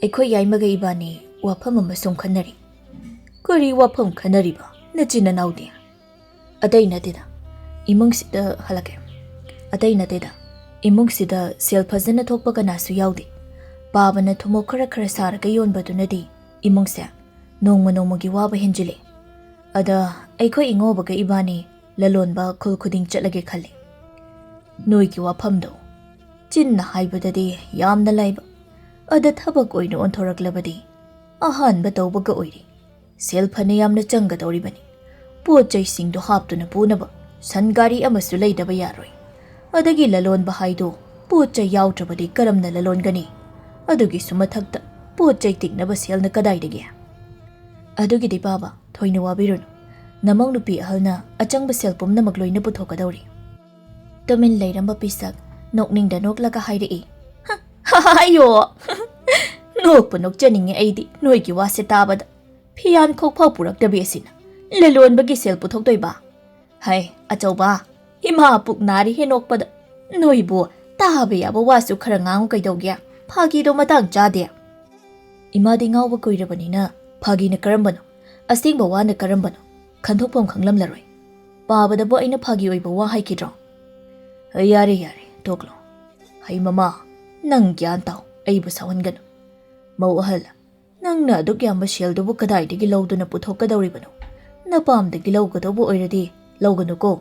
"ꯑꯩꯈꯣꯏ ꯌꯥꯏꯃꯒ ꯏꯕꯥꯅꯤ ꯋꯥꯐꯝ ꯑꯃ ꯁꯨꯝ ꯈꯟꯅꯔꯤ꯫ ꯀꯔꯤ ꯋꯥꯐꯝ ꯈꯟꯅꯔꯤꯕ, ꯅꯆꯤꯟ ꯅꯅꯥꯎꯗꯤ? ꯑꯇꯩ ꯅꯠꯇꯦꯗ, ꯏꯃꯨꯡꯁꯤꯗ ꯍꯜꯂꯛꯀꯦ꯫ ꯑꯇꯩ ꯅꯠꯇꯦꯗ, ꯏꯃꯨꯡꯁꯤꯗ ꯁꯦꯜ ꯐꯖꯅ ꯊꯣꯛꯄ ꯀꯅꯥꯁꯨ ꯌꯥꯎꯗꯦ꯫ ꯄꯥꯕꯅ ꯊꯨꯝꯃꯣꯛ ꯈꯔ ꯈꯔ ꯁꯥꯔꯒ ꯌꯣꯟꯕꯗꯨꯅꯗꯤ ꯏꯃꯨꯡꯁꯦ ꯅꯣꯡꯃ ꯅꯣꯡꯃꯒꯤ ꯋꯥꯕ ꯍꯦꯟꯖꯤꯜꯂꯦ꯫ ꯑꯗ ꯑꯩꯈꯣꯏ ꯏꯉꯧꯕꯒ ꯏꯕꯥꯅꯤ ꯂꯂꯣꯟꯕ ꯈꯨꯜ ꯈꯨꯗꯤꯡ ꯆꯠꯂꯒꯦ ꯈꯜꯂꯤ꯫ ꯅꯣꯏꯒꯤ ꯋꯥꯐꯝꯗꯣ ꯆꯤꯟꯅ ꯍꯥꯏꯕꯗꯗꯤ ꯌꯥꯝꯅ ꯂꯥꯏꯕ, ꯑꯗ ꯊꯕꯛ ꯑꯣꯏꯅ ꯑꯣꯟꯊꯣꯔꯛꯂꯕꯗꯤ ꯑꯍꯥꯟꯕ ꯇꯧꯕꯒ ꯑꯣꯏꯔꯤ꯫ ꯁꯦꯜ ꯐꯅ ꯌꯥꯝꯅ ꯆꯪꯒꯗꯧꯔꯤꯕꯅꯤ꯫ ꯄꯣꯠ ꯆꯩꯁꯤꯡꯗꯣ ꯍꯥꯞꯇꯨꯅ ꯄꯨꯅꯕ ꯁꯟ ꯒꯥꯔꯤ ꯑꯃꯁꯨ ꯂꯩꯗꯕ ꯌꯥꯔꯣꯏ꯫ ꯑꯗꯒꯤ ꯂꯂꯣꯟꯕ ꯍꯥꯏꯗꯣ ꯄꯣꯠ ꯆꯩ ꯌꯥꯎꯗ꯭ꯔꯕꯗꯤ ꯀꯔꯝꯅ ꯂꯂꯣꯟꯒꯅꯤ? ꯑꯗꯨꯒꯤꯁꯨ ꯃꯊꯛꯇ ꯄꯣꯠ ꯆꯩ ꯇꯤꯛꯅꯕ ꯁꯦꯜꯅ ꯀꯗꯥꯏꯗꯒꯤ? ꯑꯗꯨꯒꯤꯗꯤ ꯄꯥꯕ, ꯊꯣꯏꯅ ꯋꯥꯕꯤꯔꯨꯅꯨ꯫ ꯅꯃꯧ ꯅꯨꯄꯤ ꯑꯍꯜꯅ ꯑꯆꯪꯕ ꯁꯦꯜ ꯄꯨꯝꯅꯃꯛ ꯂꯣꯏꯅ ꯄꯨꯊꯣꯛꯀꯗꯧꯔꯤ꯫ ꯇꯨꯃꯤꯟ ꯂꯩꯔꯝꯕ ꯄꯤꯁꯛ ꯅꯣꯛꯅꯤꯡꯗ ꯅꯣꯛꯂꯒ ꯍꯥꯏꯔꯛꯏ꯫ "ꯑꯌꯣ! ꯅꯣꯛꯄꯨ ꯅꯣꯛꯆꯅꯤꯡꯉꯦ ꯑꯩꯗꯤ ꯅꯣꯏꯒꯤ ꯋꯥꯁꯦ ꯇꯥꯕꯗ꯫ ꯐꯤꯌꯥꯟ ꯈꯣꯛꯐꯥꯎ ꯄꯨꯔꯛꯇꯕꯤ ꯑꯁꯤꯅ ꯂꯂꯣꯟꯕꯒꯤ ꯁꯦꯜ ꯄꯨꯊꯣꯛꯇꯣꯏꯕ? ꯍꯩ, ꯑꯆꯧꯕ, ꯏꯃꯥ ꯄꯨꯛ ꯅꯥꯔꯤ ꯍꯦ ꯅꯣꯛꯄꯗ꯫ ꯅꯣꯏꯕꯨ ꯇꯥꯕ ꯌꯥꯕ ꯋꯥꯁꯨ ꯈꯔ ꯉꯥꯡꯉꯨ ꯀꯩꯗꯧꯒꯦ? ꯐꯥꯒꯤꯗꯣ ꯃꯇꯥꯡ ꯆꯥꯗꯦ꯫ ꯏꯃꯥꯗꯤ ꯉꯥꯎꯕ ꯀꯨꯏꯔꯕꯅꯤꯅ ꯐꯥꯒꯤꯅ ꯀꯔꯝꯕꯅꯣ, ꯑꯁꯦꯡꯕ ꯋꯥꯅ ꯀꯔꯝꯕꯅꯣ ꯈꯟꯗꯣꯛꯐꯝ ꯈꯪꯂꯝꯂꯔꯣꯏ꯫ ꯄꯥꯕꯗꯕꯨ ꯑꯩꯅ ꯐꯥꯒꯤ ꯑꯣꯏꯕ ꯋꯥ ꯍꯥꯏꯈꯤꯗ꯭ꯔꯣ?" "ꯌꯥꯔꯦ, ꯌꯥꯔꯦ, ꯇꯣꯛꯂꯣ꯫ ꯍꯩ ꯃꯃꯥ, ꯅꯪ ꯒ꯭ꯌꯥꯟ ꯇꯥꯎ, ꯑꯩꯕꯨ ꯁꯥꯎꯍꯟꯒꯅꯨ꯫ ꯃꯧ ꯑꯍꯜ, ꯅꯪꯅ ꯑꯗꯨꯛ ꯌꯥꯝꯕ ꯁꯦꯜꯗꯨꯕꯨ ꯀꯗꯥꯏꯗꯒꯤ ꯂꯧꯗꯨꯅ ꯄꯨꯊꯣꯛꯀꯗꯧꯔꯤꯕꯅꯣ? ꯅꯄꯥꯝꯗꯒꯤ ꯂꯧꯒꯗꯧꯕ ꯑꯣꯏꯔꯗꯤ ꯂꯧꯒꯅꯨꯀꯣ꯫"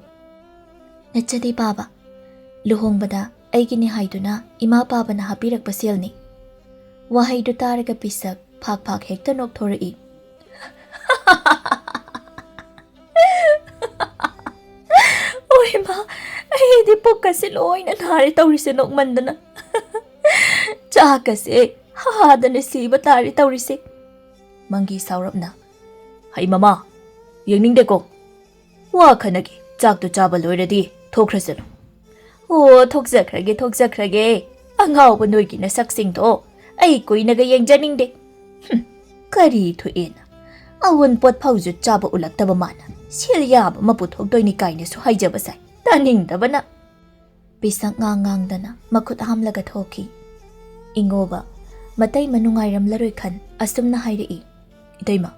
"ꯅꯠꯆꯗꯦ ꯄꯥꯕ, ꯂꯨꯍꯣꯡꯕꯗ ꯑꯩꯒꯤꯅꯤ ꯍꯥꯏꯗꯨꯅ ꯏꯃꯥ ꯄꯥꯕꯅ ꯍꯥꯞꯄꯤꯔꯛꯄ ꯁꯦꯜꯅꯤ꯫" ꯋꯥꯍꯩꯗꯨ ꯇꯥꯔꯒ ꯄꯤꯁꯛ ꯐꯥꯛ ꯐꯥꯛ ꯍꯦꯛꯇ ꯅꯣꯛꯊꯣꯔꯛꯏ꯫ "ꯑꯣꯏꯃ, ꯑꯩꯗꯤ ꯄꯨꯛꯀꯁꯦ ꯂꯣꯏꯅ ꯅꯥꯔꯦ ꯇꯧꯔꯤꯁꯦ ꯅꯣꯛꯃꯟꯗꯅ꯫ ꯆꯥꯛꯀꯁꯦ ꯍꯥꯗꯅ ꯁꯤꯕ ꯇꯥꯔꯦ ꯇꯧꯔꯤꯁꯦ꯫" ꯃꯪꯒꯤ ꯁꯥꯎꯔꯞꯅ, "ꯍꯩ ꯃꯃꯥ, ꯌꯦꯡꯅꯤꯡꯗꯦꯀꯣ꯫ ꯋꯥ ꯈꯟꯅꯒꯦ, ꯆꯥꯛꯇꯨ ꯆꯥꯕ ꯂꯣꯏꯔꯗꯤ ꯊꯣꯛꯈ꯭ꯔꯁꯅꯨ꯫" "ꯑꯣ, ꯊꯣꯛꯆꯈ꯭ꯔꯒꯦ, ꯊꯣꯛꯆꯈ꯭ꯔꯒꯦ꯫ ꯑꯉꯥꯎꯕ ꯅꯣꯏꯒꯤ ꯅꯁꯛꯁꯤꯡꯗꯣ ꯑꯩ ꯀꯨꯏꯅꯒ ꯌꯦꯡꯖꯅꯤꯡꯗꯦ꯫ ꯍꯨꯝ, ꯀꯔꯤ ꯊꯣꯛꯑꯦꯅ? ꯑꯋꯨꯟꯄꯣꯠ ꯐꯥꯎꯁꯨ ꯆꯥꯕ ꯎꯂꯛꯇꯕ ꯃꯥꯅ ꯁꯦꯜ ꯌꯥꯝꯕ ꯑꯃ ꯄꯨꯊꯣꯛꯇꯣꯏꯅꯤ ꯀꯥꯏꯅꯁꯨ ꯍꯥꯏꯖꯕ ꯁꯥꯏ꯫ ꯇꯥꯅꯤꯡꯗꯕꯅ꯫" ꯄꯤꯁꯛ ꯉꯥꯡ ꯉꯥꯡꯗꯅ ꯃꯈꯨꯠ ꯍꯥꯝꯂꯒ ꯊꯣꯛꯈꯤ꯫ ꯏꯉꯣꯕ ꯃꯇꯩꯃ ꯅꯨꯡꯉꯥꯏꯔꯝꯂꯔꯣꯏ ꯈꯟ ꯑꯁꯨꯝꯅ ꯍꯥꯏꯔꯛꯏ꯫ "ꯏꯇꯩꯃ,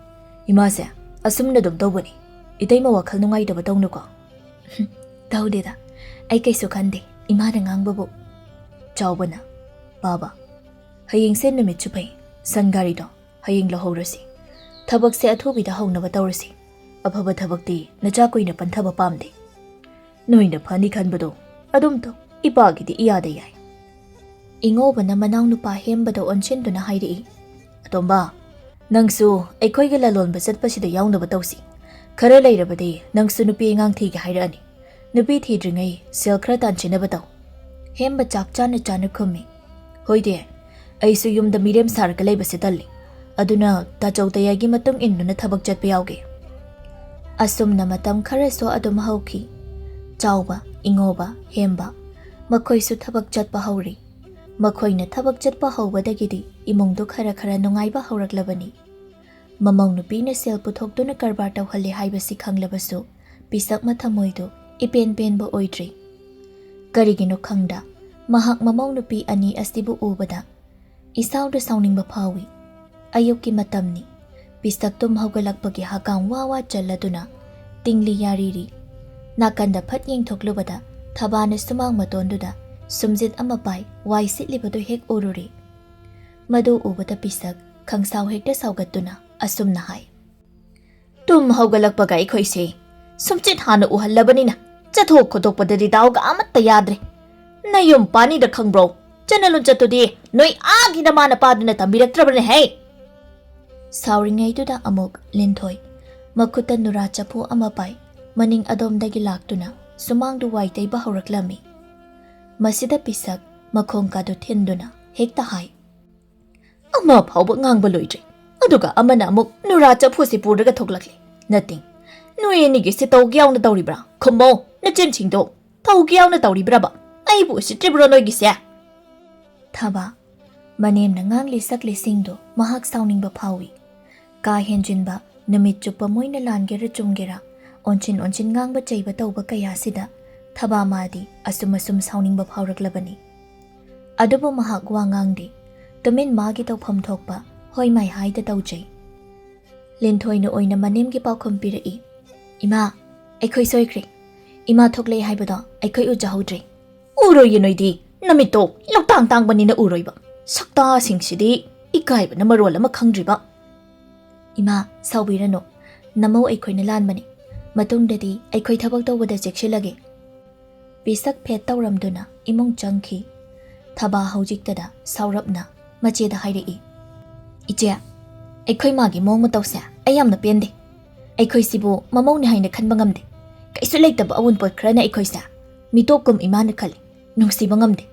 ꯏꯃꯥꯁꯦ ꯑꯁꯨꯝꯅ ꯑꯗꯨꯝ ꯇꯧꯕꯅꯤ꯫ ꯏꯇꯩꯃ ꯋꯥꯈꯜ ꯅꯨꯡꯉꯥꯏꯇꯕ ꯇꯧꯅꯨꯀꯣ꯫" "ꯇꯧꯗꯦꯗ, ꯑꯩ ꯀꯩꯁꯨ ꯈꯟꯗꯦ ꯏꯃꯥꯅ ꯉꯥꯡꯕꯕꯨ꯫" ꯆꯥꯎꯕꯅ, "ꯕꯥꯕꯥ, ꯍꯌꯦꯡꯁꯦ ꯅꯨꯃꯤꯠꯁꯨ ꯐꯩ, ꯁꯟ ꯒꯥꯔꯤꯗꯣ ꯍꯌꯦꯡ ꯂꯧꯍꯧꯔꯁꯤ꯫ ꯊꯕꯛꯁꯦ ꯑꯊꯨꯕꯤꯗ ꯍꯧꯅꯕ ꯇꯧꯔꯁꯤ꯫ ꯑꯐꯕ ꯊꯕꯛꯇꯤ ꯅꯆꯥ ꯀꯨꯏꯅ ꯄꯟꯊꯕ ꯄꯥꯝꯗꯦ꯫ ꯅꯣꯏꯅ ꯐꯅꯤ ꯈꯟꯕꯗꯣ ꯑꯗꯨꯝ ꯇꯧ, ꯏꯄꯥꯒꯤꯗꯤ ꯏꯌꯥꯗ ꯌꯥꯏ꯫" ꯏꯉꯧꯕꯅ ꯃꯅꯥꯎꯅꯨꯄꯥ ꯍꯦꯝꯕꯗ ꯑꯣꯟꯁꯤꯟꯗꯨꯅ ꯍꯥꯏꯔꯛꯏ, "ꯑꯇꯣꯝꯕ, ꯅꯪꯁꯨ ꯑꯩꯈꯣꯏꯒꯤ ꯂꯂꯣꯟꯕ ꯆꯠꯄꯁꯤꯗ ꯌꯥꯎꯅꯕ ꯇꯧꯁꯤ꯫ ꯈꯔ ꯂꯩꯔꯕꯗꯤ ꯅꯪꯁꯨ ꯅꯨꯄꯤ ꯑꯉꯥꯡ ꯊꯤꯒꯦ ꯍꯥꯏꯔꯛꯑꯅꯤ꯫ ꯅꯨꯄꯤ ꯊꯤꯗ꯭ꯔꯤꯉꯩ ꯁꯦꯜ ꯈꯔ ꯇꯥꯟꯁꯤꯟꯅꯕ ꯇꯧ꯫" ꯍꯦꯝꯕ ꯆꯥꯛ ꯆꯥꯅ ꯆꯥꯅ ꯈꯨꯝꯃꯤ, "ꯍꯣꯏꯗꯦ, ꯑꯩꯁꯨ ꯌꯨꯝꯗ ꯃꯤꯔꯦꯝ ꯁꯥꯔꯒ ꯂꯩꯕꯁꯦ ꯇꯜꯂꯤ꯫ ꯑꯗꯨꯅ ꯇꯥꯆꯧ ꯇꯌꯥꯏꯒꯤ ꯃꯇꯨꯡ ꯏꯟꯗꯨꯅ ꯊꯕꯛ ꯆꯠꯄ ꯌꯥꯎꯒꯦ꯫" ꯑꯁꯨꯝꯅ ꯃꯇꯝ ꯈꯔꯁꯨ ꯑꯗꯨꯝ ꯍꯧꯈꯤ꯫ ꯆꯥꯎꯕ, ꯏꯉꯧꯕ, ꯍꯦꯝꯕ ꯃꯈꯣꯏꯁꯨ ꯊꯕꯛ ꯆꯠꯄ ꯍꯧꯔꯤ꯫ ꯃꯈꯣꯏꯅ ꯊꯕꯛ ꯆꯠꯄ ꯍꯧꯕꯗꯒꯤꯗꯤ ꯏꯃꯨꯡꯗꯨ ꯈꯔ ꯈꯔ ꯅꯨꯡꯉꯥꯏꯕ ꯍꯧꯔꯛꯂꯕꯅꯤ꯫ ꯃꯃꯧ ꯅꯨꯄꯤꯅ ꯁꯦꯜ ꯄꯨꯊꯣꯛꯇꯨꯅ ꯀꯔꯕꯥꯔ ꯇꯧꯍꯜꯂꯤ ꯍꯥꯏꯕꯁꯤ ꯈꯪꯂꯕꯁꯨ ꯄꯤꯁꯛ ꯃꯊꯃꯣꯏꯗꯨ ꯏꯄꯦꯟ ꯄꯦꯟꯕ ꯑꯣꯏꯗ꯭ꯔꯤ꯫ ꯀꯔꯤꯒꯤꯅꯣ ꯈꯪꯗ ꯃꯍꯥꯛ ꯃꯃꯧ ꯅꯨꯄꯤ ꯑꯅꯤ ꯑꯁꯤꯕꯨ ꯎꯕꯗ ꯏꯁꯥꯎꯗ ꯁꯥꯎꯅꯤꯡꯕ ꯐꯥꯎꯏ꯫ ꯑꯌꯨꯛꯀꯤ ꯃꯇꯝꯅꯤ꯫ ꯄꯤꯁꯛ ꯇꯨꯝ ꯍꯧꯒꯠꯂꯛꯄꯒꯤ ꯍꯀꯥꯝ ꯋꯥ ꯋꯥ ꯆꯜꯂꯗꯨꯅ ꯇꯤꯡꯂꯤ ꯌꯥꯔꯤꯔꯤ꯫ ꯅꯥꯀꯟꯗ ꯐꯠ ꯌꯦꯡꯊꯣꯛꯂꯨꯕꯗ ꯊꯕꯥꯅ ꯁꯨꯃꯥꯡ ꯃꯇꯣꯟꯗꯨꯗ ꯁꯨꯝꯖꯤꯠ ꯑꯃ ꯄꯥꯏ ꯋꯥꯏ ꯁꯤꯠꯂꯤꯕꯗꯨ ꯍꯦꯛ ꯎꯔꯨꯔꯦ꯫ ꯃꯗꯨ ꯎꯕꯗ ꯄꯤꯁꯛ ꯈꯪꯁꯥꯎ ꯍꯦꯛꯇ ꯁꯥꯎꯒꯠꯇꯨꯅ ꯑꯁꯨꯝꯅ ꯍꯥꯏ, "ꯇꯨꯝ ꯍꯧꯒꯠꯂꯛꯄꯒ ꯑꯩꯈꯣꯏꯁꯦ ꯁꯨꯝꯆꯤꯠ ꯍꯥꯟꯅ ꯎꯍꯜꯂꯕꯅꯤꯅ ꯆꯠꯊꯣꯛ ꯈꯣꯠꯇꯣꯛꯄꯗꯗꯤ ꯗꯥꯎꯒ ꯑꯃꯠꯇ ꯌꯥꯗ꯭ꯔꯦ꯫ ꯅꯌꯨꯝ ꯄꯥꯅꯤꯗ ꯈꯪꯕ꯭ꯔꯣ? ꯆꯠꯅ ꯂꯣꯟꯆꯠꯇꯨꯗꯤ ꯅꯣꯏ ꯑꯥꯒꯤ ꯅꯃꯥ ꯅꯄꯥꯗꯨꯅ ꯇꯝꯕꯤꯔꯛꯇ꯭ꯔꯕꯅꯦ ꯍꯦ!" ꯁꯥꯎꯔꯤꯉꯩꯗꯨꯗ ꯑꯃꯨꯛ ꯂꯤꯟꯊꯣꯏ ꯃꯈꯨꯠꯇ ꯅꯨꯔꯥ ꯆꯐꯨ ꯑꯃ ꯄꯥꯏ ꯃꯅꯤꯡ ꯑꯗꯣꯝꯗꯒꯤ ꯂꯥꯛꯇꯨꯅ ꯁꯨꯃꯥꯡꯗꯨ ꯋꯥꯏ ꯇꯩꯕ ꯍꯧꯔꯛꯂꯝꯃꯤ꯫ ꯃꯁꯤꯗ ꯄꯤꯁꯛ ꯃꯈꯣꯡ ꯀꯥꯗꯨ ꯊꯤꯟꯗꯨꯅ ꯍꯦꯛꯇ ꯍꯥꯏ, "ꯑꯃ ꯐꯥꯎꯕ ꯉꯥꯡꯕ ꯂꯣꯏꯗ꯭ꯔꯤ, ꯑꯗꯨꯒ ꯑꯃꯅ ꯑꯃꯨꯛ ꯅꯨꯔꯥ ꯆꯐꯨꯁꯤ ꯄꯨꯔꯒ ꯊꯣꯛꯂꯛꯂꯤ꯫ ꯅꯠꯇꯤꯡ, ꯅꯣꯏ ꯑꯅꯤꯒꯤꯁꯤ ꯇꯧꯒꯦ ꯌꯥꯎꯅ ꯇꯧꯔꯤꯕ꯭ꯔꯥ? ꯈꯨꯝꯃꯣ, ꯅꯆꯤꯟꯁꯤꯡꯗꯣ ꯇꯧꯒꯦ ꯌꯥꯎꯅ ꯇꯧꯔꯤꯕ꯭ꯔꯕ? ꯑꯩꯕꯨ ꯎꯁꯤꯠꯇ꯭ꯔꯤꯕ꯭ꯔꯣ ꯅꯣꯏꯒꯤꯁꯦ?" ꯊꯕ, ꯃꯅꯦꯝꯅ ꯉꯥꯡꯂꯤ ꯁꯛꯂꯤꯁꯤꯡꯗꯨ ꯃꯍꯥꯛ ꯁꯥꯎꯅꯤꯡꯕ ꯐꯥꯎꯏ꯫ ꯀꯥ ꯍꯦꯟꯖꯤꯟꯕ, ꯅꯨꯃꯤꯠ ꯆꯨꯞꯄ ꯃꯣꯏꯅ ꯂꯥꯟꯒꯦꯔꯥ ꯆꯨꯝꯒꯦꯔꯥ, ꯑꯣꯟꯁꯤꯟ ꯑꯣꯟꯁꯤꯟ ꯉꯥꯡꯕ ꯆꯩꯕ ꯇꯧꯕ ꯀꯌꯥꯁꯤꯗ ꯊꯕꯥ ꯃꯥꯗꯤ ꯑꯁꯨꯝ ꯑꯁꯨꯝ ꯁꯥꯎꯅꯤꯡꯕ ꯐꯥꯎꯔꯛꯂꯕꯅꯤ꯫ ꯑꯗꯨꯕꯨ ꯃꯍꯥꯛ ꯋꯥ ꯉꯥꯡꯗꯦ꯫ ꯇꯨꯃꯤꯟ ꯃꯥꯒꯤ ꯇꯧꯐꯝ ꯊꯣꯛꯄ ꯍꯣꯏ ꯃꯥꯏ ꯍꯥꯏꯗ ꯇꯧꯖꯩ꯫ ꯂꯤꯟꯊꯣꯏꯅ ꯑꯣꯏꯅ ꯃꯅꯦꯝꯒꯤ ꯄꯥꯎꯈꯨꯝ ꯄꯤꯔꯛꯏ꯫ "ꯏꯃꯥ, ꯑꯩꯈꯣꯏ ꯁꯣꯏꯈ꯭ꯔꯦ꯫ ꯏꯃꯥ ꯊꯣꯛꯂꯛꯑꯦ ꯍꯥꯏꯕꯗꯣ ꯑꯩꯈꯣꯏ ꯎꯖꯍꯧꯗ꯭ꯔꯦ꯫" "ꯎꯔꯣꯏꯌꯦ ꯅꯣꯏꯗꯤ, ꯅꯃꯤꯠꯇꯣ ꯂꯧꯇꯥꯡ ꯇꯥꯡꯕꯅꯤꯅ ꯎꯔꯣꯏꯕ꯫ ꯁꯛꯇꯥꯁꯤꯡꯁꯤꯗꯤ ꯏꯀꯥꯏꯕꯅ ꯃꯔꯣꯜ ꯑꯃ ꯈꯪꯗ꯭ꯔꯤꯕ꯫" "ꯏꯃꯥ, ꯁꯥꯎꯕꯤꯔꯅꯨ꯫ ꯅꯃꯧ ꯑꯩꯈꯣꯏꯅ ꯂꯥꯟꯕꯅꯤ꯫ ꯃꯇꯨꯡꯗꯗꯤ ꯑꯩꯈꯣꯏ ꯊꯕꯛ ꯇꯧꯕꯗ ꯆꯦꯛꯁꯤꯜꯂꯒꯦ꯫" ꯄꯤꯁꯛ ꯐꯦꯠ ꯇꯧꯔꯝꯗꯨꯅ ꯏꯃꯨꯡ ꯆꯪꯈꯤ꯫ ꯊꯕꯥ ꯍꯧꯖꯤꯛꯇꯗ ꯁꯥꯎꯔꯞꯅ ꯃꯆꯦꯗ ꯍꯥꯏꯔꯛꯏ꯫ "ꯏꯆꯦ, ꯑꯩꯈꯣꯏ ꯃꯥꯒꯤ ꯃꯑꯣꯡ ꯃꯇꯧꯁꯦ ꯑꯩ ꯌꯥꯝꯅ ꯄꯦꯟꯗꯦ꯫ ꯑꯩꯈꯣꯏꯁꯤꯕꯨ ꯃꯃꯧꯅꯦ ꯍꯥꯏꯅ ꯈꯟꯕ ꯉꯝꯗꯦ꯫ ꯀꯩꯁꯨ ꯂꯩꯇꯕ ꯑꯋꯨꯟꯄꯣꯠ ꯈꯔꯅ ꯑꯩꯈꯣꯏꯁꯦ ꯃꯤꯇꯣꯞ ꯀꯨꯝ ꯏꯃꯥꯅ ꯈꯜꯂꯤ꯫ ꯅꯨꯡꯁꯤꯕ ꯉꯝꯗꯦ꯫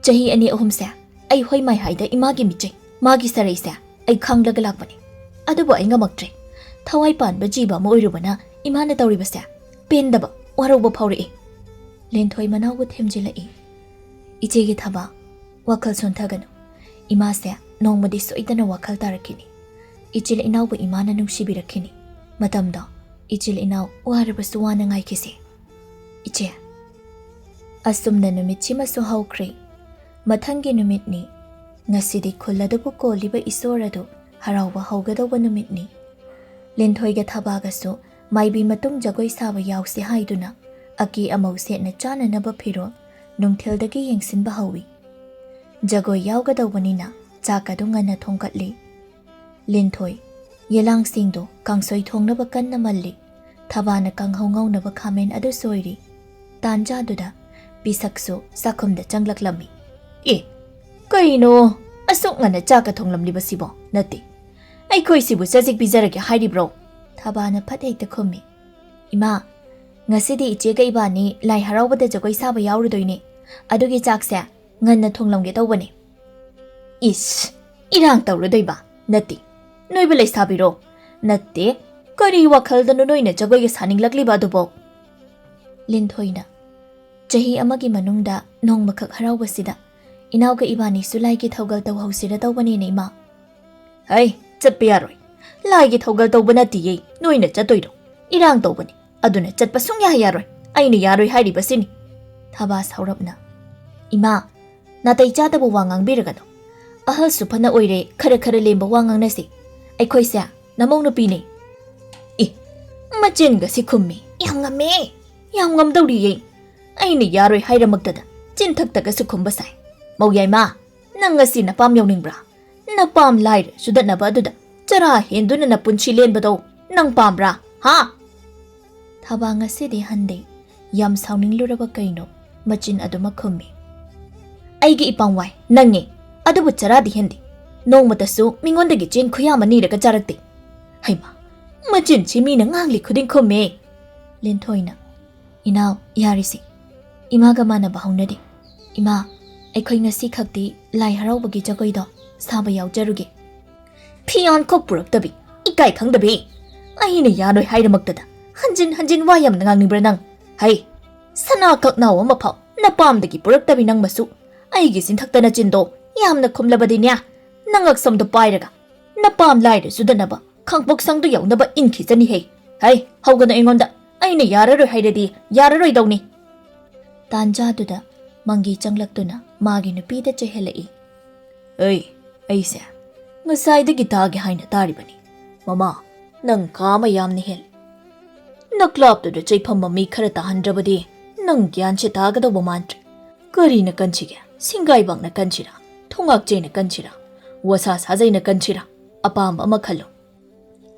ꯆꯍꯤ ꯑꯅꯤ ꯑꯍꯨꯝꯁꯦ ꯑꯩ ꯍꯣꯏ ꯃꯥꯏ ꯍꯥꯏꯗ ꯏꯃꯥꯒꯤ ꯃꯤꯆꯩ, ꯃꯥꯒꯤ ꯁꯔꯩꯁꯦ ꯑꯩ ꯈꯥꯡꯂꯒ ꯂꯥꯛꯄꯅꯦ꯫ ꯑꯗꯨꯕꯨ ꯑꯩ ꯉꯝꯃꯛꯇ꯭ꯔꯦ꯫ ꯊꯋꯥꯏ ꯄꯥꯟꯕ ꯖꯤꯕ ꯑꯃ ꯑꯣꯏꯔꯨꯕꯅ ꯏꯃꯥꯅ ꯇꯧꯔꯤꯕꯁꯦ ꯄꯦꯟꯗꯕ, ꯋꯥꯔꯧꯕ ꯐꯥꯎꯔꯛꯏ꯫" ꯂꯦꯟꯊꯣꯏ ꯃꯅꯥꯎꯕꯨ ꯊꯦꯝꯖꯤꯜꯂꯛꯏ꯫ "ꯏꯆꯦꯒꯤ ꯊꯕꯛ, ꯋꯥꯈꯜ ꯁꯣꯟꯊꯒꯅꯨ꯫ ꯏꯃꯥꯁꯦ ꯅꯣꯡꯃꯗꯤ ꯁꯣꯏꯗꯅ ꯋꯥꯈꯜ ꯇꯥꯔꯛꯈꯤꯅꯤ꯫ ꯏꯆꯤꯜ ꯏꯅꯥꯎꯕꯨ ꯏꯃꯥꯅ ꯅꯨꯡꯁꯤꯕꯤꯔꯛꯈꯤꯅꯤ꯫ ꯃꯇꯝꯗꯣ ꯏꯆꯤꯜ ꯏꯅꯥꯎ ꯋꯥꯔꯕꯁꯨ ꯋꯥꯅ ꯉꯥꯏꯈꯤꯁꯦ, ꯏꯆꯦ꯫" ꯑꯁꯨꯝꯅ ꯅꯨꯃꯤꯠꯁꯤꯃꯁꯨ ꯍꯧꯈ꯭ꯔꯦ꯫ ꯃꯊꯪꯒꯤ ꯅꯨꯃꯤꯠꯅꯤ꯫ ꯉꯁꯤꯗꯤ ꯈꯨꯜ ꯑꯗꯨꯕꯨ ꯀꯣꯜꯂꯤꯕ ꯏꯁꯣꯔ ꯑꯗꯨ ꯍꯔꯥꯎꯕ ꯍꯧꯒꯗꯧꯕ ꯅꯨꯃꯤꯠꯅꯤ꯫ ꯂꯤꯟꯊꯣꯏꯒ ꯊꯕꯥꯒꯁꯨ ꯃꯥꯏꯕꯤ ꯃꯇꯨꯡ ꯖꯒꯣꯏ ꯁꯥꯕ ꯌꯥꯎꯁꯦ ꯍꯥꯏꯗꯨꯅ ꯑꯀꯦ ꯑꯃꯧ ꯁꯦꯠꯅ ꯆꯥꯅꯅꯕ ꯐꯤꯔꯣꯜ ꯅꯨꯡꯊꯤꯜꯗꯒꯤ ꯌꯦꯡꯁꯤꯟꯕ ꯍꯧꯏ꯫ ꯖꯒꯣꯏ ꯌꯥꯎꯒꯗꯧꯕꯅꯤꯅ ꯆꯥꯛ ꯑꯗꯨ ꯉꯟꯅ ꯊꯣꯡꯒꯠꯂꯤ꯫ ꯂꯤꯟꯊꯣꯏ ꯌꯦꯂꯥꯡꯁꯤꯡꯗꯨ ꯀꯥꯡꯁꯣꯏ ꯊꯣꯡꯅꯕ ꯀꯟꯅ ꯃꯜꯂꯤ꯫ ꯊꯕꯥꯅ ꯀꯥꯡꯍꯧ ꯉꯧꯅꯕ ꯈꯥꯃꯦꯟ ꯑꯗꯨ ꯁꯣꯏꯔꯤ꯫ ꯇꯥꯟꯖꯥꯗꯨꯗ ꯄꯤꯁꯛꯁꯨ ꯆꯥꯛꯈꯨꯝꯗ ꯆꯪꯂꯛꯂꯝꯃꯤ꯫ "ꯑꯦ, ꯀꯩꯅꯣ ꯑꯁꯨꯛ ꯉꯟꯅ ꯆꯥꯛꯀ ꯊꯣꯡꯂꯝꯂꯤꯕꯁꯤꯕꯣ? ꯅꯠꯇꯦ, ꯑꯩꯈꯣꯏꯁꯤꯕꯨ ꯆꯖꯤꯛ ꯄꯤꯖꯔꯒꯦ ꯍꯥꯏꯔꯤꯕ꯭ꯔꯣ?" ꯊꯕꯥꯅ ꯐꯠ ꯍꯦꯛꯇ ꯈꯨꯝꯃꯤ꯫ "ꯏꯃꯥ, ꯉꯁꯤꯗꯤ ꯏꯆꯦꯒ ꯏꯕꯥꯅꯤ ꯂꯥꯏ ꯍꯔꯥꯎꯕꯗ ꯖꯒꯣꯏ ꯁꯥꯕ ꯌꯥꯎꯔꯨꯗꯣꯏꯅꯦ꯫ ꯑꯗꯨꯒꯤ ꯆꯥꯛꯁꯦ ꯉꯟꯅ ꯊꯣꯡꯂꯝꯒꯦ ꯇꯧꯕꯅꯦ꯫" "ꯏꯁ, ꯏꯔꯥꯡ ꯇꯧꯔꯗꯣꯏꯕ? ꯅꯠꯇꯦ, ꯅꯣꯏꯕꯨ ꯂꯩꯁꯥꯕꯤꯔꯣ? ꯅꯠꯇꯦ, ꯀꯔꯤ ꯋꯥꯈꯜꯗꯅꯣ ꯅꯣꯏꯅ ꯖꯒꯣꯏꯒ ꯁꯥꯅꯤꯡꯂꯛꯂꯤꯕ ꯑꯗꯨꯕꯣ?" ꯂꯤꯟꯊꯣꯏꯅ, "ꯆꯍꯤ ꯑꯃꯒꯤ ꯃꯅꯨꯡꯗ ꯅꯣꯡꯃꯈꯛ ꯍꯔꯥꯎꯕꯁꯤꯗ ꯏꯅꯥꯎꯒ ꯏꯕꯥꯅꯤꯁꯨ ꯂꯥꯏꯒꯤ ꯊꯧꯒꯜ ꯇꯧꯍꯧꯁꯤꯔ ꯇꯧꯕꯅꯦꯅꯦ, ꯏꯃꯥ꯫" "ꯍꯩ, ꯆꯠꯄ ꯌꯥꯔꯣꯏ꯫ ꯂꯥꯏꯒꯤ ꯊꯧꯒꯜ ꯇꯧꯕ ꯅꯠꯇꯤꯌꯦ, ꯅꯣꯏꯅ ꯆꯠꯇꯣꯏꯗꯣ꯫ ꯏꯔꯥꯡ ꯇꯧꯕꯅꯤ, ꯑꯗꯨꯅ ꯆꯠꯄ ꯁꯨꯡꯌꯥ ꯌꯥꯔꯣꯏ꯫ ꯑꯩꯅ ꯌꯥꯔꯣꯏ ꯍꯥꯏꯔꯤꯕꯁꯤꯅꯤ꯫" ꯊꯕꯥ ꯁꯥꯎꯔꯞꯅ, "ꯏꯃꯥ, ꯅꯥꯇꯩ ꯆꯥꯗꯕ ꯋꯥ ꯉꯥꯡꯕꯤꯔꯒꯅꯨ꯫ ꯑꯍꯜꯁꯨ ꯐꯅ ꯑꯣꯏꯔꯦ, ꯈꯔ ꯈꯔ ꯂꯦꯝꯕ ꯋꯥ ꯉꯥꯡꯅꯁꯤ꯫ ꯑꯩꯈꯣꯏꯁꯦ ꯅꯃꯧ ꯅꯨꯄꯤꯅꯦ꯫ ꯏ, ꯃꯆꯤꯟꯒꯁꯤ ꯈꯨꯝꯃꯤ꯫ ꯌꯥꯝ ꯉꯝꯃꯦ꯫ ꯌꯥꯝ ꯉꯝꯗꯧꯔꯤꯌꯦ꯫ ꯑꯩꯅ ꯌꯥꯔꯣꯏ ꯍꯥꯏꯔꯃꯛꯇꯗ ꯆꯤꯟꯊꯛꯇꯒꯁꯨ ꯈꯨꯝꯕ ꯁꯥꯏ꯫ ꯃꯧ ꯌꯥꯏꯃ, ꯅꯪ ꯉꯁꯤ ꯅꯄꯥꯝ ꯌꯥꯎꯅꯤꯡꯕ꯭ꯔꯥ? ꯅꯄꯥꯝ ꯂꯥꯏꯔ ꯆꯨꯗꯠꯅꯕ ꯑꯗꯨꯗ ꯆꯔꯥ ꯍꯦꯟꯗꯨꯅ ꯅꯄꯨꯟꯁꯤ ꯂꯦꯟꯕꯗꯣ ꯅꯪ ꯄꯥꯝꯕ꯭ꯔꯥ? ꯍꯥ? ꯊꯕꯥ ꯉꯁꯤꯗꯤ ꯍꯟꯗꯦ꯫ ꯌꯥꯝ ꯁꯥꯎꯅꯤꯡꯂꯨꯔꯕ ꯀꯩꯅꯣ, ꯃꯆꯤꯟ ꯑꯗꯨꯃꯛ ꯈꯨꯝꯃꯤ꯫ ꯑꯩꯒꯤ ꯏꯄꯥꯝ ꯋꯥꯏ ꯅꯪꯉꯦ, ꯑꯗꯨꯕꯨ ꯆꯔꯥꯗꯤ ꯍꯦꯟꯗꯦ꯫ ꯅꯣꯡꯃꯇꯁꯨ ꯃꯤꯉꯣꯟꯗꯒꯤ ꯆꯦꯡ ꯈꯨꯌꯥꯝ ꯑꯃ ꯅꯤꯔꯒ ꯆꯥꯔꯛꯇꯦ꯫ ꯍꯩꯃꯥ, ꯃꯆꯤꯟꯁꯤ ꯃꯤꯅ ꯉꯥꯡꯂꯤ ꯈꯨꯗꯤꯡ ꯈꯨꯝꯃꯦ꯫ ꯂꯤꯟꯊꯣꯏꯅ, ꯏꯅꯥꯎ, ꯌꯥꯔꯤꯁꯤ꯫ ꯏꯃꯥꯒ ꯃꯥꯟꯅꯕ ꯍꯧꯅꯗꯦ꯫ ꯏꯃꯥ, ꯑꯩꯈꯣꯏ ꯉꯁꯤ ꯈꯛꯇꯤ ꯂꯥꯏ ꯍꯔꯥꯎꯕꯒꯤ ꯖꯒꯣꯏꯗꯣ ꯁꯥꯕ ꯌꯥꯎꯖꯔꯨꯒꯦ꯫ ꯐꯤꯌꯥꯟꯈꯣꯛ ꯄꯨꯔꯛꯇꯕꯤ, ꯏꯀꯥꯏ ꯈꯪꯗꯕꯤ꯫ ꯑꯩꯅ ꯌꯥꯔꯣꯏ ꯍꯥꯏꯔꯃꯛꯇꯗ ꯍꯟꯖꯤꯟ ꯍꯟꯖꯤꯟ ꯋꯥ ꯌꯥꯝꯅ ꯉꯥꯡꯅꯤꯡꯕ꯭ꯔꯥ ꯅꯪ? ꯍꯩ, ꯁꯅꯥ ꯀꯛꯅꯥꯎ ꯑꯃꯐꯥꯎ ꯅꯄꯥꯝꯗꯒꯤ ꯄꯨꯔꯛꯇꯕꯤ ꯅꯪꯃꯁꯨ ꯑꯩꯒꯤ ꯆꯤꯟꯊꯛꯇ ꯅꯆꯤꯟꯗꯣ ꯌꯥꯝꯅ ꯈꯨꯝꯂꯕꯗꯤꯅꯦ, ꯅꯉꯛꯁꯝꯗꯣ ꯄꯥꯏꯔꯒ ꯅꯄꯥꯝ ꯂꯥꯏꯔ ꯆꯨꯗꯅꯕ ꯈꯥꯡꯄꯣꯛ ꯁꯪꯗꯨ ꯌꯧꯅꯕ ꯏꯟꯈꯤꯖꯅꯤꯍꯦ꯫ ꯍꯩ, ꯍꯧꯒꯅꯨ ꯑꯩꯉꯣꯟꯗ꯫ ꯑꯩꯅ ꯌꯥꯔꯔꯣꯏ ꯍꯥꯏꯔꯗꯤ ꯌꯥꯔꯔꯣꯏꯗꯧꯅꯤ꯫ ꯇꯥꯟꯖꯥꯗꯨꯗ ꯃꯪꯒꯤ ꯆꯪꯂꯛꯇꯨꯅ ꯃꯥꯒꯤ ꯅꯨꯄꯤꯗ ꯆꯩꯍꯜꯂꯛꯏ꯫ ꯑꯩ, ꯑꯩꯁꯦ ꯉꯁꯥꯏꯗꯒꯤ ꯇꯥꯒꯦ ꯍꯥꯏꯅ ꯇꯥꯔꯤꯕꯅꯤ꯫ ꯃꯃꯥ, ꯅꯪ ꯀꯥ ꯑꯃ ꯌꯥꯝꯅ ꯍꯦꯜꯂꯤ꯫ ꯅꯀ꯭ꯂꯥꯞꯇꯨꯗ ꯆꯩꯐꯝ ꯃꯃꯤ ꯈꯔ ꯇꯥꯍꯟꯗ꯭ꯔꯕꯗꯤ ꯅꯪ ꯒ꯭ꯌꯥꯟꯁꯦ ꯇꯥꯒꯗꯧꯕ ꯃꯥꯟꯗ꯭ꯔꯦ꯫ ꯀꯔꯤꯅ ꯀꯟꯁꯤꯒꯦ? ꯁꯤꯡꯒꯥꯏꯕꯥꯛꯅ ꯀꯟꯁꯤꯔꯥ? ꯊꯣꯉꯥꯛꯆꯦꯅ ꯀꯟꯁꯤꯔꯥ? ꯋꯥꯁꯥ ꯁꯥꯖꯩꯅ ꯀꯟꯁꯤꯔꯥ? ꯑꯄꯥꯝꯕ ꯑꯃ ꯈꯜꯂꯨ꯫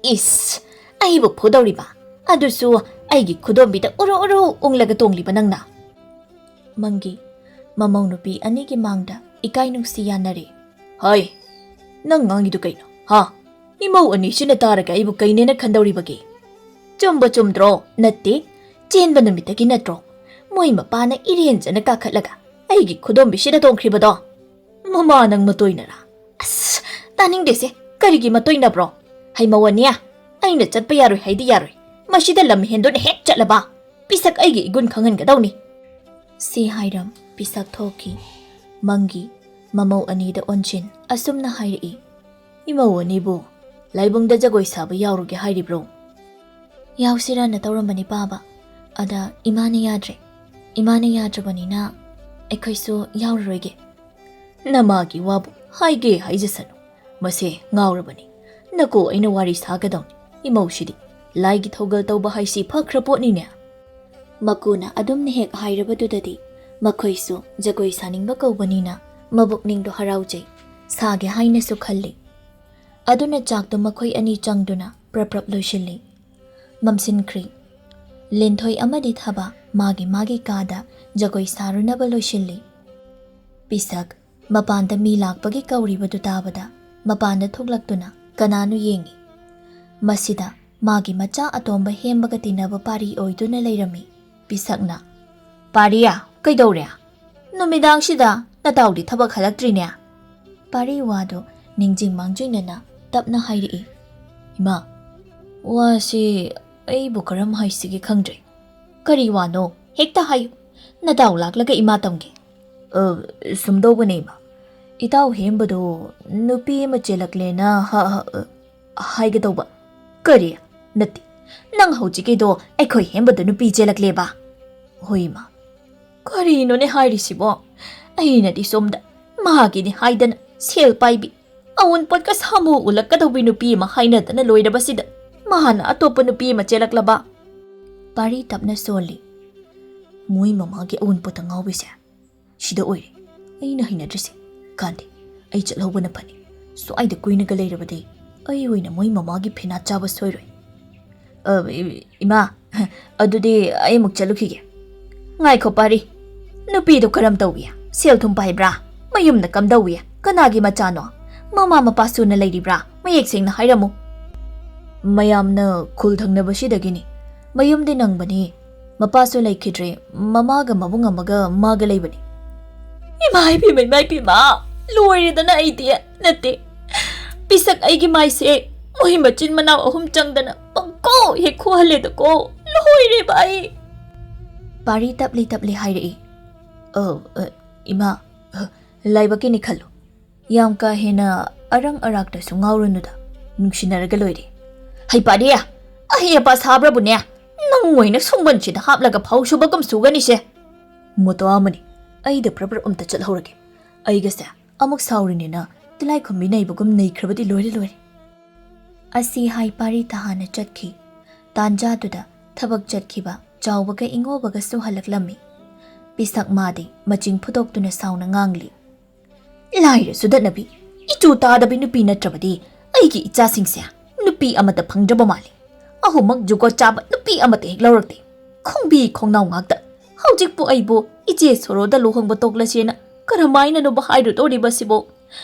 ꯏꯁ, ꯑꯩꯕꯨ ꯐꯨꯗꯧꯔꯤꯕ? ꯑꯗꯨꯁꯨ ꯑꯩꯒꯤ ꯈꯨꯗꯣꯝꯕꯤꯗ ꯎꯔꯨ ꯎꯔꯨ ꯎꯪꯂꯒ ꯇꯣꯡꯂꯤꯕ ꯅꯪꯅ? ꯃꯪꯒꯤ ꯃꯃꯧ ꯅꯨꯄꯤ ꯑꯅꯤꯒꯤ ꯃꯥꯡꯗ ꯏꯀꯥꯏ ꯅꯨꯡꯁꯤ ꯌꯥꯅꯔꯦ꯫ ꯍꯩ, ꯅꯪ ꯉꯥꯡꯉꯤꯗꯨ ꯀꯩꯅꯣ? ꯍꯥ? ꯏꯃꯧ ꯑꯅꯤꯁꯤꯅ ꯇꯥꯔꯒ ꯑꯩꯕꯨ ꯀꯩꯅꯦꯅ ꯈꯟꯗꯧꯔꯤꯕꯒꯦ? ꯆꯨꯝꯕ ꯆꯨꯝꯗ꯭ꯔꯣ? ꯅꯠꯇꯦ, ꯆꯦꯟꯕ ꯅꯨꯃꯤꯠꯇꯒꯤ ꯅꯠꯇ꯭ꯔꯣ ꯃꯣꯏ ꯃꯄꯥꯅ ꯏꯔꯦꯟꯖꯅ ꯀꯥꯈꯠꯂꯒ ꯑꯩꯒꯤ ꯈꯨꯗꯣꯝꯕꯤꯁꯤꯗ ꯇꯣꯡꯈ꯭ꯔꯤꯕꯗꯣ? ꯃꯃꯥ, ꯅꯪ ꯃꯇꯣꯏꯅꯔꯥ? ꯑꯁ, ꯇꯥꯅꯤꯡꯗꯦꯁꯦ, ꯀꯔꯤꯒꯤ ꯃꯇꯣꯏꯅꯕ꯭ꯔꯣ? ꯍꯩꯃꯧ ꯑꯅꯤ, ꯑꯩꯅ ꯆꯠꯄ ꯌꯥꯔꯣꯏ ꯍꯥꯏꯗꯤ ꯌꯥꯔꯣꯏ, ꯃꯁꯤꯗ ꯂꯝ ꯍꯦꯟꯗꯨꯅ ꯍꯦꯛ ꯆꯠꯂꯕ ꯄꯤꯁꯛ ꯑꯩꯒꯤ ꯏꯒꯨꯟ ꯈꯪꯍꯟꯒꯗꯧꯅꯤ꯫ ꯁꯤ ꯍꯥꯏꯔꯝ ꯄꯤꯁꯛ ꯊꯣꯛꯈꯤ꯫ ꯃꯪꯒꯤ ꯃꯃꯧ ꯑꯅꯤꯗ ꯑꯣꯟꯁꯤꯟ ꯑꯁꯨꯝꯅ ꯍꯥꯏꯔꯛꯏ꯫ ꯏꯃꯧ ꯑꯅꯤꯕꯨ ꯂꯥꯏꯕꯨꯡꯗ ꯖꯒꯣꯏ ꯁꯥꯕ ꯌꯥꯎꯔꯨꯒꯦ ꯍꯥꯏꯔꯤꯕ꯭ꯔꯣ? ꯌꯥꯎꯁꯤꯔꯅ ꯇꯧꯔꯝꯕꯅꯤ ꯄꯥꯕ, ꯑꯗ ꯏꯃꯥꯅ ꯌꯥꯗ꯭ꯔꯦ꯫ ꯏꯃꯥꯅ ꯌꯥꯗ꯭ꯔꯕꯅꯤꯅ ꯑꯩꯈꯣꯏꯁꯨ ꯌꯥꯎꯔꯔꯣꯏꯒꯦ꯫ ꯅꯃꯥꯒꯤ ꯋꯥꯕꯨ ꯍꯥꯏꯒꯦ ꯍꯥꯏꯖꯁꯅꯨ, ꯃꯁꯦ ꯉꯥꯎꯔꯕꯅꯤ꯫ ꯅꯀꯣ ꯑꯩꯅ ꯋꯥꯔꯤ ꯁꯥꯒꯗꯧꯅꯤ꯫ ꯏꯃꯧꯁꯤꯗꯤ ꯂꯥꯏꯒꯤ ꯊꯧꯒꯜ ꯇꯧꯕ ꯍꯥꯏꯁꯤ ꯐꯈ꯭ꯔ ꯄꯣꯠꯅꯤꯅꯦ꯫ ꯃꯀꯨꯅ ꯑꯗꯨꯝꯅ ꯍꯦꯛ ꯍꯥꯏꯔꯕꯗꯨꯗꯗꯤ ꯃꯈꯣꯏꯁꯨ ꯖꯒꯣꯏ ꯁꯥꯅꯤꯡꯕ ꯀꯧꯕꯅꯤꯅ ꯃꯕꯨꯛꯅꯤꯡꯗꯣ ꯍꯔꯥꯎꯖꯩ꯫ ꯁꯥꯒꯦ ꯍꯥꯏꯅꯁꯨ ꯈꯜꯂꯤ꯫ ꯑꯗꯨꯅ ꯆꯥꯛꯇꯣ ꯃꯈꯣꯏ ꯑꯅꯤ ꯆꯪꯗꯨꯅ ꯄ꯭ꯔꯞ ꯄ꯭ꯔꯞ ꯂꯣꯏꯁꯤꯜꯂꯤ꯫ ꯃꯝꯁꯤꯟꯈ꯭ꯔꯤ꯫ ꯂꯤꯟꯊꯣꯏ ꯑꯃꯗꯤ ꯊꯕ ꯃꯥꯒꯤ ꯃꯥꯒꯤ ꯀꯥꯗ ꯖꯒꯣꯏ ꯁꯥꯔꯨꯅꯕ ꯂꯣꯏꯁꯤꯜꯂꯤ꯫ ꯄꯤꯁꯛ ꯃꯄꯥꯟꯗ ꯃꯤ ꯂꯥꯛꯄꯒꯤ ꯀꯧꯔꯤꯕꯗꯨ ꯇꯥꯕꯗ ꯃꯄꯥꯟꯗ ꯊꯣꯛꯂꯛꯇꯨꯅ ꯀꯅꯥꯅꯣ ꯌꯦꯡꯏ꯫ ꯃꯁꯤꯗ ꯃꯥꯒꯤ ꯃꯆꯥ ꯑꯇꯣꯝꯕ ꯍꯦꯝꯕꯒ ꯇꯤꯟꯅꯕ ꯄꯥꯔꯤ ꯑꯣꯏꯗꯨꯅ ꯂꯩꯔꯝꯃꯤ꯫ ꯄꯤꯁꯛꯅ, "ꯄꯥꯔꯤꯌꯥ, ꯀꯩꯗꯧꯔꯦ? ꯅꯨꯃꯤꯗꯥꯡꯁꯤꯗ ꯅꯇꯥꯎꯗꯤ ꯊꯕꯛ ꯍꯜꯂꯛꯇ꯭ꯔꯤꯅꯦ?" ꯄꯥꯔꯤ ꯋꯥꯗꯨ ꯅꯤꯡꯖꯤꯡ ꯃꯥꯡꯖꯤꯡꯅꯅ ꯇꯞꯅ ꯍꯥꯏꯔꯛꯏ꯫ "ꯏꯃꯥ, ꯋꯥꯁꯤ ꯑꯩꯕꯨ ꯀꯔꯝ ꯍꯥꯏꯁꯤꯒꯦ ꯈꯪꯗ꯭ꯔꯦ꯫" "ꯀꯔꯤ ꯋꯥꯅꯣ? ꯍꯦꯛꯇ ꯍꯥꯏꯌꯨ꯫ ꯅꯇꯥꯎ ꯂꯥꯛꯂꯒ ꯏꯃꯥ ꯇꯝꯒꯦ꯫" "ꯑ, ꯁꯨꯝꯗꯧꯕꯅꯦ ꯏꯃꯥ, ꯏꯇꯥꯎ ꯍꯦꯝꯕꯗꯣ ꯅꯨꯄꯤ ꯑꯃ ꯆꯦꯜꯂꯛꯂꯦꯅ ꯍ-, ꯍ-, ꯍꯥꯏꯒꯗꯧꯕ꯫" "ꯀꯔꯤ? ꯅꯠꯇꯦ, ꯅꯪ ꯍꯧꯖꯤꯛꯀꯤꯗꯣ ꯑꯩꯈꯣꯏ ꯍꯦꯝꯕꯗꯣ ꯅꯨꯄꯤ ꯆꯦꯜꯂꯛꯂꯦꯕ?" "ꯍꯣꯏ ꯏꯃꯥ꯫" "ꯀꯔꯤꯅꯣꯅꯦ ꯍꯥꯏꯔꯤꯁꯤꯕꯣ? ꯑꯩꯅꯗꯤ ꯁꯣꯝꯗ ꯃꯥꯒꯤꯅꯤ ꯍꯥꯏꯗꯅ ꯁꯦꯜ ꯄꯥꯏꯕꯤ, ꯑꯎꯟꯄꯣꯠꯀ ꯁꯥꯃꯨ ꯎꯜꯂꯛꯀꯗꯧꯕꯤ ꯅꯨꯄꯤ ꯑꯃ ꯍꯥꯏꯅꯗꯅ ꯂꯣꯏꯔꯕꯁꯤꯗ ꯃꯥꯅ ꯑꯇꯣꯞꯄ ꯅꯨꯄꯤ ꯑꯃ ꯆꯦꯜꯂꯛꯂꯕ?" ꯄꯥꯔꯤ ꯇꯞꯅ ꯁꯣꯜꯂꯤ꯫ "ꯃꯣꯏ ꯃꯃꯥꯒꯤ ꯑꯎꯟꯄꯣꯠꯇ ꯉꯥꯎꯕꯤꯁꯦ ꯁꯤꯗ ꯑꯣꯏꯔꯦ ꯑꯩꯅ ꯍꯩꯅꯗ꯭ꯔꯤꯁꯦ꯫ ꯀꯥꯟꯗꯦ, ꯑꯩ ꯆꯠꯍꯧꯕꯅ ꯐꯅꯤ꯫ ꯁ꯭ꯋꯥꯏꯗ ꯀꯨꯏꯅꯒ ꯂꯩꯔꯕꯗꯤ ꯑꯩ ꯑꯣꯏꯅ ꯃꯣꯏ ꯃꯃꯥꯒꯤ ꯐꯤꯅꯥꯠ ꯆꯥꯕ ꯁꯣꯏꯔꯣꯏ꯫ ꯑ, ꯏ-, ꯏꯃꯥ, ꯑꯗꯨꯗꯤ ꯑꯩ ꯑꯃꯨꯛ ꯆꯠꯂꯨꯈꯤꯒꯦ꯫" "ꯉꯥꯏꯈꯣ ꯄꯥꯔꯤ, ꯅꯨꯄꯤꯗꯣ ꯀꯔꯝ ꯇꯧꯏ? ꯁꯦꯜ ꯊꯨꯝ ꯄꯥꯏꯕ꯭ꯔꯥ? ꯃꯌꯨꯝꯅ ꯀꯝꯗꯧꯏ? ꯀꯅꯥꯒꯤ ꯃꯆꯥꯅꯣ? ꯃꯃꯥ ꯃꯄꯥ ꯁꯨꯅ ꯂꯩꯔꯤꯕ꯭ꯔꯥ? ꯃꯌꯦꯛ ꯁꯦꯡꯅ ꯍꯥꯏꯔꯝꯃꯨ꯫" "ꯃꯌꯥꯝꯅ ꯈꯨꯜ ꯊꯪꯅꯕꯁꯤꯗꯒꯤꯅꯤ꯫ ꯃꯌꯨꯝꯗꯤ ꯅꯪꯕꯅꯤ꯫ ꯃꯄꯥꯁꯨ ꯂꯩꯈꯤꯗ꯭ꯔꯦ꯫ ꯃꯃꯥꯒ ꯃꯕꯨꯡ ꯑꯃꯒ ꯃꯥꯒ ꯂꯩꯕꯅꯤ꯫" "ꯏꯃꯥ ꯏꯕꯦꯝꯃ, ꯏꯃꯥ ꯏꯕꯦꯝꯃ, ꯂꯣꯏꯔꯦꯗꯅ ꯑꯩꯗꯤ꯫ ꯅꯠꯇꯦ, ꯄꯤꯁꯛ ꯑꯩꯒꯤ ꯃꯥꯏꯁꯦ ꯃꯣꯏ ꯃꯆꯤꯟ ꯃꯅꯥꯎ ꯑꯍꯨꯝ ꯆꯪꯗꯅ ꯄꯪꯀꯣ ꯍꯦꯛ ꯈꯣꯍꯜꯂꯦꯗꯀꯣ꯫ ꯂꯣꯏꯔꯦꯕ ꯑꯩ꯫" ꯄꯥꯔꯤ ꯇꯞꯂꯤ ꯇꯞꯂꯤ ꯍꯥꯏꯔꯛꯏ꯫ "ꯑ, ꯑ, ꯏꯃꯥ, ꯑ, ꯂꯥꯏꯕꯛꯀꯤꯅꯤ ꯈꯜꯂꯨ꯫ ꯌꯥꯝ ꯀꯥ ꯍꯦꯟꯅ ꯑꯔꯪ ꯑꯔꯥꯛꯇꯁꯨ ꯉꯥꯎꯔꯨꯅꯨꯗ, ꯅꯨꯡꯁꯤꯅꯔꯒ ꯂꯣꯏꯔꯦ꯫" "ꯍꯩ ꯄꯥꯔꯤ, ꯑꯍꯩ ꯑꯄꯥ ꯁꯥꯕ꯭ꯔꯕꯨꯅꯦ? ꯅꯪ ꯑꯣꯏꯅ ꯁꯨꯡꯕꯟꯁꯤꯗ ꯍꯥꯞꯂꯒ ꯐꯧ ꯁꯨꯕꯒꯨꯝ ꯁꯨꯒꯅꯤꯁꯦ꯫" "ꯃꯇꯣ ꯑꯃꯅꯤ, ꯑꯩꯗ ꯄ꯭ꯔꯞ ꯄ꯭ꯔꯞ ꯑꯝꯇ ꯆꯠꯍꯧꯔꯒꯦ꯫ ꯑꯩꯒꯁꯦ ꯑꯃꯨꯛ ꯁꯥꯎꯔꯤꯅꯦꯅ ꯇꯤꯂꯥꯏꯈꯨꯝꯕꯤ ꯅꯩꯕꯒꯨꯝ ꯅꯩꯈ꯭ꯔꯕꯗꯤ ꯂꯣꯏꯔꯦ ꯂꯣꯏꯔꯦ꯫ ꯑꯁꯤ ꯍꯥꯏ ꯄꯥꯔꯤ ꯇꯍꯥꯅ ꯆꯠꯈꯤ꯫ ꯇꯥꯟꯖꯥꯗꯨꯗ ꯊꯕꯛ ꯆꯠꯈꯤꯕ ꯆꯥꯎꯕꯒ ꯏꯉꯣꯕꯒꯁꯨ ꯍꯜꯂꯛꯂꯝꯃꯤ꯫ ꯄꯤꯁꯛ ꯃꯥꯗꯤ ꯃꯆꯤꯡ ꯐꯨꯗꯣꯛꯇꯨꯅ ꯁꯥꯎꯅ ꯉꯥꯡꯂꯤ꯫ ꯂꯥꯏꯔ ꯁꯨꯗꯠꯅꯕꯤ, ꯏꯆꯨ ꯇꯥꯗꯕꯤ ꯅꯨꯄꯤ ꯅꯠꯇ꯭ꯔꯕꯗꯤ ꯑꯩꯒꯤ ꯏꯆꯥꯁꯤꯡꯁꯦ ꯅꯨꯄꯤ ꯑꯃꯠꯇ ꯐꯪꯗ꯭ꯔꯕ ꯃꯥꯜꯂꯤ꯫ ꯑꯍꯨꯝꯃꯛ ꯖꯨꯒꯣꯠ ꯆꯥꯕ ꯅꯨꯄꯤ ꯑꯃꯠꯇ ꯍꯦꯛ ꯂꯧꯔꯛꯇꯦ꯫ ꯈꯣꯡꯕꯤ ꯈꯣꯡꯅꯥꯎ ꯉꯥꯛꯇ꯫ ꯍꯧꯖꯤꯛꯄꯨ ꯑꯩꯕꯨ ꯏꯆꯦ ꯁꯣꯔꯣꯗ ꯂꯨꯍꯣꯡꯕ ꯇꯣꯛꯂꯁꯦꯅ ꯀꯔꯝꯍꯥꯏꯅꯅꯣꯕ ꯍꯥꯏꯔꯨꯗꯧꯔꯤꯕꯁꯤꯕꯣ?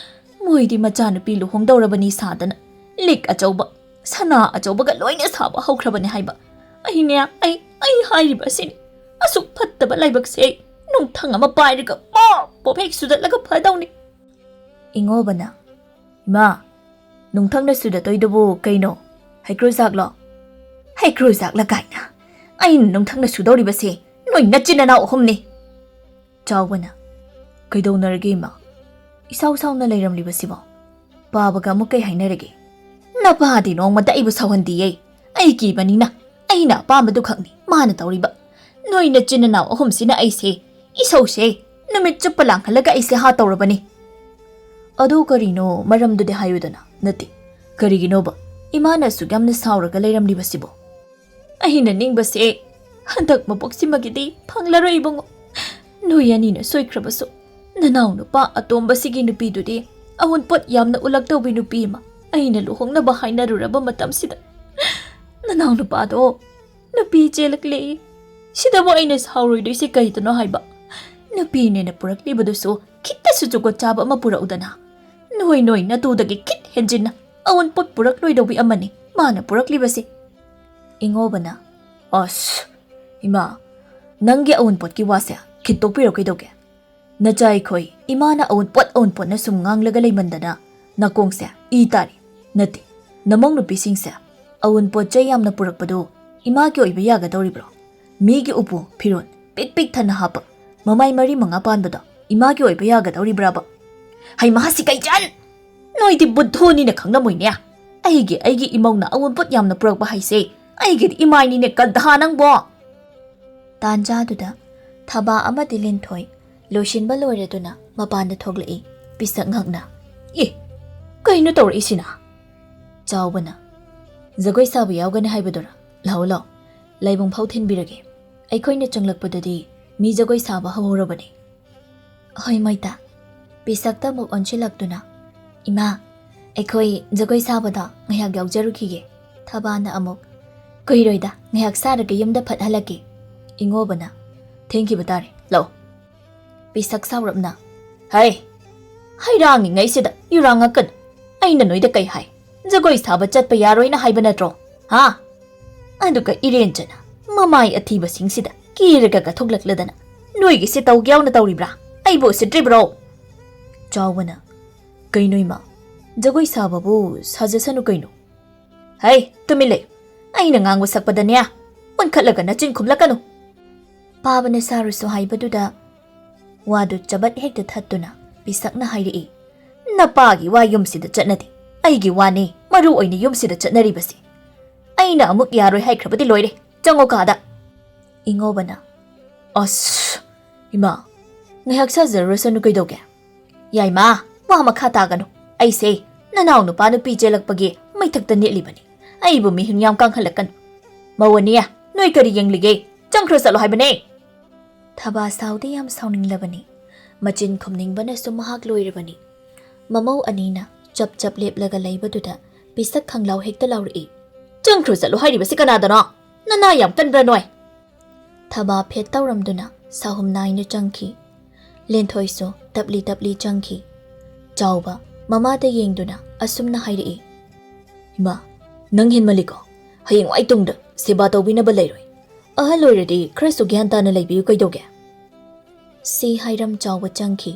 ꯃꯣꯏꯗꯤ ꯃꯆꯥꯅꯨꯄꯤ ꯂꯨꯍꯣꯡꯗꯧꯔꯕꯅꯤ ꯁꯥꯗꯅ ꯂꯤꯛ ꯑꯆꯧꯕ, ꯁꯅꯥ ꯑꯆꯧꯕꯒ ꯂꯣꯏꯅ ꯁꯥꯕ ꯍꯧꯈ꯭ꯔꯕꯅꯤ ꯍꯥꯏꯕ꯫ ꯑꯩꯅꯦ, ꯑꯩ, ꯑꯩ ꯍꯥꯏꯔꯤꯕ ꯑꯁꯤꯅꯤ꯫ ꯑꯁꯨꯛ ꯐꯠꯇꯕ ꯂꯥꯏꯕꯛꯁꯦ ꯑꯩ ꯅꯨꯡꯊꯪ ꯑꯃ ꯄꯥꯏꯔꯒ ꯄꯣꯞ ꯄꯣꯞ ꯍꯦꯛ ꯁꯨꯗꯠꯂꯒ ꯐꯗꯧꯅꯤ꯫ ꯏꯉꯣꯕꯅ, ꯏꯃꯥ, ꯅꯨꯡꯊꯪꯅ ꯁꯨꯗꯠꯇꯣꯏꯗꯨꯕꯨ ꯀꯩꯅꯣ? ꯍꯩꯀ꯭ꯔꯨꯖꯥꯛꯂꯣ? ꯍꯩꯀ꯭ꯔꯨꯖꯥꯛꯂ ꯀꯥꯏꯅ꯫ ꯑꯩꯅ ꯅꯨꯡꯊꯪꯅ ꯁꯨꯗꯧꯔꯤꯕꯁꯦ ꯅꯣꯏ ꯅꯆꯤꯟ ꯅꯅꯥꯎ ꯑꯍꯨꯝꯅꯤ꯫ ꯆꯥꯎꯕꯅ, ꯀꯩꯗꯧꯅꯔꯒꯦ ꯏꯃꯥ? ꯏꯁꯥꯎ ꯁꯥꯎꯅ ꯂꯩꯔꯝꯂꯤꯕꯁꯤꯕꯣ? ꯄꯥꯕꯒ ꯑꯃꯨꯛ ꯀꯩ ꯍꯥꯏꯅꯔꯒꯦ? ꯅꯄꯥꯗꯤ ꯅꯣꯡꯃꯇ ꯑꯩꯕꯨ ꯁꯥꯎꯍꯟꯗꯤꯌꯦ꯫ ꯑꯩ ꯀꯤꯕꯅꯤꯅ ꯑꯩꯅ ꯑꯄꯥꯝꯕꯗꯨ ꯈꯛꯅꯤ ꯃꯥꯅ ꯇꯧꯔꯤꯕ꯫ ꯅꯣꯏ ꯅꯆꯤꯟ ꯅꯅꯥꯎ ꯑꯍꯨꯝꯁꯤꯅ ꯑꯩꯁꯦ, ꯏꯁꯧꯁꯦ, ꯅꯨꯃꯤꯠ ꯆꯨꯞꯄ ꯂꯥꯡꯍꯜꯂꯒ ꯑꯩꯁꯦ ꯍꯥ ꯇꯧꯔꯕꯅꯤ꯫ ꯑꯗꯨ ꯀꯔꯤꯅꯣ, ꯃꯔꯝꯗꯨꯗꯤ ꯍꯥꯏꯌꯨꯗꯅ꯫ ꯅꯠꯇꯦ, ꯀꯔꯤꯒꯤꯅꯣꯕ ꯏꯃꯥꯅ ꯑꯁꯨꯛ ꯌꯥꯝꯅ ꯁꯥꯎꯔꯒ ꯂꯩꯔꯝꯂꯤꯕꯁꯤꯕꯣ? ꯑꯩꯅ ꯅꯤꯡꯕꯁꯦ ꯍꯟꯗꯛ ꯃꯄꯣꯛꯁꯤꯃꯒꯤꯗꯤ ꯐꯪꯂꯔꯣꯏ ꯏꯕꯨꯡꯉꯣ꯫ ꯅꯣꯏ ꯑꯅꯤꯅ ꯁꯣꯏꯈ꯭ꯔꯕꯁꯨ ꯅꯅꯥꯎ ꯅꯨꯄꯥ ꯑꯇꯣꯝꯕꯁꯤꯒꯤ ꯅꯨꯄꯤꯗꯨꯗꯤ ꯑꯋꯨꯟꯄꯣꯠ ꯌꯥꯝꯅ ꯎꯂꯛꯇꯧꯕꯤ ꯅꯨꯄꯤ ꯑꯃ ꯑꯩꯅ ꯂꯨꯍꯣꯡꯅꯕ ꯍꯥꯏꯅꯔꯨꯔꯕ ꯃꯇꯝꯁꯤꯗ ꯅꯅꯥꯎ ꯅꯨꯄꯥꯗꯣ ꯅꯨꯄꯤ ꯆꯦꯜꯂꯛꯂꯦ꯫ ꯁꯤꯗꯕꯨ ꯑꯩꯅ ꯁꯥꯎꯔꯣꯏꯗꯣꯏꯁꯦ ꯀꯩꯗꯅꯣ ꯍꯥꯏꯕ? ꯅꯨꯄꯤꯅꯦꯅ ꯄꯨꯔꯛꯂꯤꯕꯗꯨꯁꯨ ꯈꯤꯇꯁꯨ ꯖꯨꯒꯣꯠ ꯆꯥꯕ ꯑꯃ ꯄꯨꯔꯛꯎꯗꯅ꯫ ꯅꯣꯏ ꯅꯣꯏ ꯅꯇꯨꯗꯒꯤ ꯈꯤꯠ ꯍꯦꯟꯖꯤꯟꯅ ꯑꯋꯨꯟꯄꯣꯠ ꯄꯨꯔꯛꯂꯣꯏꯗꯧꯕꯤ ꯑꯃꯅꯤ ꯃꯥꯅ ꯄꯨꯔꯛꯂꯤꯕꯁꯦ꯫ ꯏꯉꯣꯕꯅ, ꯑꯁ, ꯏꯃꯥ, ꯅꯪꯒꯤ ꯑꯋꯨꯟꯄꯣꯠꯀꯤ ꯋꯥꯁꯦ ꯈꯤꯠꯇꯣꯛꯄꯤꯔꯣ ꯀꯩꯗꯧꯒꯦ? ꯅꯆꯥ ꯑꯩꯈꯣꯏ ꯏꯃꯥꯅ ꯑꯋꯨꯟꯄꯣꯠ ꯑꯋꯨꯟꯄꯣꯠꯅ ꯁꯨꯝ ꯉꯥꯡꯂꯒ ꯂꯩꯃꯟꯗꯅ ꯅꯥꯀꯣꯡꯁꯦ ꯏ ꯇꯥꯔꯤ꯫ ꯅꯠꯇꯦ, ꯅꯃꯧ ꯅꯨꯄꯤꯁꯤꯡꯁꯦ ꯑꯋꯨꯟꯄꯣꯠ ꯆꯩ ꯌꯥꯝꯅ ꯄꯨꯔꯛꯄꯗꯨ ꯏꯃꯥꯒꯤ ꯑꯣꯏꯕ ꯌꯥꯒꯗꯧꯔꯤꯕ꯭ꯔꯣ? ꯃꯤꯒꯤ ꯎꯄꯨ ꯐꯤꯔꯣꯜ ꯄꯤꯛ ꯄꯤꯛ ꯊꯟꯅ ꯍꯥꯞꯄ, ꯃꯃꯥꯏ ꯃꯔꯤ ꯃꯉꯥ ꯄꯥꯟꯕꯗꯣ ꯏꯃꯥꯒꯤ ꯑꯣꯏꯕ ꯌꯥꯒꯗꯧꯔꯤꯕ꯭ꯔꯕ? ꯍꯩꯃꯥ ꯁꯤꯀꯩꯆꯟ! ꯅꯣꯏꯗꯤ ꯕꯨꯠꯊꯣꯅꯤꯅ ꯈꯪꯂꯝꯃꯣꯏꯅꯦ꯫ ꯑꯩꯒꯤ, ꯑꯩꯒꯤ ꯏꯃꯧꯅ ꯑꯋꯨꯟꯄꯣꯠ ꯌꯥꯝꯅ ꯄꯨꯔꯛꯄ ꯍꯥꯏꯁꯦ ꯑꯩꯒꯤꯗꯤ ꯏꯃꯥꯏꯅꯤꯅꯦ ꯀꯜꯗꯍꯥ ꯅꯪꯕꯣ! ꯇꯥꯟꯖꯥꯗꯨꯗ ꯊꯕꯥ ꯑꯃꯗꯤ ꯂꯤꯟꯊꯣꯏ ꯂꯣꯏꯁꯤꯟꯕ ꯂꯣꯏꯔꯗꯨꯅ ꯃꯄꯥꯟꯗ ꯊꯣꯛꯂꯛꯏ꯫ ꯄꯤꯁꯛ ꯉꯛꯅ, "ꯑꯦ, ꯀꯩꯅꯣ ꯇꯧꯔꯛꯏꯁꯤꯅ?" ꯆꯥꯎꯕꯅ, "ꯖꯒꯣꯏ ꯁꯥꯕ ꯌꯥꯎꯒꯅꯤ ꯍꯥꯏꯕꯗꯨꯔ? ꯂꯥꯛꯑꯣ, ꯂꯥꯛꯑꯣ, ꯂꯥꯏꯕꯨꯡ ꯐꯥꯎ ꯊꯤꯟꯕꯤꯔꯒꯦ꯫ ꯑꯩꯈꯣꯏꯅ ꯆꯪꯂꯛꯄꯗꯗꯤ ꯃꯤ ꯖꯒꯣꯏ ꯁꯥꯕ ꯍꯧꯍꯧꯔꯕꯅꯤ꯫" "ꯍꯣꯏ, ꯃꯣꯏꯇꯥ꯫" ꯄꯤꯁꯛꯇ ꯑꯃꯨꯛ ꯑꯣꯟꯁꯤꯜꯂꯛꯇꯨꯅ, "ꯏꯃꯥ, ꯑꯩꯈꯣꯏ ꯖꯒꯣꯏ ꯁꯥꯕꯗꯣ ꯉꯥꯏꯍꯥꯛ ꯌꯥꯎꯖꯔꯨꯈꯤꯒꯦ꯫" ꯊꯕꯥꯅ ꯑꯃꯨꯛ, "ꯀꯨꯏꯔꯣꯏꯗ, ꯉꯥꯏꯍꯥꯛ ꯁꯥꯔꯒ ꯌꯨꯝꯗ ꯐꯠ ꯍꯜꯂꯛꯀꯦ꯫" ꯏꯉꯣꯕꯅ, "ꯊꯦꯡꯈꯤꯕ ꯇꯥꯔꯦ, ꯂꯥꯛꯑꯣ꯫" ꯄꯤꯁꯛ ꯁꯥꯎꯔꯞꯅ, "ꯍꯩ, ꯍꯩꯔꯥꯡꯉꯤꯉꯩꯁꯤꯗ ꯌꯨꯔꯥꯡꯉꯛꯀꯅꯨ꯫ ꯑꯩꯅ ꯅꯣꯏꯗ ꯀꯩ ꯍꯥꯏ? ꯖꯒꯣꯏ ꯁꯥꯕ ꯆꯠꯄ ꯌꯥꯔꯣꯏꯅ ꯍꯥꯏꯕ ꯅꯠꯇ꯭ꯔꯣ? ꯍꯥ? ꯑꯗꯨꯒ ꯏꯔꯦꯟꯖꯅ ꯃꯃꯥꯏ ꯑꯊꯤꯕꯁꯤꯡꯁꯤꯗ ꯀꯦꯔꯒ ꯊꯣꯛꯂꯛꯂꯗꯅ ꯅꯣꯏꯒꯤꯁꯦ ꯇꯧꯒꯦ ꯌꯥꯎꯅ ꯇꯧꯔꯤꯕ꯭ꯔꯥ? ꯑꯩꯕꯨ ꯎꯁꯤꯠꯇ꯭ꯔꯤꯕ꯭ꯔꯣ?" ꯆꯥꯎꯕꯅ, "ꯀꯩꯅꯣ ꯏꯃꯥ? ꯖꯒꯣꯏ ꯁꯥꯕꯕꯨ ꯁꯥꯖꯁꯅꯨ ꯀꯩꯅꯣ?" "ꯍꯩ, ꯇꯨꯃꯤꯟ ꯂꯩ꯫ ꯑꯩꯅ ꯉꯥꯡꯕ ꯁꯛꯄꯗꯅꯦ, ꯑꯣꯟꯈꯠꯂꯒ ꯅꯆꯤꯟ ꯈꯨꯝꯂꯛꯀꯅꯨ꯫" ꯄꯥꯕꯅ ꯁꯥꯔꯨꯁꯨ ꯍꯥꯏꯕꯗꯨꯗ ꯋꯥꯗꯨ ꯆꯕꯠ ꯍꯦꯛꯇ ꯊꯠꯇꯨꯅ ꯄꯤꯁꯛꯅ ꯍꯥꯏꯔꯛꯏ, "ꯅꯄꯥꯒꯤ ꯋꯥ ꯌꯨꯝꯁꯤꯗ ꯆꯠꯅꯗꯦ꯫ ꯑꯩꯒꯤ ꯋꯥꯅꯤ ꯃꯔꯨ ꯑꯣꯏꯅ ꯌꯨꯝꯁꯤꯗ ꯆꯠꯅꯔꯤꯕꯁꯤ꯫ ꯑꯩꯅ ꯑꯃꯨꯛ ꯌꯥꯔꯣꯏ ꯍꯥꯏꯈ꯭ꯔꯕꯗꯤ ꯂꯣꯏꯔꯦ꯫ ꯆꯪꯉꯣ ꯀꯥꯗ꯫" ꯏꯉꯣꯕꯅ, "ꯑꯁ, ꯏꯃꯥ, ꯉꯥꯏꯍꯥꯛ ꯁꯥꯖꯔꯨꯔꯁꯅꯨ ꯀꯩꯗꯧꯒꯦ?" "ꯌꯥꯏꯃ, ꯋꯥ ꯃꯈꯥ ꯇꯥꯒꯅꯨ꯫ ꯑꯩꯁꯦ ꯅꯅꯥꯎ ꯅꯨꯄꯥ ꯅꯨꯄꯤ ꯆꯦꯜꯂꯛꯄꯒꯤ ꯃꯩꯊꯛꯇ ꯅꯦꯠꯂꯤꯕꯅꯤ꯫ ꯑꯩꯕꯨ ꯃꯤꯍꯨꯟ ꯌꯥꯝ ꯀꯥꯡꯍꯜꯂꯛꯀꯅꯨ꯫ ꯃꯧ ꯑꯅꯤ, ꯅꯣꯏ ꯀꯔꯤ ꯌꯦꯡꯂꯤꯒꯦ? ꯆꯪꯈ꯭ꯔ ꯆꯠꯂꯣ ꯍꯥꯏꯕꯅꯦ!" ꯊꯕꯥ ꯁꯥꯎꯗꯤ ꯌꯥꯝ ꯁꯥꯎꯅꯤꯡꯂꯕꯅꯤ꯫ ꯃꯆꯤꯟ ꯈꯨꯝꯅꯤꯡꯕꯅꯁꯨ ꯃꯍꯥꯛ ꯂꯣꯏꯔꯕꯅꯤ꯫ ꯃꯃꯧ ꯑꯅꯤꯅ ꯆꯞ ꯆꯞ ꯂꯦꯞꯂꯒ ꯂꯩꯕꯗꯨꯗ ꯄꯤꯁꯛ ꯈꯪꯂꯥꯎ ꯍꯦꯛꯇ ꯂꯥꯎꯔꯛꯏ, "ꯆꯪꯈ꯭ꯔ ꯆꯠꯂꯣ ꯍꯥꯏꯔꯤꯕꯁꯤ ꯀꯅꯥꯗꯅꯣ? ꯅꯅꯥ ꯌꯥꯝ ꯀꯟꯕ꯭ꯔꯥ ꯅꯣꯏ?" ꯊꯕꯥ ꯐꯦꯠ ꯇꯧꯔꯝꯗꯨꯅ ꯁꯥꯍꯨꯝ ꯅꯥꯏꯅ ꯆꯪꯈꯤ꯫ ꯂꯦꯟꯊꯣꯏꯁꯨ ꯇꯞꯂꯤ ꯇꯞꯂꯤ ꯆꯪꯈꯤ꯫ ꯆꯥꯎꯕ ꯃꯃꯥꯗ ꯌꯦꯡꯗꯨꯅ ꯑꯁꯨꯝꯅ ꯍꯥꯏꯔꯛꯏ, "ꯏꯃꯥ, ꯅꯪ ꯍꯦꯟꯃꯜꯂꯤꯀꯣ꯫ ꯍꯌꯦꯡꯋꯥꯏ ꯇꯨꯡꯗ ꯁꯦꯕꯥ ꯇꯧꯕꯤꯅꯕ ꯂꯩꯔꯣꯏ꯫ ꯑꯍꯜ ꯑꯣꯏꯔꯗꯤ ꯈꯔꯁꯨ ꯒ꯭ꯌꯥꯟ ꯇꯥꯅ ꯂꯩꯕꯤꯌꯨ ꯀꯩꯗꯧꯒꯦ?" ꯁꯤ ꯍꯥꯏꯔꯝ ꯆꯥꯎꯕ ꯆꯪꯈꯤ꯫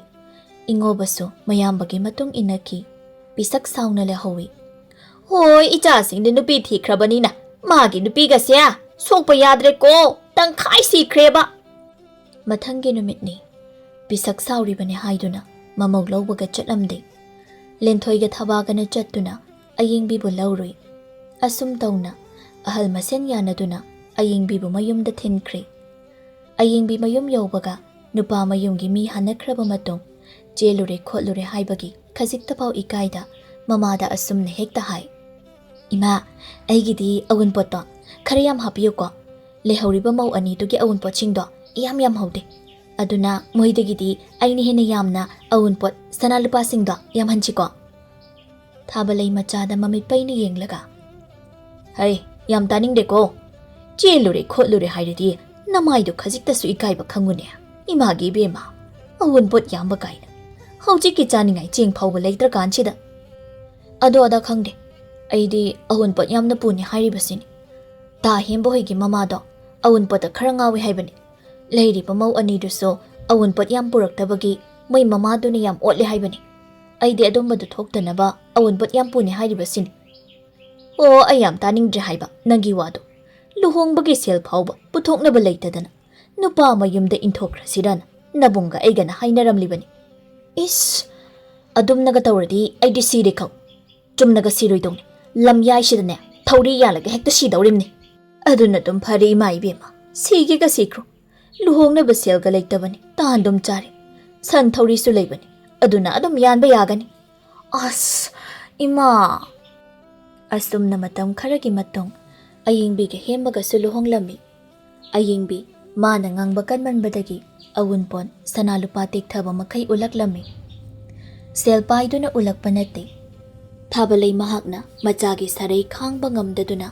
ꯏꯉꯣꯕꯁꯨ ꯃꯌꯥꯝꯕꯒꯤ ꯃꯇꯨꯡ ꯏꯟꯅꯈꯤ꯫ ꯄꯤꯁꯛ ꯁꯥꯎꯅ ꯂꯩꯍꯧꯏ꯫ "ꯍꯣꯏ, ꯏꯆꯥꯁꯤꯡꯗꯤ ꯅꯨꯄꯤ ꯊꯤꯈ꯭ꯔꯕꯅꯤꯅ ꯃꯥꯒꯤ ꯅꯨꯄꯤꯒꯁꯦ ꯁꯣꯛꯄ ꯌꯥꯗ꯭ꯔꯦꯀꯣ, ꯇꯪꯈꯥꯏ ꯁꯤꯈ꯭ꯔꯦꯕ꯫" ꯃꯊꯪꯒꯤ ꯅꯨꯃꯤꯠꯅꯤ꯫ ꯄꯤꯁꯛ ꯁꯥꯎꯔꯤꯕꯅꯤ ꯍꯥꯏꯗꯨꯅ ꯃꯃꯧ ꯂꯧꯕꯒ ꯆꯠꯂꯝꯗꯦ꯫ ꯂꯦꯟꯊꯣꯏꯒ ꯊꯕꯥꯒꯅ ꯆꯠꯇꯨꯅ ꯑꯌꯦꯡꯕꯤꯕꯨ ꯂꯧꯔꯨꯏ꯫ ꯑꯁꯨꯝ ꯇꯧꯅ ꯑꯍꯜ ꯃꯁꯦꯟ ꯌꯥꯅꯗꯨꯅ ꯑꯌꯦꯡꯕꯤꯕꯨ ꯃꯌꯨꯝꯗ ꯊꯤꯟꯈ꯭ꯔꯦ꯫ ꯑꯌꯦꯡꯕꯤ ꯃꯌꯨꯝ ꯌꯧꯕꯒ ꯅꯨꯄꯥ ꯃꯌꯨꯝꯒꯤ ꯃꯤ ꯍꯟꯅꯈ꯭ꯔꯕ ꯃꯇꯨꯡ ꯆꯦꯜꯂꯨꯔꯦ ꯈꯣꯠꯂꯨꯔꯦ ꯍꯥꯏꯕꯒꯤ ꯈꯖꯤꯛꯇꯐꯥꯎ ꯏꯀꯥꯏꯗ ꯃꯃꯥꯗ ꯑꯁꯨꯝꯅ ꯍꯦꯛꯇ ꯍꯥꯏ, "ꯏꯃꯥ, ꯑꯩꯒꯤꯗꯤ ꯑꯋꯨꯟꯄꯣꯠꯇꯣ ꯈꯔ ꯌꯥꯝ ꯍꯥꯞꯄꯤꯌꯨꯀꯣ꯫ ꯂꯩꯍꯧꯔꯤꯕ ꯃꯧ ꯑꯅꯤꯗꯨꯒꯤ ꯑꯋꯨꯟꯄꯣꯠꯁꯤꯡꯗꯣ ꯏꯌꯥꯝ ꯌꯥꯝꯍꯧꯗꯦ꯫ ꯑꯗꯨꯅ ꯃꯣꯏꯗꯒꯤꯗꯤ ꯑꯩꯅ ꯍꯦꯟꯅ ꯌꯥꯝꯅ ꯑꯋꯨꯟꯄꯣꯠ, ꯁꯅꯥ ꯂꯨꯄꯥꯁꯤꯡꯗꯣ ꯌꯥꯝꯍꯟꯁꯤꯀꯣ?" ꯊꯥꯕꯂꯩ ꯃꯆꯥꯗ ꯃꯃꯤꯠ ꯄꯩꯅ ꯌꯦꯡꯂꯒ, "ꯍꯩ, ꯌꯥꯝ ꯇꯥꯅꯤꯡꯗꯦꯀꯣ꯫ ꯆꯦꯜꯂꯨꯔꯦ ꯈꯣꯠꯂꯨꯔꯦ ꯍꯥꯏꯔꯗꯤ ꯅꯃꯥꯏꯗꯣ ꯈꯖꯤꯛꯇꯁꯨ ꯏꯀꯥꯏꯕ ꯈꯪꯉꯨꯅꯦ꯫ ꯏꯃꯥꯒꯤ ꯏꯕꯦꯝꯃ, ꯑꯋꯨꯟꯄꯣꯠ ꯌꯥꯝꯕ ꯀꯥꯏꯅ꯫ ꯍꯧꯖꯤꯛꯀꯤ ꯆꯥꯅꯤꯡꯉꯥꯏ ꯆꯦꯡ ꯐꯥꯎꯕ ꯂꯩꯇ꯭ꯔꯀꯥꯟꯁꯤꯗ꯫ ꯑꯗꯣ ꯑꯗꯥ ꯈꯪꯗꯦ꯫ ꯑꯩꯗꯤ ꯑꯋꯨꯟꯄꯣꯠ ꯌꯥꯝꯅ ꯄꯨꯅꯤ ꯍꯥꯏꯔꯤꯕꯁꯤꯅꯤ꯫ ꯇꯥ ꯍꯦꯝꯕ ꯍꯣꯏꯒꯤ ꯃꯃꯥꯗꯣ ꯑꯋꯨꯟꯄꯣꯠꯇ ꯈꯔ ꯉꯥꯎꯏ ꯍꯥꯏꯕꯅꯤ꯫ ꯂꯩꯔꯤꯕ ꯃꯧ ꯑꯅꯤꯗꯨꯁꯨ ꯑꯋꯨꯟꯄꯣꯠ ꯌꯥꯝ ꯄꯨꯔꯛꯇꯕꯒꯤ ꯃꯣꯏ ꯃꯃꯥꯗꯨꯅ ꯌꯥꯝ ꯑꯣꯠꯂꯦ ꯍꯥꯏꯕꯅꯤ꯫ ꯑꯩꯗꯤ ꯑꯗꯨꯝꯕꯗꯨ ꯊꯣꯛꯇꯅꯕ ꯑꯋꯨꯟꯄꯣꯠ ꯌꯥꯝ ꯄꯨꯅꯤ ꯍꯥꯏꯔꯤꯕꯁꯤꯅꯤ꯫ ꯑꯣ, ꯑꯩ ꯌꯥꯝ ꯇꯥꯅꯤꯡꯗ꯭ꯔꯦ ꯍꯥꯏꯕ ꯅꯪꯒꯤ ꯋꯥꯗꯣ꯫ ꯂꯨꯍꯣꯡꯕꯒꯤ ꯁꯦꯜ ꯐꯥꯎꯕ ꯄꯨꯊꯣꯛꯅꯕ ꯂꯩꯇꯗꯅ ꯅꯨꯄꯥ ꯃꯌꯨꯝꯗ ꯏꯟꯊꯣꯛꯈ꯭ꯔꯁꯤꯔꯅ ꯅꯕꯨꯡꯒ ꯑꯩꯒꯅ ꯍꯥꯏꯅꯔꯝꯂꯤꯕꯅꯤ꯫ ꯏꯁ, ꯑꯗꯨꯝꯅꯒ ꯇꯧꯔꯗꯤ ꯑꯩꯗꯤ ꯁꯤꯔꯦ ꯈꯪ꯫ ꯆꯨꯝꯅꯒ ꯁꯤꯔꯣꯏꯗꯧꯅꯤ꯫ ꯂꯝꯌꯥꯏꯁꯤꯗꯅꯦ ꯊꯧꯔꯤ ꯌꯥꯜꯂꯒ ꯍꯦꯛꯇ ꯁꯤꯗꯧꯔꯤꯕꯅꯤ꯫ ꯑꯗꯨꯅ ꯑꯗꯨꯝ ꯐꯔꯦ ꯏꯃꯥ ꯏꯕꯦꯝꯃ꯫ ꯁꯤꯒꯦꯒ ꯁꯤꯈ꯭ꯔꯣ꯫ ꯂꯨꯍꯣꯡꯅꯕ ꯁꯦꯜꯒ ꯂꯩꯇꯕꯅꯤ꯫ ꯇꯥꯟꯗꯨꯝ ꯆꯥꯔꯦ꯫ ꯁꯟ ꯊꯧꯔꯤꯁꯨ ꯂꯩꯕꯅꯤ꯫ ꯑꯗꯨꯅ ꯑꯗꯨꯝ ꯌꯥꯟꯕ ꯌꯥꯒꯅꯤ꯫ ꯑꯁ, ꯏꯃꯥ! ꯑꯁꯨꯝꯅ ꯃꯇꯝ ꯈꯔꯒꯤ ꯃꯇꯨꯡ ꯑꯌꯤꯡꯕꯤꯒ ꯍꯦꯝꯕꯒꯁꯨ ꯂꯨꯍꯣꯡꯂꯝꯃꯤ꯫ ꯑꯌꯤꯡꯕꯤ ꯃꯥꯅ ꯉꯥꯡꯕ ꯀꯟꯃꯟꯕꯗꯒꯤ ꯑꯋꯨꯟꯄꯣꯠ ꯁꯅꯥ ꯂꯨꯄꯥ ꯇꯦꯛꯊꯕ ꯃꯈꯩ ꯎꯠꯂꯛꯂꯝꯃꯤ꯫ ꯁꯦꯜ ꯄꯥꯏꯗꯨꯅ ꯎꯠꯂꯛꯄ ꯅꯠꯇꯦ꯫ ꯊꯥꯕꯂꯩ ꯃꯍꯥꯛꯅ ꯃꯆꯥꯒꯤ ꯁꯔꯩ ꯈꯥꯡꯕ ꯉꯝꯗꯗꯨꯅ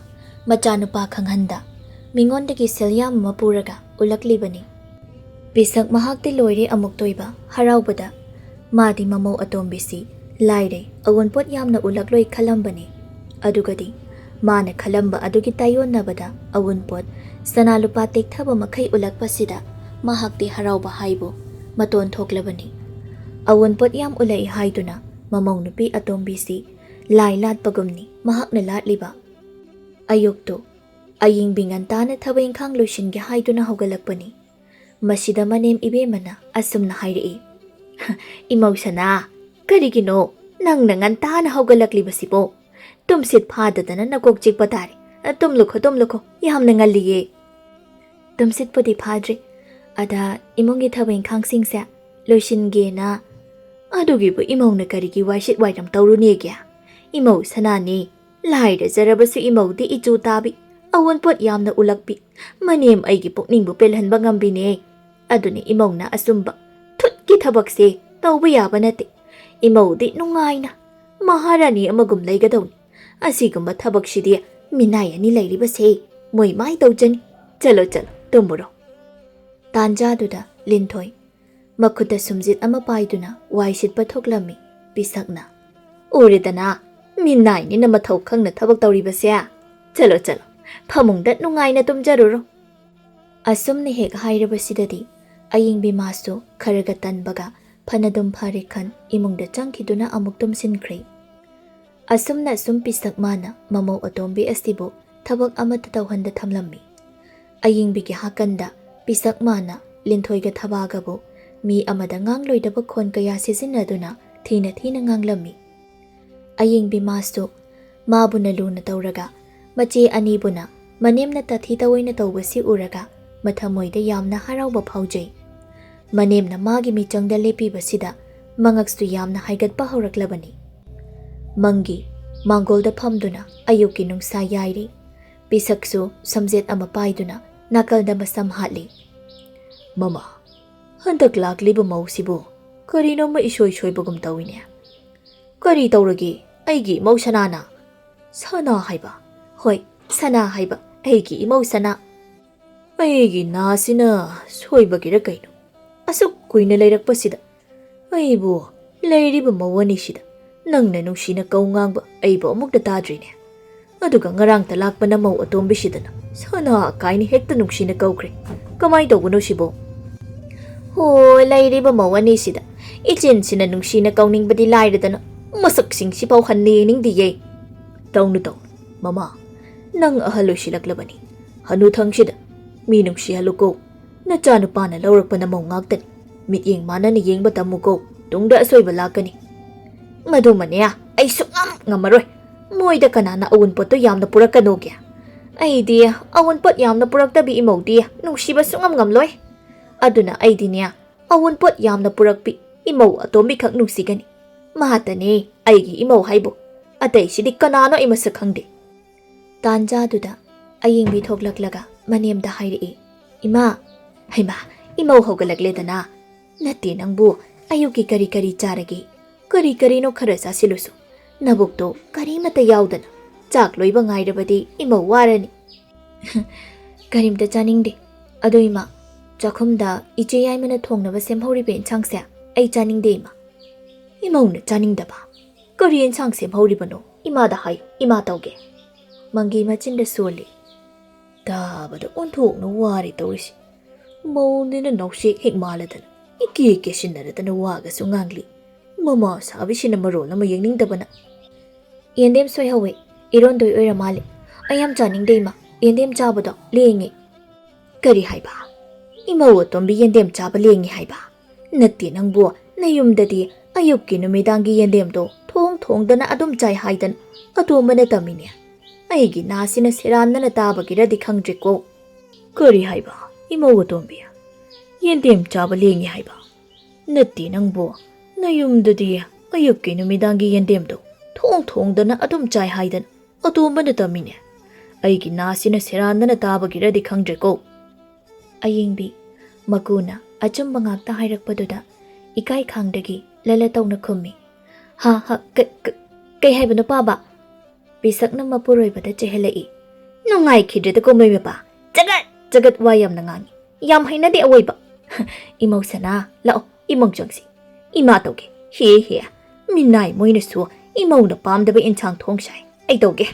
ꯃꯆꯥꯅꯨꯄꯥ ꯈꯪꯍꯟꯗ ꯃꯤꯉꯣꯟꯗꯒꯤ ꯁꯦꯜ ꯌꯥꯝ ꯑꯃ ꯄꯨꯔꯒ ꯎꯠꯂꯛꯂꯤꯕꯅꯤ꯫ ꯄꯤꯁꯛ ꯃꯍꯥꯛꯇꯤ ꯂꯣꯏꯔꯦ ꯑꯃꯨꯛꯇꯣꯏꯕ ꯍꯔꯥꯎꯕꯗ꯫ ꯃꯥꯗꯤ ꯃꯃꯧ ꯑꯇꯣꯝꯕꯤꯁꯤ ꯂꯥꯏꯔꯩ ꯑꯋꯨꯟꯄꯣꯠ ꯌꯥꯝꯅ ꯎꯠꯂꯛꯂꯣꯏ ꯈꯜꯂꯝꯕꯅꯤ꯫ ꯑꯗꯨꯒꯗꯤ ꯃꯥꯅ ꯈꯜꯂꯝꯕ ꯑꯗꯨꯒꯤ ꯇꯥꯏꯌꯣꯟꯅꯕꯗ ꯑꯋꯨꯟꯄꯣꯠ ꯁꯅꯥ ꯂꯨꯄꯥ ꯇꯦꯛꯊꯕ ꯃꯈꯩ ꯎꯠꯂꯛꯄꯁꯤꯗ ꯃꯍꯥꯛꯇꯤ ꯍꯔꯥꯎꯕ ꯍꯥꯏꯕꯨ ꯃꯇꯣꯟ ꯊꯣꯛꯂꯕꯅꯤ꯫ ꯑꯋꯨꯟꯄꯣꯠ ꯌꯥꯝ ꯎꯠꯂꯛꯏ ꯍꯥꯏꯗꯨꯅ ꯃꯃꯧ ꯅꯨꯄꯤ ꯑꯇꯣꯝꯕꯤꯁꯤ ꯂꯥꯏ ꯂꯥꯠꯄꯒꯨꯝꯅꯤ ꯃꯍꯥꯛꯅ ꯂꯥꯠꯂꯤꯕ꯫ ꯑꯌꯨꯛꯇꯨ ꯑꯌꯤꯡꯕꯤ ꯉꯟꯇꯥꯅ ꯊꯕꯛ ꯏꯪꯈꯥꯡ ꯂꯣꯏꯁꯤꯟꯒꯦ ꯍꯥꯏꯗꯨꯅ ꯍꯧꯒꯠꯂꯛꯄꯅꯤ꯫ ꯃꯁꯤꯗ ꯃꯅꯦꯝ ꯏꯕꯦꯝꯃꯅ ꯑꯁꯨꯝꯅ ꯍꯥꯏꯔꯛꯏ, "ꯏꯃꯧ ꯁꯅꯥ, ꯀꯔꯤꯒꯤꯅꯣ ꯅꯪꯅ ꯉꯟꯇꯥꯅ ꯍꯧꯒꯠꯂꯛꯂꯤꯕꯁꯤꯕꯣ? ꯇꯨꯝꯁꯤꯠ ꯐꯥꯗꯗꯅ ꯅꯀꯣꯛ ꯆꯤꯛꯄ ꯇꯥꯔꯦ꯫ ꯇꯨꯝꯂꯨꯈꯣ, ꯇꯨꯝꯂꯨꯈꯣ, ꯌꯥꯝꯅ ꯉꯜꯂꯤꯌꯦ꯫" ꯇꯨꯝꯁꯤꯠꯄꯨꯗꯤ ꯐꯥꯗ꯭ꯔꯤ, ꯑꯗ ꯏꯃꯨꯡꯒꯤ ꯊꯕꯛ ꯏꯪꯈꯥꯡꯁꯤꯡꯁꯦ ꯂꯣꯏꯁꯤꯟꯒꯦꯅ ꯑꯗꯨꯒꯤꯕꯨ ꯏꯃꯧꯅ ꯀꯔꯤꯒꯤ ꯋꯥꯏꯁꯤꯠ ꯋꯥꯏꯔꯝ ꯇꯧꯔꯨꯅꯦꯒꯦ? ꯏꯃꯧ ꯁꯅꯥꯅꯤ, ꯂꯥꯏꯔꯖꯔꯕꯁꯨ ꯏꯃꯧꯗꯤ ꯏꯆꯨ ꯇꯥꯕꯤ, ꯑꯑꯣꯟꯄꯣꯠ ꯌꯥꯝꯅ ꯎꯂꯛꯄꯤ, ꯃꯅꯦꯝ ꯑꯩꯒꯤ ꯄꯨꯛꯅꯤꯡꯕꯨ ꯄꯦꯜꯍꯟꯕ ꯉꯝꯕꯤꯅꯦ꯫ ꯑꯗꯨꯅ ꯏꯃꯧꯅ ꯑꯆꯨꯝꯕ ꯊꯨꯠꯀꯤ ꯊꯕꯛꯁꯦ ꯇꯧꯕ ꯌꯥꯕ ꯅꯠꯇꯦ꯫ ꯏꯃꯧꯗꯤ ꯅꯨꯡꯉꯥꯏꯅ ꯃꯍꯥꯔꯥꯅꯤ ꯑꯃꯒꯨꯝ ꯂꯩꯒꯗꯧꯅꯤ꯫ ꯑꯁꯤꯒꯨꯝꯕ ꯊꯕꯛꯁꯤꯗꯤ ꯃꯤꯅꯥꯏ ꯑꯅꯤ ꯂꯩꯔꯤꯕꯁꯦ ꯃꯣꯏ ꯃꯥꯏ ꯇꯧꯖꯅꯤ꯫ ꯆꯠꯂꯣ, ꯆꯠꯂꯣ, ꯇꯨꯝꯃꯨꯔꯣ꯫ ꯇꯥꯟꯖꯥꯗꯨꯗ ꯂꯤꯟꯊꯣꯏ ꯃꯈꯨꯠꯇ ꯁꯨꯝꯖꯤꯠ ꯑꯃ ꯄꯥꯏꯗꯨꯅ ꯋꯥꯏ ꯁꯤꯠꯄ ꯊꯣꯛꯂꯝꯃꯤ꯫ ꯄꯤꯁꯛꯅ, "ꯎꯔꯦꯗꯅ, ꯃꯤꯅꯥꯏꯅꯤꯅ ꯃꯊꯧ ꯈꯪꯅ ꯊꯕꯛ ꯇꯧꯔꯤꯕꯁꯦ꯫ ꯆꯠꯂꯣ, ꯆꯠꯂꯣ, ꯐꯃꯨꯡꯗ ꯅꯨꯡꯉꯥꯏꯅ ꯇꯨꯝꯖꯔꯨꯔꯣ"꯫ ꯑꯁꯨꯝꯅ ꯍꯦꯛ ꯍꯥꯏꯔꯕꯁꯤꯗꯗꯤ ꯑꯌꯤꯡꯕꯤ ꯃꯥꯁꯨ ꯈꯔꯒ ꯇꯟꯕꯒ ꯐꯅꯗꯨꯝ ꯐꯔꯦ ꯈꯟ ꯏꯃꯨꯡꯗ ꯆꯪꯈꯤꯗꯨꯅ ꯑꯃꯨꯛ ꯇꯨꯝꯁꯤꯟꯈ꯭ꯔꯦ꯫ ꯑꯁꯨꯝꯅ ꯁꯨꯝ ꯄꯤꯁꯛ ꯃꯥꯅ ꯃꯃꯧ ꯑꯇꯣꯝꯕꯤ ꯑꯁꯤꯕꯨ ꯊꯕꯛ ꯑꯃꯠꯇ ꯇꯧꯍꯟꯗ ꯊꯝꯂꯝꯃꯤ꯫ ꯑꯌꯤꯡꯕꯤꯒꯤ ꯍꯥꯀꯟꯗ ꯄꯤꯁꯛ ꯃꯥꯅ ꯂꯤꯟꯊꯣꯏꯒ ꯊꯕꯥꯒꯕꯨ ꯃꯤ ꯑꯃꯗ ꯉꯥꯡꯂꯣꯏꯗꯕ ꯈꯣꯟ ꯀꯌꯥ ꯁꯤꯖꯤꯟꯅꯗꯨꯅ ꯊꯤꯅ ꯊꯤꯅ ꯉꯥꯡꯂꯝꯃꯤ꯫ ꯑꯌꯤꯡꯕꯤ ꯃꯥꯁꯨ ꯃꯥꯕꯨꯅ ꯂꯨꯅ ꯇꯧꯔꯒ ꯃꯆꯦ ꯑꯅꯤꯕꯨꯅ ꯃꯅꯦꯝꯅ ꯇꯥꯊꯤ ꯇꯧꯑꯣꯏꯅ ꯇꯧꯕꯁꯤ ꯎꯔꯒ ꯃꯊꯃꯣꯏꯗ ꯌꯥꯝꯅ ꯍꯔꯥꯎꯕ ꯐꯥꯎꯖꯩ꯫ ꯃꯅꯦꯝꯅ ꯃꯥꯒꯤ ꯃꯤꯆꯪꯗ ꯂꯦꯞꯄꯤꯕꯁꯤꯗ ꯃꯉꯛꯁꯨ ꯌꯥꯝꯅ ꯍꯥꯏꯒꯠꯄ ꯍꯧꯔꯛꯂꯕꯅꯤ꯫ ꯃꯪꯒꯤ ꯃꯥꯡꯒꯣꯜꯗ ꯐꯝꯗꯨꯅ ꯑꯌꯨꯛꯀꯤ ꯅꯨꯡꯁꯥ ꯌꯥꯏꯔꯤ꯫ ꯄꯤꯁꯛꯁꯨ ꯁꯝꯖꯦꯠ ꯑꯃ ꯄꯥꯏꯗꯨꯅ ꯅꯥꯀꯜꯗ ꯃꯁꯝ ꯍꯥꯠꯂꯤ꯫ "ꯃꯃꯥ, ꯍꯟꯗꯛ ꯂꯥꯛꯂꯤꯕ ꯃꯧꯁꯤꯕꯨ ꯀꯔꯤꯅꯣꯝꯃ ꯏꯁꯣꯏ ꯁꯣꯏꯕꯒꯨꯝ ꯇꯧꯏꯅꯦ꯫ ꯀꯔꯤ ꯇꯧꯔꯒꯦ ꯑꯩꯒꯤ ꯏꯃꯧ ꯁꯅꯥꯅ?" "ꯁꯅꯥ ꯍꯥꯏꯕ?" "ꯍꯣꯏ, ꯁꯅꯥ ꯍꯥꯏꯕ, ꯑꯩꯒꯤ ꯏꯃꯧ ꯁꯅꯥ꯫ ꯑꯩꯒꯤ ꯅꯥꯁꯤꯅ ꯁꯣꯏꯕꯒꯤꯔ ꯀꯩꯅꯣ, ꯑꯁꯨꯛ ꯀꯨꯏꯅ ꯂꯩꯔꯛꯄꯁꯤꯗ ꯑꯩꯕꯨ ꯂꯩꯔꯤꯕ ꯃꯧ ꯑꯅꯤꯁꯤꯗ ꯅꯪꯅ ꯅꯨꯡꯁꯤꯅ ꯀꯧ ꯉꯥꯡꯕ ꯑꯩꯕꯨ ꯑꯃꯨꯛꯇ ꯇꯥꯗ꯭ꯔꯤꯅꯦ꯫ ꯑꯗꯨꯒ ꯉꯔꯥꯡꯇ ꯂꯥꯛꯄ ꯅꯃꯧ ꯑꯇꯣꯝꯕꯤꯁꯤꯗꯅ ꯁꯅꯥ ꯑꯀꯥꯏꯅ ꯍꯦꯛꯇ ꯅꯨꯡꯁꯤꯅ ꯀꯧꯈ꯭ꯔꯦ꯫ ꯀꯃꯥꯏ ꯇꯧꯕꯅꯣ ꯁꯤꯕꯣ? ꯍꯣ, ꯂꯩꯔꯤꯕ ꯃꯧ ꯑꯅꯤꯁꯤꯗ ꯏꯆꯤꯟꯁꯤꯅ ꯅꯨꯡꯁꯤꯅ ꯀꯧꯅꯤꯡꯕꯗꯤ ꯂꯥꯏꯔꯗꯅ ꯃꯁꯛꯁꯤꯡꯁꯤꯐꯥꯎ ꯍꯟꯅ ꯌꯦꯡꯅꯤꯡꯗꯤꯌꯦ꯫ ꯇꯧꯅꯨ, ꯇꯧꯅꯨ, ꯃꯃꯥ, ꯅꯪ ꯑꯍꯜ ꯑꯣꯏꯁꯤꯜꯂꯛꯂꯕꯅꯤ꯫ ꯍꯅꯨꯊꯪꯁꯤꯗ ꯃꯤ ꯅꯨꯡꯁꯤꯍꯜꯂꯨꯀꯣ꯫ ꯅꯆꯥꯅꯨꯄꯥꯅ ꯂꯧꯔꯛꯄ ꯅꯃꯧ ꯉꯥꯛꯇꯅꯤ꯫ ꯃꯤꯠꯌꯦꯡ ꯃꯥꯟꯅꯅ ꯌꯦꯡꯕ ꯇꯝꯃꯨꯀꯣ, ꯇꯨꯡꯗ ꯑꯁꯣꯏꯕ ꯂꯥꯛꯀꯅꯤ꯫ ꯃꯗꯨꯃꯅꯦ, ꯑꯩ ꯁꯨꯛꯉꯝ ꯉꯝꯃꯔꯣꯏ꯫ ꯃꯣꯏꯗ ꯀꯅꯥꯅ ꯑꯋꯨꯟꯄꯣꯠꯇꯣ ꯌꯥꯝꯅ ꯄꯨꯔꯛꯀꯅꯣꯒꯦ? ꯑꯩꯗꯤ ꯑꯋꯨꯟꯄꯣꯠ ꯌꯥꯝꯅ ꯄꯨꯔꯛꯇꯕꯤ ꯏꯃꯧꯗꯤ ꯅꯨꯡꯁꯤꯕ ꯁꯨꯛꯉꯝ ꯉꯝꯂꯣꯏ꯫ ꯑꯗꯨꯅ ꯑꯩꯗꯤꯅꯦ, ꯑꯋꯨꯟꯄꯣꯠ ꯌꯥꯝꯅ ꯄꯨꯔꯛꯄꯤ, ꯏꯃꯧ ꯑꯇꯣꯝꯕꯤꯈꯛ ꯅꯨꯡꯁꯤꯒꯅꯤ꯫ ꯃꯍꯥꯛꯇꯅꯦ ꯑꯩꯒꯤ ꯏꯃꯧ ꯍꯥꯏꯕꯨ꯫ ꯑꯇꯩꯁꯤꯗꯤ ꯀꯅꯥꯅꯣ ꯑꯩ ꯃꯁꯛ ꯈꯪꯗꯦ꯫ ꯇꯥꯟꯖꯥꯗꯨꯗ ꯑꯌꯦꯡꯕꯤ ꯊꯣꯛꯂꯛꯂꯒ ꯃꯅꯦꯝꯗ ꯍꯥꯏꯔꯛꯏ, "ꯏꯃꯥ, ꯍꯩꯃꯥ, ꯏꯃꯧ ꯍꯧꯒꯠꯂꯛꯂꯦꯗꯅ꯫ ꯅꯠꯇꯦ ꯅꯪꯕꯨ, ꯑꯌꯨꯛꯀꯤ ꯀꯔꯤ ꯀꯔꯤ ꯆꯥꯔꯒꯦ? ꯀꯔꯤ ꯀꯔꯤꯅꯣ ꯈꯔ ꯆꯥꯁꯤꯜꯂꯨꯁꯨ꯫ ꯅꯕꯨꯛꯇꯣ ꯀꯔꯤꯃꯠꯇ ꯌꯥꯎꯗꯅ꯫ ꯆꯥꯛ ꯂꯣꯏꯕ ꯉꯥꯏꯔꯕꯗꯤ ꯏꯃꯧ ꯋꯥꯔꯅꯤ꯫" "ꯀꯔꯤꯝꯇ ꯆꯥꯅꯤꯡꯗꯦ꯫ ꯑꯗꯣ ꯏꯃꯥ, ꯆꯥꯛꯈꯨꯝꯗ ꯏꯆꯦ ꯌꯥꯏꯃꯅ ꯊꯣꯡꯅꯕ ꯁꯦꯝꯍꯧꯔꯤꯕ ꯏꯟꯁꯥꯡꯁꯦ ꯑꯩ ꯆꯥꯅꯤꯡꯗꯦ ꯏꯃꯥ꯫" "ꯏꯃꯧꯅ ꯆꯥꯅꯤꯡꯗꯕ? ꯀꯔꯤ ꯏꯟꯁꯥꯡ ꯁꯦꯝꯍꯧꯔꯤꯕꯅꯣ? ꯏꯃꯥꯗ ꯍꯥꯏ, ꯏꯃꯥ ꯇꯧꯒꯦ꯫" ꯃꯪꯒꯤ ꯃꯆꯤꯟꯗ ꯁꯣꯜꯂꯤ꯫ ꯇꯥꯕꯗ ꯑꯣꯟꯊꯣꯛꯅ ꯋꯥꯔꯦ ꯇꯧꯔꯤꯁꯤ꯫ ꯃꯧꯅꯤꯅ ꯅꯥꯎꯁꯦꯛ ꯍꯦꯛ ꯃꯥꯜꯂꯗꯅ ꯏꯀꯦ ꯀꯦꯁꯤꯟꯅꯔꯗꯅ ꯋꯥꯒꯁꯨ ꯉꯥꯡꯂꯤ꯫ ꯃꯃꯥ ꯁꯥꯕꯤꯁꯤꯅ ꯃꯔꯣꯜ ꯑꯃ ꯌꯦꯡꯅꯤꯡꯗꯕꯅ꯫ "ꯌꯦꯟꯗꯦꯝ ꯁꯣꯏꯍꯧꯋꯦ, ꯏꯔꯣꯟꯗꯣꯏ ꯑꯣꯏꯔ ꯃꯥꯜꯂꯦ꯫ ꯑꯩ ꯌꯥꯝ ꯆꯥꯅꯤꯡꯗꯦ ꯏꯃꯥ, ꯌꯦꯟꯗꯦꯝ ꯆꯥꯕꯗꯣ ꯂꯦꯡꯉꯦ꯫" "ꯀꯔꯤ ꯍꯥꯏꯕ? ꯏꯃꯧ ꯑꯇꯣꯝꯕꯤ ꯌꯦꯟꯗꯦꯝ ꯆꯥꯕ ꯂꯦꯡꯉꯦ ꯍꯥꯏꯕ? ꯅꯠꯇꯦ ꯅꯪꯕꯨ, ꯅꯌꯨꯝꯗꯗꯤ ꯑꯌꯨꯛꯀꯤ ꯅꯨꯃꯤꯗꯥꯡꯒꯤ ꯌꯦꯟꯗꯦꯝꯗꯣ ꯊꯣꯡ ꯊꯣꯡꯗꯅ ꯑꯗꯨꯝ ꯆꯥꯏ ꯍꯥꯏꯗꯅ ꯑꯇꯣꯝꯕꯅ ꯇꯝꯃꯤꯅꯦ꯫ ꯑꯩꯒꯤ ꯅꯥꯁꯤꯅ ꯁꯦꯔꯥꯟꯅꯅ ꯇꯥꯕꯒꯤꯔꯗꯤ ꯈꯪꯗ꯭ꯔꯦꯀꯣ꯫" "ꯀꯔꯤ ꯍꯥꯏꯕ? ꯏꯃꯧ ꯑꯇꯣꯝꯕꯤ, ꯌꯦꯟꯗꯦꯝ ꯆꯥꯕ ꯂꯦꯡꯉꯦ ꯍꯥꯏꯕ? ꯅꯠꯇꯦ ꯅꯪꯕꯨ, ꯅꯌꯨꯝꯗꯗꯤ ꯑꯌꯨꯛꯀꯤ ꯅꯨꯃꯤꯗꯥꯡꯒꯤ ꯌꯦꯟꯗꯦꯝꯗꯣ ꯊꯣꯡ ꯊꯣꯡꯗꯅ ꯑꯗꯨꯝ ꯆꯥꯏ ꯍꯥꯏꯗꯅ ꯑꯇꯣꯝꯕꯅ ꯇꯝꯃꯤꯅꯦ꯫ ꯑꯩꯒꯤ ꯅꯥꯁꯤꯅ ꯁꯦꯔꯥꯟꯅꯅ ꯇꯥꯕꯒꯤꯔꯗꯤ ꯈꯪꯗ꯭ꯔꯦꯀꯣ꯫" ꯑꯌꯦꯡꯕꯤ ꯃꯀꯨꯅ ꯑꯆꯨꯝꯕ ꯉꯥꯛꯇ ꯍꯥꯏꯔꯛꯄꯗꯨꯗ ꯏꯀꯥꯏ ꯈꯥꯡꯗꯒꯤ ꯂꯂ ꯇꯧꯅ ꯈꯨꯝꯃꯤ꯫ "ꯍꯥ ꯍꯥ, ꯀ-, ꯀ-, ꯀꯩ ꯍꯥꯏꯕꯅꯣ ꯄꯥꯕ?" ꯄꯤꯁꯛꯅ ꯃꯄꯨꯔꯣꯏꯕꯗ ꯆꯦꯜꯍꯜꯂꯛꯏ꯫ "ꯅꯨꯡꯉꯥꯏꯈꯤꯗ꯭ꯔꯦꯗꯀꯣ ꯃꯣꯏ ꯃꯄꯥ, ꯆꯒꯠ ꯆꯒꯠ ꯋꯥ ꯌꯥꯝꯅ ꯉꯥꯡꯉꯤ꯫ ꯌꯥꯝ ꯍꯩꯅꯗꯦ ꯑꯋꯣꯏꯕ꯫" "ꯏꯃꯧ ꯁꯅꯥ, ꯂꯥꯛꯑꯣ, ꯏꯃꯨꯡ ꯆꯪꯁꯤ꯫ ꯏꯃꯥ ꯇꯧꯒꯦ꯫ ꯍꯦ ꯍꯦ, ꯃꯤꯅꯥꯏ ꯃꯣꯏꯅꯁꯨ ꯏꯃꯧꯅ ꯄꯥꯝꯗꯕ ꯏꯟꯁꯥꯡ ꯊꯣꯡ ꯁꯥꯏ꯫ ꯑꯩ ꯇꯧꯒꯦ꯫"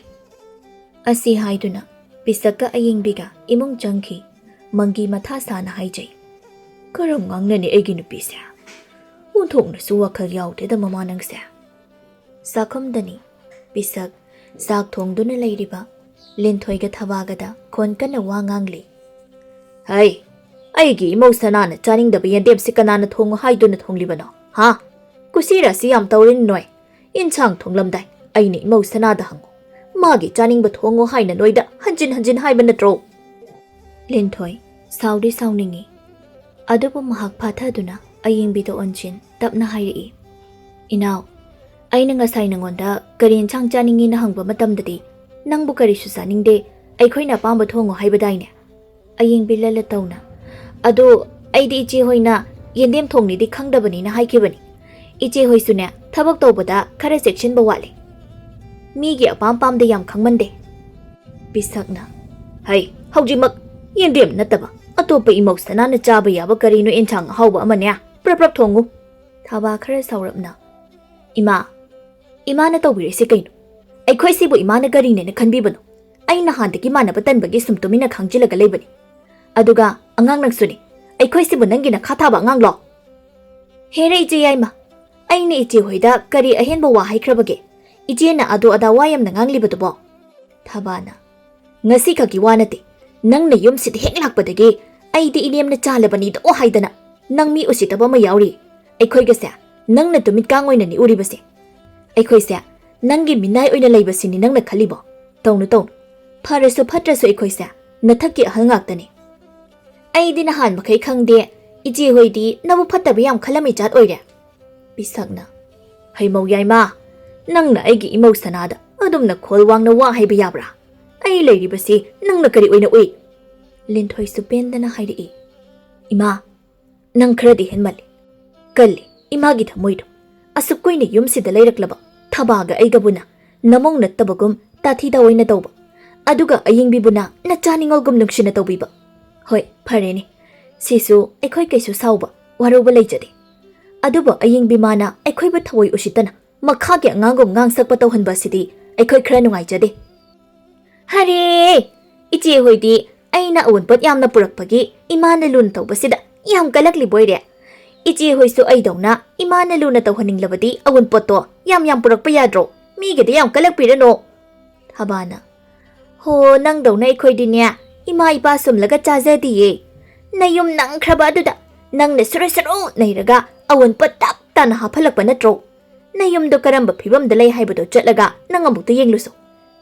ꯑꯁꯤ ꯍꯥꯏꯗꯨꯅ ꯄꯤꯁꯛꯀ ꯑꯌꯦꯡꯕꯤꯒ ꯏꯃꯨꯡ ꯆꯪꯈꯤ꯫ ꯃꯪꯒꯤ ꯃꯊꯥ ꯁꯥꯅ ꯍꯥꯏꯖꯩ꯫ "ꯀꯔꯝ ꯉꯥꯡꯅꯅꯤ ꯑꯩꯒꯤ ꯅꯨꯄꯤꯁꯦ? ꯑꯣꯟꯊꯣꯛꯅꯁꯨ ꯋꯥꯈꯜ ꯌꯥꯎꯗꯦꯗ ꯃꯃꯥ ꯅꯪꯁꯦ꯫" ꯆꯥꯛꯈꯨꯝꯗꯅꯤ꯫ ꯄꯤꯁꯛ ꯆꯥꯛ ꯊꯣꯡꯗꯨꯅ ꯂꯩꯔꯤꯕ ꯂꯤꯟꯊꯣꯏꯒ ꯊꯕꯥꯒꯗ ꯈꯣꯟ ꯀꯟꯅ ꯋꯥ ꯉꯥꯡꯂꯤ꯫ "ꯍꯩ, ꯑꯩꯒꯤ ꯏꯃꯧ ꯁꯅꯥꯅ ꯆꯥꯅꯤꯡꯗꯕ ꯌꯦꯟꯗꯦꯝꯁꯤ ꯀꯅꯥꯅ ꯊꯣꯡꯉꯨ ꯍꯥꯏꯗꯨꯅ ꯊꯣꯡꯂꯤꯕꯅꯣ, ꯍꯥ? ꯀꯨꯁꯤꯔꯥꯁꯤ ꯌꯥꯝ ꯇꯧꯔꯦꯅꯦ ꯅꯣꯏ꯫ ꯏꯟꯁꯥꯡ ꯊꯣꯡꯂꯝꯗꯥꯏ ꯑꯩꯅ ꯏꯃꯧ ꯁꯅꯥꯗ ꯍꯪꯉꯨ, ꯃꯥꯒꯤ ꯆꯥꯅꯤꯡꯕ ꯊꯣꯡꯉꯨ ꯍꯥꯏꯅ ꯅꯣꯏꯗ ꯍꯟꯖꯤꯟ ꯍꯟꯖꯤꯟ ꯍꯥꯏꯕ ꯅꯠꯇ꯭ꯔꯣ?" ꯂꯤꯟꯊꯣꯏ ꯁꯥꯎꯗꯤ ꯁꯥꯎꯅꯤꯡꯉꯤ, ꯑꯗꯨꯕꯨ ꯃꯍꯥꯛ ꯐꯥꯊꯗꯨꯅ ꯑꯌꯦꯡꯕꯤꯗ ꯑꯣꯟꯁꯤꯟ꯫ ꯇꯞꯅ ꯍꯥꯏꯔꯛꯏ, "ꯏꯅꯥꯎ, ꯑꯩꯅ ꯉꯁꯥꯏ ꯅꯉꯣꯟꯗ ꯀꯔꯤ ꯏꯟꯁꯥꯡ ꯆꯥꯅꯤꯡꯉꯤꯅ ꯍꯪꯕ ꯃꯇꯝꯗꯗꯤ ꯅꯪꯕꯨ ꯀꯔꯤꯁꯨ ꯆꯥꯅꯤꯡꯗꯦ, ꯑꯩꯈꯣꯏꯅ ꯑꯄꯥꯝꯕ ꯊꯣꯡꯉꯨ ꯍꯥꯏꯕꯗꯥꯏꯅꯦ?" ꯑꯌꯤꯡꯕꯤ ꯂꯂ ꯇꯧꯅ, "ꯑꯗꯨ ꯑꯩꯗꯤ ꯏꯆꯦ ꯍꯣꯏꯅ ꯌꯦꯟꯗꯦꯝ ꯊꯣꯡꯅꯤꯗꯤ ꯈꯪꯗꯕꯅꯤꯅ ꯍꯥꯏꯈꯤꯕꯅꯤ꯫ ꯏꯆꯦ ꯍꯣꯏꯁꯨꯅꯦ ꯊꯕꯛ ꯇꯧꯕꯗ ꯈꯔ ꯆꯦꯛꯁꯤꯟꯕ ꯋꯥꯠꯂꯤ꯫ ꯃꯤꯒꯤ ꯑꯄꯥꯝ ꯄꯥꯝꯗ ꯌꯥꯝ ꯈꯪꯃꯟꯗꯦ꯫" ꯄꯤꯁꯛꯅ, "ꯍꯩ, ꯍꯧꯖꯤꯛꯃꯛ ꯌꯦꯟꯗꯦꯝ ꯅꯠꯇꯕ ꯑꯇꯣꯞꯄ ꯏꯃꯧ ꯁꯅꯥꯅ ꯆꯥꯕ ꯌꯥꯕ ꯀꯔꯤꯅꯣ ꯑꯦꯟꯁꯥꯡ ꯑꯍꯥꯎꯕ ꯑꯃꯅꯦ ꯄ꯭ꯔꯞ ꯄ꯭ꯔꯞ ꯊꯣꯡꯉꯨ꯫" ꯊꯥꯕꯥ ꯈꯔ ꯁꯥꯎꯔꯞꯅ, "ꯏꯃꯥ, ꯏꯃꯥꯅ ꯇꯧꯕꯤꯔꯤꯁꯤ ꯀꯩꯅꯣ? ꯑꯩꯈꯣꯏꯁꯤꯕꯨ ꯏꯃꯥꯅ ꯀꯔꯤꯅꯦꯅ ꯈꯟꯕꯤꯕꯅꯣ? ꯑꯩ ꯅꯍꯥꯟꯗꯒꯤ ꯃꯥꯟꯅꯕ ꯇꯟꯕꯒꯤ ꯁꯨꯝ ꯇꯨꯃꯤꯟꯅ ꯈꯥꯡꯖꯤꯜꯂꯒ ꯂꯩꯕꯅꯤ꯫ ꯑꯗꯨꯒ ꯑꯉꯥꯡ ꯅꯪꯁꯨꯅꯤ, ꯑꯩꯈꯣꯏꯁꯤꯕꯨ ꯅꯪꯒꯤ ꯅꯈꯥ ꯊꯥꯕ ꯑꯉꯥꯡꯂꯣ?" "ꯍꯦꯔꯦ ꯏꯆꯦ ꯌꯥꯏꯃ, ꯑꯩꯅ ꯏꯆꯦ ꯍꯣꯏꯗ ꯀꯔꯤ ꯑꯍꯦꯟꯕ ꯋꯥ ꯍꯥꯏꯈ꯭ꯔꯕꯒꯦ? ꯏꯆꯦꯅ ꯑꯗꯨ ꯑꯗꯥ ꯋꯥ ꯌꯥꯝꯅ ꯉꯥꯡꯂꯤꯕꯗꯨꯕꯣ?" ꯊꯥꯕꯥꯅ, "ꯉꯁꯤꯈꯛꯀꯤ ꯋꯥ ꯅꯠꯇꯦ, ꯅꯪꯅ ꯌꯨꯝꯁꯤꯗ ꯍꯦꯛ ꯂꯥꯛꯄꯗꯒꯤ ꯑꯩꯗꯤ ꯏꯅꯦꯝꯅ ꯆꯥꯜꯂꯕꯅꯤꯗꯣ ꯍꯥꯏꯗꯅ ꯅꯪ ꯃꯤ ꯎꯁꯤꯠꯇꯕ ꯑꯃ ꯌꯥꯎꯔꯤ꯫ ꯑꯩꯈꯣꯏꯒꯁꯦ ꯅꯪꯅ ꯇꯨꯃꯤꯠꯀꯥꯡ ꯑꯣꯏꯅꯅꯤ ꯎꯔꯤꯕꯁꯦ꯫ ꯑꯩꯈꯣꯏꯁꯦ ꯅꯪꯒꯤ ꯃꯤꯅꯥꯏ ꯑꯣꯏꯅ ꯂꯩꯕꯁꯤꯅꯤ ꯅꯪꯅ ꯈꯜꯂꯤꯕꯣ? ꯇꯧꯅꯨ, ꯇꯧꯅꯨ꯫ ꯐꯔꯁꯨ ꯐꯠꯇ꯭ꯔꯁꯨ ꯑꯩꯈꯣꯏꯁꯦ ꯅꯊꯛꯀꯤ ꯑꯍꯜ ꯉꯥꯛꯇꯅꯤ꯫" "ꯑꯩꯗꯤ ꯅꯍꯥꯟ ꯃꯈꯩ ꯈꯪꯗꯦ, ꯏꯆꯦ ꯍꯣꯏꯗꯤ ꯅꯕꯨ ꯐꯠꯇꯕ ꯌꯥꯝ ꯈꯜꯂꯝꯃꯤ ꯖꯥꯠ ꯑꯣꯏꯔꯦ꯫" ꯄꯤꯁꯛꯅ, "ꯍꯩꯃꯧ ꯌꯥꯏꯃ, ꯅꯪꯅ ꯑꯩꯒꯤ ꯏꯃꯧ ꯁꯅꯥꯗ ꯑꯗꯨꯝꯅ ꯈꯣꯜ ꯋꯥꯡꯅ ꯋꯥ ꯍꯥꯏꯕ ꯌꯥꯕ꯭ꯔꯥ? ꯑꯩ ꯂꯩꯔꯤꯕꯁꯤ ꯅꯪꯅ ꯀꯔꯤ ꯑꯣꯏꯅ ꯎꯏ?" ꯂꯤꯟꯊꯣꯏꯁꯨ ꯄꯦꯟꯗꯅ ꯍꯥꯏꯔꯛꯏ, "ꯏꯃꯥ, ꯅꯪ ꯈꯔꯗꯤ ꯍꯦꯟꯃꯜꯂꯤ꯫ ꯀꯜꯂꯤ ꯏꯃꯥꯒꯤ ꯊꯃꯣꯏꯗꯣ꯫ ꯑꯁꯨꯛ ꯀꯨꯏꯅ ꯌꯨꯝꯁꯤꯗ ꯂꯩꯔꯛꯂꯕ ꯊꯕꯥꯒ ꯑꯩꯒꯕꯨꯅ ꯅꯃꯧ ꯅꯠꯇꯕꯒꯨꯝ ꯇꯥꯊꯤ ꯇꯥꯑꯣꯏꯅ ꯇꯧꯕ, ꯑꯗꯨꯒ ꯑꯌꯤꯡꯕꯤꯕꯨꯅ ꯅꯆꯥ ꯅꯤꯡꯉꯣꯜꯒꯨꯝ ꯅꯨꯡꯁꯤꯅ ꯇꯧꯕꯤꯕ꯫ ꯍꯣꯏ, ꯐꯔꯦꯅꯦ, ꯁꯤꯁꯨ ꯑꯩꯈꯣꯏ ꯀꯩꯁꯨ ꯁꯥꯎꯕ, ꯋꯥꯔꯧꯕ ꯂꯩꯖꯗꯦ꯫ ꯑꯗꯨꯕꯨ ꯑꯌꯤꯡꯕꯤ ꯃꯥꯅ ꯑꯩꯈꯣꯏꯕꯨ ꯊꯑꯣꯏ ꯎꯁꯤꯠꯇꯅ ꯃꯈꯥꯒꯤ ꯑꯉꯥꯡꯒꯨꯝ ꯉꯥꯡ ꯁꯛꯄ ꯇꯧꯍꯟꯕ ꯑꯁꯤꯗꯤ ꯑꯩꯈꯣꯏ ꯈꯔ ꯅꯨꯡꯉꯥꯏꯖꯗꯦ꯫" "ꯍꯔꯦ! ꯏꯆꯦ ꯍꯣꯏꯗꯤ ꯑꯩꯅ ꯑꯋꯨꯟꯄꯣꯠ ꯌꯥꯝꯅ ꯄꯨꯔꯛꯄꯒꯤ ꯏꯃꯥꯅ ꯂꯨꯅ ꯇꯧꯕꯁꯤꯗ ꯌꯥꯝ ꯀꯜꯂꯛꯂꯤꯕꯣꯏꯔꯦ꯫ ꯏꯆꯦ ꯍꯣꯏꯁꯨ ꯑꯩꯗꯧꯅ ꯏꯃꯥꯅ ꯂꯨꯅ ꯇꯧꯍꯟꯅꯤꯡꯂꯕꯗꯤ ꯑꯋꯨꯟꯄꯣꯠꯇꯣ ꯌꯥꯝ ꯌꯥꯝ ꯄꯨꯔꯛꯄ ꯌꯥꯗ꯭ꯔꯣ? ꯃꯤꯒꯤꯗꯤ ꯌꯥꯝ ꯀꯜꯂꯛꯄꯤꯔꯅꯨ꯫" ꯊꯥꯕꯥꯅ, "ꯍꯣ, ꯅꯪꯗꯧꯅ ꯑꯩꯈꯣꯏꯗꯤꯅꯦ ꯏꯃꯥ ꯏꯄꯥ ꯁꯨꯝꯂꯒ ꯆꯥꯖꯗꯤꯌꯦ꯫ ꯅꯌꯨꯝ ꯅꯪꯈ꯭ꯔꯕ ꯑꯗꯨꯗ ꯅꯪꯅ ꯁꯨꯔꯨ ꯁꯨꯔꯨ ꯅꯩꯔꯒ ꯑꯋꯨꯟꯄꯣꯠ ꯇꯞ ꯇꯥꯅ ꯍꯥꯞꯍꯜꯂꯛꯄ ꯅꯠꯇ꯭ꯔꯣ? ꯅꯌꯨꯝꯗꯣ ꯀꯔꯝꯕ ꯐꯤꯕꯝꯗ ꯂꯩ ꯍꯥꯏꯕꯗꯣ ꯆꯠꯂꯒ ꯅꯪ ꯑꯃꯨꯛꯇ ꯌꯦꯡꯂꯨꯁꯣ꯫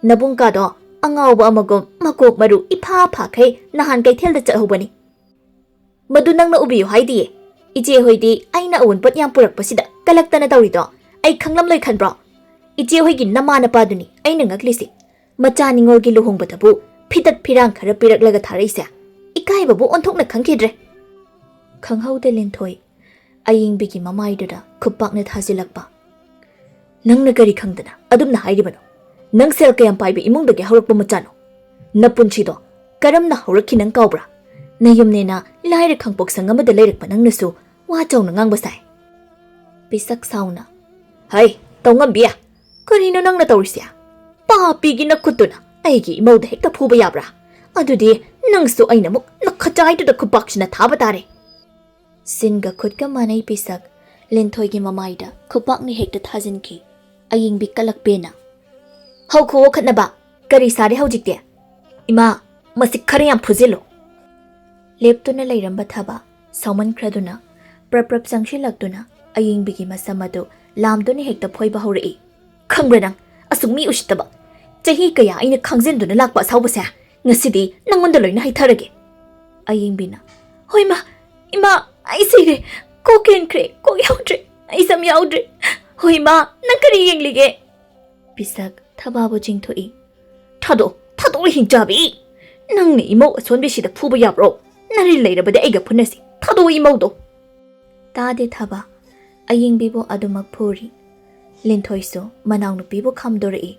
ꯅꯕꯨꯡ ꯀꯥꯗꯣ ꯑꯉꯥꯎꯕ ꯑꯃꯒꯨꯝ ꯃꯀꯣꯛ ꯃꯔꯨ ꯏꯐꯥ ꯐꯥꯈꯩ ꯅꯍꯥꯟ ꯀꯩꯊꯦꯜꯗ ꯆꯠꯍꯧꯕꯅꯤ꯫ ꯃꯗꯨ ꯅꯪꯅ ꯎꯕꯤꯌꯨ ꯍꯥꯏꯗꯤꯌꯦ꯫ "ꯏꯆꯦ ꯍꯣꯏꯗꯤ ꯑꯩꯅ ꯑꯋꯨꯟꯄꯣꯠ ꯌꯥꯝ ꯄꯨꯔꯛꯄꯁꯤꯗ ꯀꯂꯛꯇꯅ ꯇꯧꯔꯤꯗꯣ ꯑꯩ ꯈꯪꯂꯝꯂꯣꯏ ꯈꯟꯕ꯭ꯔꯣ? ꯏꯆꯦ ꯍꯣꯏꯒꯤ ꯅꯃꯥ ꯅꯄꯥꯗꯨꯅꯤ ꯑꯩꯅ ꯉꯛꯂꯤꯁꯦ꯫ ꯃꯆꯥ ꯅꯤꯉꯣꯜꯒꯤ ꯂꯨꯍꯣꯡꯕꯗꯕꯨ ꯐꯤꯇꯠ ꯐꯤꯔꯥꯡ ꯈꯔ ꯄꯤꯔꯛꯂꯒ ꯊꯥꯔꯛꯏꯁꯦ꯫ ꯏꯀꯥꯏꯕꯕꯨ ꯑꯣꯟꯊꯣꯛꯅ ꯈꯪꯈꯤꯗ꯭ꯔꯦ"꯫ ꯈꯪꯍꯧꯗꯦ ꯂꯤꯟꯊꯣꯏ ꯑꯌꯤꯡꯕꯤꯒꯤ ꯃꯃꯥꯏꯗꯨꯗ ꯈꯨꯄꯥꯛꯅ ꯊꯥꯖꯤꯜꯂꯛꯄ꯫ "ꯅꯪꯅ ꯀꯔꯤ ꯈꯪꯗꯅ ꯑꯗꯨꯝꯅ ꯍꯥꯏꯔꯤꯕꯅꯣ? ꯅꯪ ꯁꯦꯜ ꯀꯌꯥꯝ ꯄꯥꯏꯕ ꯏꯃꯨꯡꯗꯒꯤ ꯍꯧꯔꯛꯄ ꯃꯆꯥꯅꯣ? ꯅꯄꯨꯟꯁꯤꯗꯣ ꯀꯔꯝꯅ ꯍꯧꯔꯛꯈꯤ ꯅꯪ ꯀꯥꯎꯕ꯭ꯔꯥ? ꯅꯌꯨꯝꯅꯦꯅ ꯂꯥꯏꯔ ꯈꯪꯄꯣꯛ ꯁꯪ ꯑꯃꯗ ꯂꯩꯔꯛꯄ ꯅꯪꯅꯁꯨ ꯋꯥ ꯆꯥꯎꯅ ꯉꯥꯡꯕ ꯁꯥꯏ"꯫ ꯄꯤꯁꯛ ꯁꯥꯎꯅ, "ꯍꯩ, ꯇꯧꯉꯝꯕꯤ, ꯀꯔꯤꯅꯣ ꯅꯪꯅ ꯇꯧꯔꯤꯁꯦ? ꯄꯥꯄꯤꯒꯤ ꯅꯈꯨꯠꯇꯨꯅ ꯑꯩꯒꯤ ꯏꯃꯧꯗ ꯍꯦꯛꯇ ꯐꯨꯕ ꯌꯥꯕ꯭ꯔꯥ? ꯑꯗꯨꯗꯤ ꯅꯪꯁꯨ ꯑꯩꯅ ꯑꯃꯨꯛ ꯅꯈꯖꯥꯏꯗꯨꯗ ꯈꯨꯄꯥꯛꯁꯤꯅ ꯊꯥꯕ ꯇꯥꯔꯦ"꯫ ꯁꯤꯟꯒ ꯈꯨꯠꯀ ꯃꯥꯟꯅꯩ ꯄꯤꯁꯛ ꯂꯤꯟꯊꯣꯏꯒꯤ ꯃꯃꯥꯏꯗ ꯈꯨꯄꯥꯛꯅ ꯍꯦꯛꯇ ꯊꯥꯖꯤꯟꯈꯤ꯫ ꯑꯌꯤꯡꯕꯤ ꯀꯂꯛꯄꯦꯅ, "ꯍꯧꯈꯣ ꯋꯥꯈꯠꯅꯕ꯫ ꯀꯔꯤ ꯁꯥꯔꯦ ꯍꯧꯖꯤꯛꯇꯤ? ꯏꯃꯥ, ꯃꯁꯤ ꯈꯔ ꯌꯥꯝ ꯐꯨꯖꯤꯜꯂꯨ"꯫ ꯂꯦꯞꯇꯨꯅ ꯂꯩꯔꯝꯕ ꯊꯕ ꯁꯥꯎꯃꯟꯈ꯭ꯔꯗꯨꯅ ꯄ꯭ꯔꯞ ꯄ꯭ꯔꯞ ꯆꯪꯁꯤꯜꯂꯛꯇꯨꯅ ꯑꯌꯤꯡꯕꯤꯒꯤ ꯃꯁꯝ ꯑꯗꯨ ꯂꯥꯝꯗꯨꯅ ꯍꯦꯛꯇ ꯐꯣꯏꯕ ꯍꯧꯔꯛꯏ꯫ "ꯈꯪꯕ꯭ꯔꯥ ꯅꯪ, ꯑꯁꯨꯛ ꯃꯤ ꯎꯁꯤꯠꯇꯕ, ꯆꯍꯤ ꯀꯌꯥ ꯑꯩꯅ ꯈꯥꯡꯖꯤꯟꯗꯨꯅ ꯂꯥꯛꯄ ꯑꯁꯥꯎꯕꯁꯦ ꯉꯁꯤꯗꯤ ꯅꯪꯉꯣꯟꯗ ꯂꯣꯏꯅ ꯍꯩꯊꯔꯒꯦ"꯫ ꯑꯌꯤꯡꯕꯤꯅ, "ꯍꯣꯏ ꯃꯥ, ꯏꯃꯥ, ꯑꯩ ꯁꯤꯔꯦ꯫ ꯀꯣꯛ ꯀꯦꯟꯈ꯭ꯔꯦ, ꯀꯣꯛ ꯌꯥꯎꯗ꯭ꯔꯦ, ꯑꯩ ꯁꯝ ꯌꯥꯎꯗ꯭ꯔꯦ꯫ ꯍꯣꯏ ꯏꯃꯥ, ꯅꯪ ꯀꯔꯤ ꯌꯦꯡꯂꯤꯒꯦ?" ꯄꯤꯁꯛ ꯊꯕꯥꯕꯨ ꯆꯤꯡꯊꯣꯛꯏ꯫ "ꯊꯥꯗꯣꯛ, ꯊꯥꯗꯣꯛꯑꯣ ꯍꯤꯡꯆꯥꯕꯤ! ꯅꯪꯅ ꯏꯃꯧ ꯑꯁꯣꯟꯕꯤꯁꯤꯗ ꯐꯨꯕ ꯌꯥꯕ꯭ꯔꯣ? ꯅꯔꯤꯜ ꯂꯩꯔꯕꯗꯤ ꯑꯩꯒ ꯐꯨꯅꯁꯤ꯫ ꯊꯥꯗꯣꯛꯑꯣ ꯏꯃꯧꯗꯣ"꯫ ꯇꯥꯗꯦ ꯊꯕ꯫ ꯑꯌꯤꯡꯕꯤꯕꯨ ꯑꯗꯨꯃꯛ ꯐꯨꯔꯤ꯫ ꯂꯤꯟꯊꯣꯏꯁꯨ ꯃꯅꯥꯎꯅꯨꯄꯤꯕꯨ ꯈꯥꯝꯗꯣꯔꯛꯏ꯫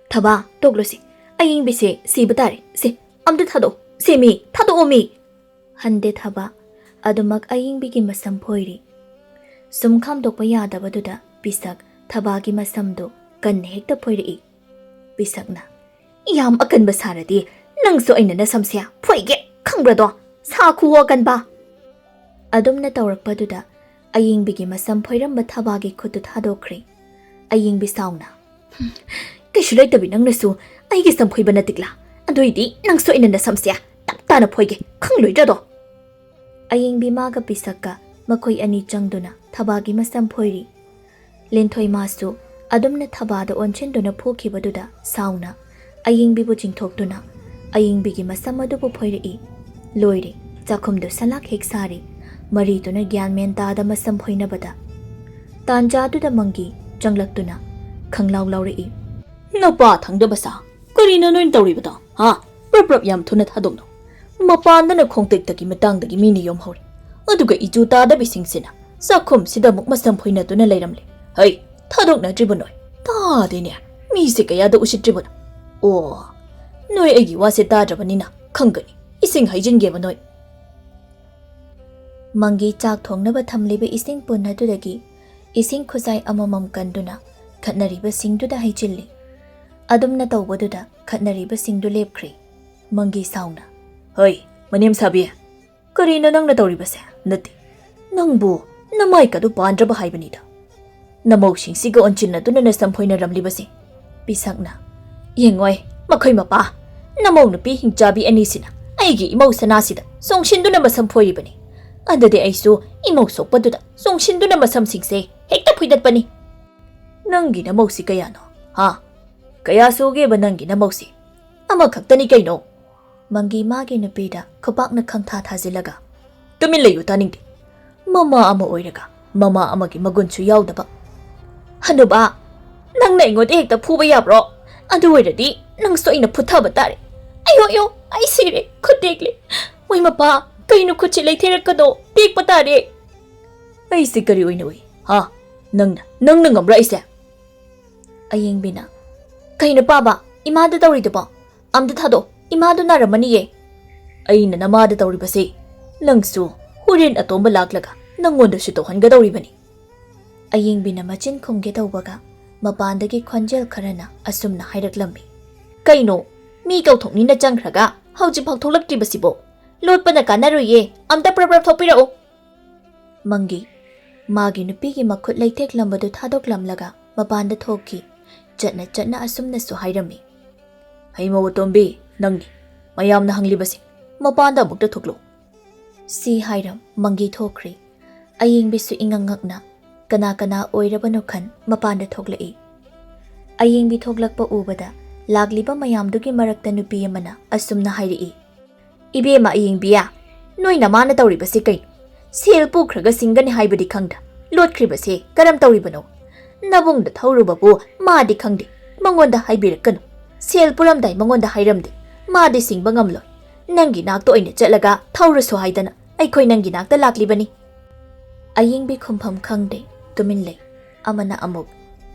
"ꯊꯕ, ꯇꯣꯛꯂꯣꯁꯤ꯫ ꯑꯌꯤꯡꯕꯤꯁꯦ ꯁꯤꯕ ꯇꯥꯔꯦ꯫ ꯁꯦ, ꯑꯝꯇ ꯊꯥꯗꯣꯛꯑꯣ꯫ ꯁꯦ ꯃꯤ, ꯊꯥꯗꯣꯛꯑꯣ ꯃꯤ"꯫ ꯍꯟꯗꯦ ꯊꯕ꯫ ꯑꯗꯨꯃꯛ ꯑꯌꯤꯡꯕꯤꯒꯤ ꯃꯁꯝ ꯐꯣꯏꯔꯤ꯫ ꯁꯨꯝ ꯈꯥꯝꯗꯣꯛꯄ ꯌꯥꯗꯕꯗꯨꯗ ꯄꯤꯁꯛ ꯊꯕꯥꯒꯤ ꯃꯁꯝꯗꯨ ꯀꯟꯅ ꯍꯦꯛꯇ ꯐꯣꯏꯔꯛꯏ꯫ ꯄꯤꯁꯛꯅ, "ꯌꯥꯝ ꯑꯀꯟꯕ ꯁꯥꯔꯗꯤ ꯅꯪꯁꯨ ꯑꯩꯅ ꯅꯁꯝꯁꯦ ꯐꯣꯏꯒꯦ, ꯈꯪꯕ꯭ꯔꯗꯣ? ꯁꯥ ꯈꯨꯋꯣ ꯑꯀꯟꯕ"꯫ ꯑꯗꯨꯝꯅ ꯇꯧꯔꯛꯄꯗꯨꯗ ꯑꯌꯤꯡꯕꯤꯒꯤ ꯃꯁꯝ ꯐꯣꯏꯔꯝꯕ ꯊꯕꯥꯒꯤ ꯈꯨꯠꯇꯨ ꯊꯥꯗꯣꯛꯈ꯭ꯔꯦ꯫ ꯑꯌꯤꯡꯕꯤ ꯁꯥꯎꯅ, "ꯍꯨꯝ, ꯀꯩꯁꯨ ꯂꯩꯇꯕꯤ ꯅꯪꯅꯁꯨ ꯑꯩꯒꯤ ꯁꯝ ꯐꯣꯏꯕ ꯅꯠꯇꯤꯛꯂꯥ? ꯑꯗꯨꯏꯗꯤ ꯅꯪꯁꯨ ꯑꯩꯅ ꯅꯁꯝꯁꯦ ꯇꯞ ꯇꯥꯅ ꯐꯣꯏꯒꯦ, ꯈꯪꯂꯣꯏꯗ꯭ꯔꯗꯣ"꯫ ꯑꯌꯤꯡꯕꯤ ꯃꯥꯒ ꯄꯤꯁꯛꯀ ꯃꯈꯣꯏ ꯑꯅꯤ ꯆꯪꯗꯨꯅ ꯊꯕꯥꯒꯤ ꯃꯁꯝ ꯐꯣꯏꯔꯤ꯫ ꯂꯤꯟꯊꯣꯏ ꯃꯥꯁꯨ ꯑꯗꯨꯝꯅ ꯊꯕꯥꯗ ꯑꯣꯟꯁꯤꯟꯗꯨꯅ ꯐꯨꯈꯤꯕꯗꯨꯗ ꯁꯥꯎꯅ ꯑꯌꯤꯡꯕꯤꯕꯨ ꯆꯤꯡꯊꯣꯛꯇꯨꯅ ꯑꯌꯤꯡꯕꯤꯒꯤ ꯃꯁꯝ ꯑꯗꯨꯕꯨ ꯐꯣꯏꯔꯛꯏ꯫ ꯂꯣꯏꯔꯦ, ꯆꯥꯛꯈꯨꯝꯗꯨ ꯁꯂꯥꯛ ꯍꯦꯛ ꯁꯥꯔꯦ꯫ ꯃꯔꯤꯗꯨꯅ ꯒ꯭ꯌꯥꯟ ꯃꯦꯟ ꯇꯥꯗ ꯃꯁꯝ ꯐꯣꯏꯅꯕꯗ, ꯇꯥꯟꯖꯥꯗꯨꯗ ꯃꯪꯒꯤ ꯆꯪꯂꯛꯇꯨꯅ ꯈꯪꯂꯥꯎ ꯂꯥꯎꯔꯛꯏ꯫ "ꯅꯄꯥ ꯊꯪꯗꯕ ꯁꯥ, ꯀꯔꯤꯅꯣ ꯅꯣꯏꯅ ꯇꯧꯔꯤꯕꯗꯣ, ꯍꯥ? ꯄ꯭ꯔꯞ ꯄ꯭ꯔꯞ ꯌꯥꯝ ꯊꯨꯅ ꯊꯥꯗꯣꯛꯅꯧ꯫ ꯃꯄꯥꯟꯗꯅ ꯈꯣꯡꯇꯦꯛꯇꯒꯤ ꯃꯇꯥꯡꯗꯒꯤ ꯃꯤꯅ ꯌꯣꯝꯍꯧꯔꯤ, ꯑꯗꯨꯒ ꯏꯆꯨ ꯇꯥꯗꯕꯤꯁꯤꯡꯁꯤꯅ ꯆꯥꯛꯈꯨꯝꯁꯤꯗ ꯑꯃꯨꯛ ꯃꯁꯝ ꯐꯣꯏꯅꯗꯨꯅ ꯂꯩꯔꯝꯂꯦ꯫ ꯍꯩ, ꯊꯥꯗꯣꯛꯅꯗ꯭ꯔꯤꯕ ꯅꯣꯏ? ꯇꯥꯗꯦꯅꯦ, ꯃꯤꯁꯦ ꯀꯌꯥꯗ ꯎꯁꯤꯠꯇ꯭ꯔꯤꯕꯅꯣ? ꯑꯣ, ꯅꯣꯏ ꯑꯩꯒꯤ ꯋꯥꯁꯦ ꯇꯥꯗ꯭ꯔꯕꯅꯤꯅ ꯈꯪꯒꯅꯤ꯫ ꯏꯁꯤꯡ ꯍꯩꯖꯤꯟꯒꯦꯕ ꯅꯣꯏ꯫" ꯃꯪꯒꯤ ꯆꯥꯛ ꯊꯣꯡꯅꯕ ꯊꯝꯂꯤꯕ ꯏꯁꯤꯡ ꯄꯨꯟ ꯑꯗꯨꯗꯒꯤ ꯏꯁꯤꯡ ꯈꯨꯖꯥꯏ ꯑꯃꯃꯝ ꯀꯟꯗꯨꯅ ꯈꯠꯅꯔꯤꯕꯁꯤꯡꯗꯨꯗ ꯍꯩꯖꯤꯜꯂꯤ꯫ ꯑꯗꯨꯝꯅ ꯇꯧꯕꯗꯨꯗ ꯈꯠꯅꯔꯤꯕꯁꯤꯡꯗꯨ ꯂꯦꯞꯈ꯭ꯔꯦ꯫ ꯃꯪꯒꯤ ꯁꯥꯎꯅ, "ꯍꯣꯏ, ꯃꯅꯦꯝ ꯁꯥꯕꯤ, ꯀꯔꯤꯅꯣ ꯅꯪꯅ ꯇꯧꯔꯤꯕꯁꯦ? ꯅꯠꯇꯦ, ꯅꯪꯕꯨ ꯅꯃꯥꯏꯀꯗꯨ ꯄꯥꯟꯗ꯭ꯔꯕ ꯍꯥꯏꯕꯅꯤꯗ꯫ ꯅꯃꯧꯁꯤꯡꯁꯤꯒ ꯑꯣꯟꯁꯤꯟꯅꯗꯨꯅ ꯅꯁꯝ ꯐꯣꯏꯅꯔꯝꯂꯤꯕꯁꯤ꯫" ꯄꯤꯁꯛꯅ, "ꯌꯦꯡꯉꯣꯏ, ꯃꯈꯣꯏ ꯃꯄꯥ, ꯅꯃꯧ ꯅꯨꯄꯤ ꯍꯤꯡꯆꯥꯕꯤ ꯑꯅꯤꯁꯤꯅ ꯑꯩꯒꯤ ꯏꯃꯧ ꯁꯅꯥꯁꯤꯗ ꯆꯣꯡꯁꯤꯟꯗꯨꯅ ꯃꯁꯝ ꯐꯣꯏꯔꯤꯕꯅꯤ꯫ ꯑꯗꯨꯗꯤ ꯑꯩꯁꯨ ꯏꯃꯧ ꯁꯣꯛꯄꯗꯨꯗ ꯆꯣꯡꯁꯤꯟꯗꯨꯅ ꯃꯁꯝꯁꯤꯡꯁꯦ ꯍꯦꯛꯇ ꯐꯣꯏꯗꯠꯄꯅꯤ꯫" "ꯅꯪꯒꯤ ꯅꯃꯧꯁꯤ ꯀꯌꯥꯅꯣ? ꯍꯥ? ꯀꯌꯥ ꯁꯨꯒꯦꯕ ꯅꯪꯒꯤ ꯅꯃꯧꯁꯤ? ꯑꯃꯈꯛꯇꯅꯤ ꯀꯩꯅꯣ?" ꯃꯪꯒꯤ ꯃꯥꯒꯤ ꯅꯨꯄꯤꯗ ꯈꯨꯄꯥꯛꯅ ꯈꯪꯊꯥ ꯊꯥꯖꯤꯜꯂꯒ, "ꯇꯨꯃꯤꯟ ꯂꯩꯌꯨ, ꯇꯥꯅꯤꯡꯗꯦ꯫ ꯃꯃꯥ ꯑꯃ ꯑꯣꯏꯔꯒ ꯃꯃꯥ ꯑꯃꯒꯤ ꯃꯒꯨꯟꯁꯨ ꯌꯥꯎꯗꯕ꯫ ꯍꯅꯨꯕꯥ, ꯅꯪꯅ ꯑꯩꯉꯣꯟꯗ ꯍꯦꯛꯇ ꯐꯨꯕ ꯌꯥꯕ꯭ꯔꯣ? ꯑꯗꯨ ꯑꯣꯏꯔꯗꯤ ꯅꯪꯁꯨ ꯑꯩꯅ ꯐꯨꯊꯕ ꯇꯥꯔꯦ꯫ ꯑꯌꯣ, ꯑꯌꯣ, ꯑꯩ ꯁꯤꯔꯦ, ꯈꯨꯠ ꯇꯦꯛꯂꯦ꯫ ꯃꯣꯏ ꯃꯄꯥ, ꯀꯩꯅꯣ ꯈꯨꯠꯁꯤ ꯂꯩꯊꯦꯔꯛꯀꯗꯣ, ꯇꯦꯛꯄ ꯇꯥꯔꯦ꯫" "ꯑꯩꯁꯦ ꯀꯔꯤ ꯑꯣꯏꯅ ꯎꯏ? ꯍꯥ? ꯅꯪꯅ, ꯅꯪꯅ ꯉꯝꯕ꯭ꯔꯥ ꯑꯩꯁꯦ?" ꯑꯌꯦꯡꯕꯤꯅ, "ꯀꯩꯅꯣ ꯄꯥꯕ, ꯏꯃꯥꯗ ꯇꯧꯔꯤꯗꯨꯕꯣ? ꯑꯝꯇ ꯊꯥꯗꯣꯛ, ꯏꯃꯥꯗꯨ ꯅꯥꯔꯝꯃꯅꯤꯌꯦ꯫" "ꯑꯩꯅ ꯅꯃꯥꯗ ꯇꯧꯔꯤꯕꯁꯤ, ꯅꯪꯁꯨ ꯍꯣꯔꯦꯟ ꯑꯇꯣꯝꯕ ꯂꯥꯛꯂꯒ ꯅꯪꯉꯣꯟꯗꯁꯨ ꯇꯧꯍꯟꯒꯗꯧꯔꯤꯕꯅꯤ꯫" ꯑꯌꯦꯡꯕꯤꯅ ꯃꯆꯤꯟ ꯈꯨꯝꯒꯦ ꯇꯧꯕꯒ ꯃꯄꯥꯟꯗꯒꯤ ꯈꯣꯟꯖꯦꯜ ꯈꯔꯅ ꯑꯁꯨꯝꯅ ꯍꯥꯏꯔꯛꯂꯝꯃꯤ꯫ "ꯀꯩꯅꯣ, ꯃꯤ ꯀꯧꯊꯣꯛꯅꯤꯅ ꯆꯪꯈ꯭ꯔꯒ ꯍꯧꯖꯤꯛꯐꯥꯎ ꯊꯣꯛꯂꯛꯇ꯭ꯔꯤꯕꯁꯤꯕꯣ? ꯂꯣꯠꯄꯅ ꯀꯥꯟꯅꯔꯣꯏꯌꯦ, ꯑꯝꯇ ꯄ꯭ꯔꯞ ꯄ꯭ꯔꯞ ꯊꯣꯛꯄꯤꯔꯛꯎ꯫" ꯃꯪꯒꯤ ꯃꯥꯒꯤ ꯅꯨꯄꯤꯒꯤ ꯃꯈꯨꯠ ꯂꯩꯊꯦꯛꯂꯝꯕꯗꯨ ꯊꯥꯗꯣꯛꯂꯝꯂꯒ ꯃꯄꯥꯟꯗ ꯊꯣꯛꯈꯤ꯫ ꯆꯠꯅ ꯆꯠꯅ ꯑꯁꯨꯝꯅꯁꯨ ꯍꯥꯏꯔꯝꯃꯤ, "ꯍꯩꯃꯧ ꯑꯇꯣꯝꯕꯤ, ꯅꯪꯅꯤ꯫ ꯃꯌꯥꯝꯅ ꯍꯪꯂꯤꯕꯁꯤꯡ, ꯃꯄꯥꯟꯗ ꯑꯃꯨꯛꯇ ꯊꯣꯛꯂꯛꯎ꯫" ꯁꯤ ꯍꯥꯏꯔꯝ ꯃꯪꯒꯤ ꯊꯣꯛꯈ꯭ꯔꯦ꯫ ꯑꯌꯦꯡꯕꯤꯁꯨ ꯏꯉꯛ ꯉꯛꯅ ꯀꯅꯥ ꯀꯅꯥ ꯑꯣꯏꯔꯕꯅꯣ ꯈꯟ ꯃꯄꯥꯟꯗ ꯊꯣꯛꯂꯛꯏ꯫ ꯑꯌꯦꯡꯕꯤ ꯊꯣꯛꯂꯛꯄ ꯎꯕꯗ ꯂꯥꯛꯂꯤꯕ ꯃꯌꯥꯝꯗꯨꯒꯤ ꯃꯔꯛꯇ ꯅꯨꯄꯤ ꯑꯃꯅ ꯑꯁꯨꯝꯅ ꯍꯥꯏꯔꯛꯏ, "ꯏꯕꯦꯝꯃ ꯑꯌꯦꯡꯕꯤꯌꯥ, ꯅꯣꯏ ꯅꯃꯥꯅ ꯇꯧꯔꯤꯕꯁꯤ ꯀꯩꯅꯣ? ꯁꯦꯜ ꯄꯨꯈ꯭ꯔꯒ ꯁꯤꯡꯒꯅꯤ ꯍꯥꯏꯕꯗꯤ ꯈꯪꯗ ꯂꯣꯠꯈ꯭ꯔꯤꯕꯁꯦ ꯀꯔꯝ ꯇꯧꯔꯤꯕꯅꯣ? ꯅꯕꯨꯡꯗ ꯊꯧꯔꯨꯕꯕꯨ ꯃꯥꯗꯤ ꯈꯪꯗꯦ, ꯃꯉꯣꯟꯗ ꯍꯥꯏꯕꯤꯔꯛꯀꯅꯨ꯫ ꯁꯦꯜ ꯄꯨꯔꯝꯗꯥꯏ ꯃꯉꯣꯟꯗ ꯍꯥꯏꯔꯝꯗꯦ, ꯃꯥꯗꯤ ꯁꯤꯡꯕ ꯉꯝꯂꯣꯏ꯫ ꯅꯪꯒꯤ ꯅꯥꯛꯇ ꯑꯣꯏꯅ ꯆꯠꯂꯒ ꯊꯧꯔꯁꯨ ꯍꯥꯏꯗꯅ ꯑꯩꯈꯣꯏ ꯅꯪꯒꯤ ꯅꯥꯛꯇ ꯂꯥꯛꯂꯤꯕꯅꯤ꯫ ꯑꯌꯤꯡꯕꯤ ꯈꯨꯝꯐꯝ ꯈꯪꯗꯦ, ꯇꯨꯃꯤꯟ ꯂꯩ꯫ ꯑꯃꯅ ꯑꯃꯨꯛ,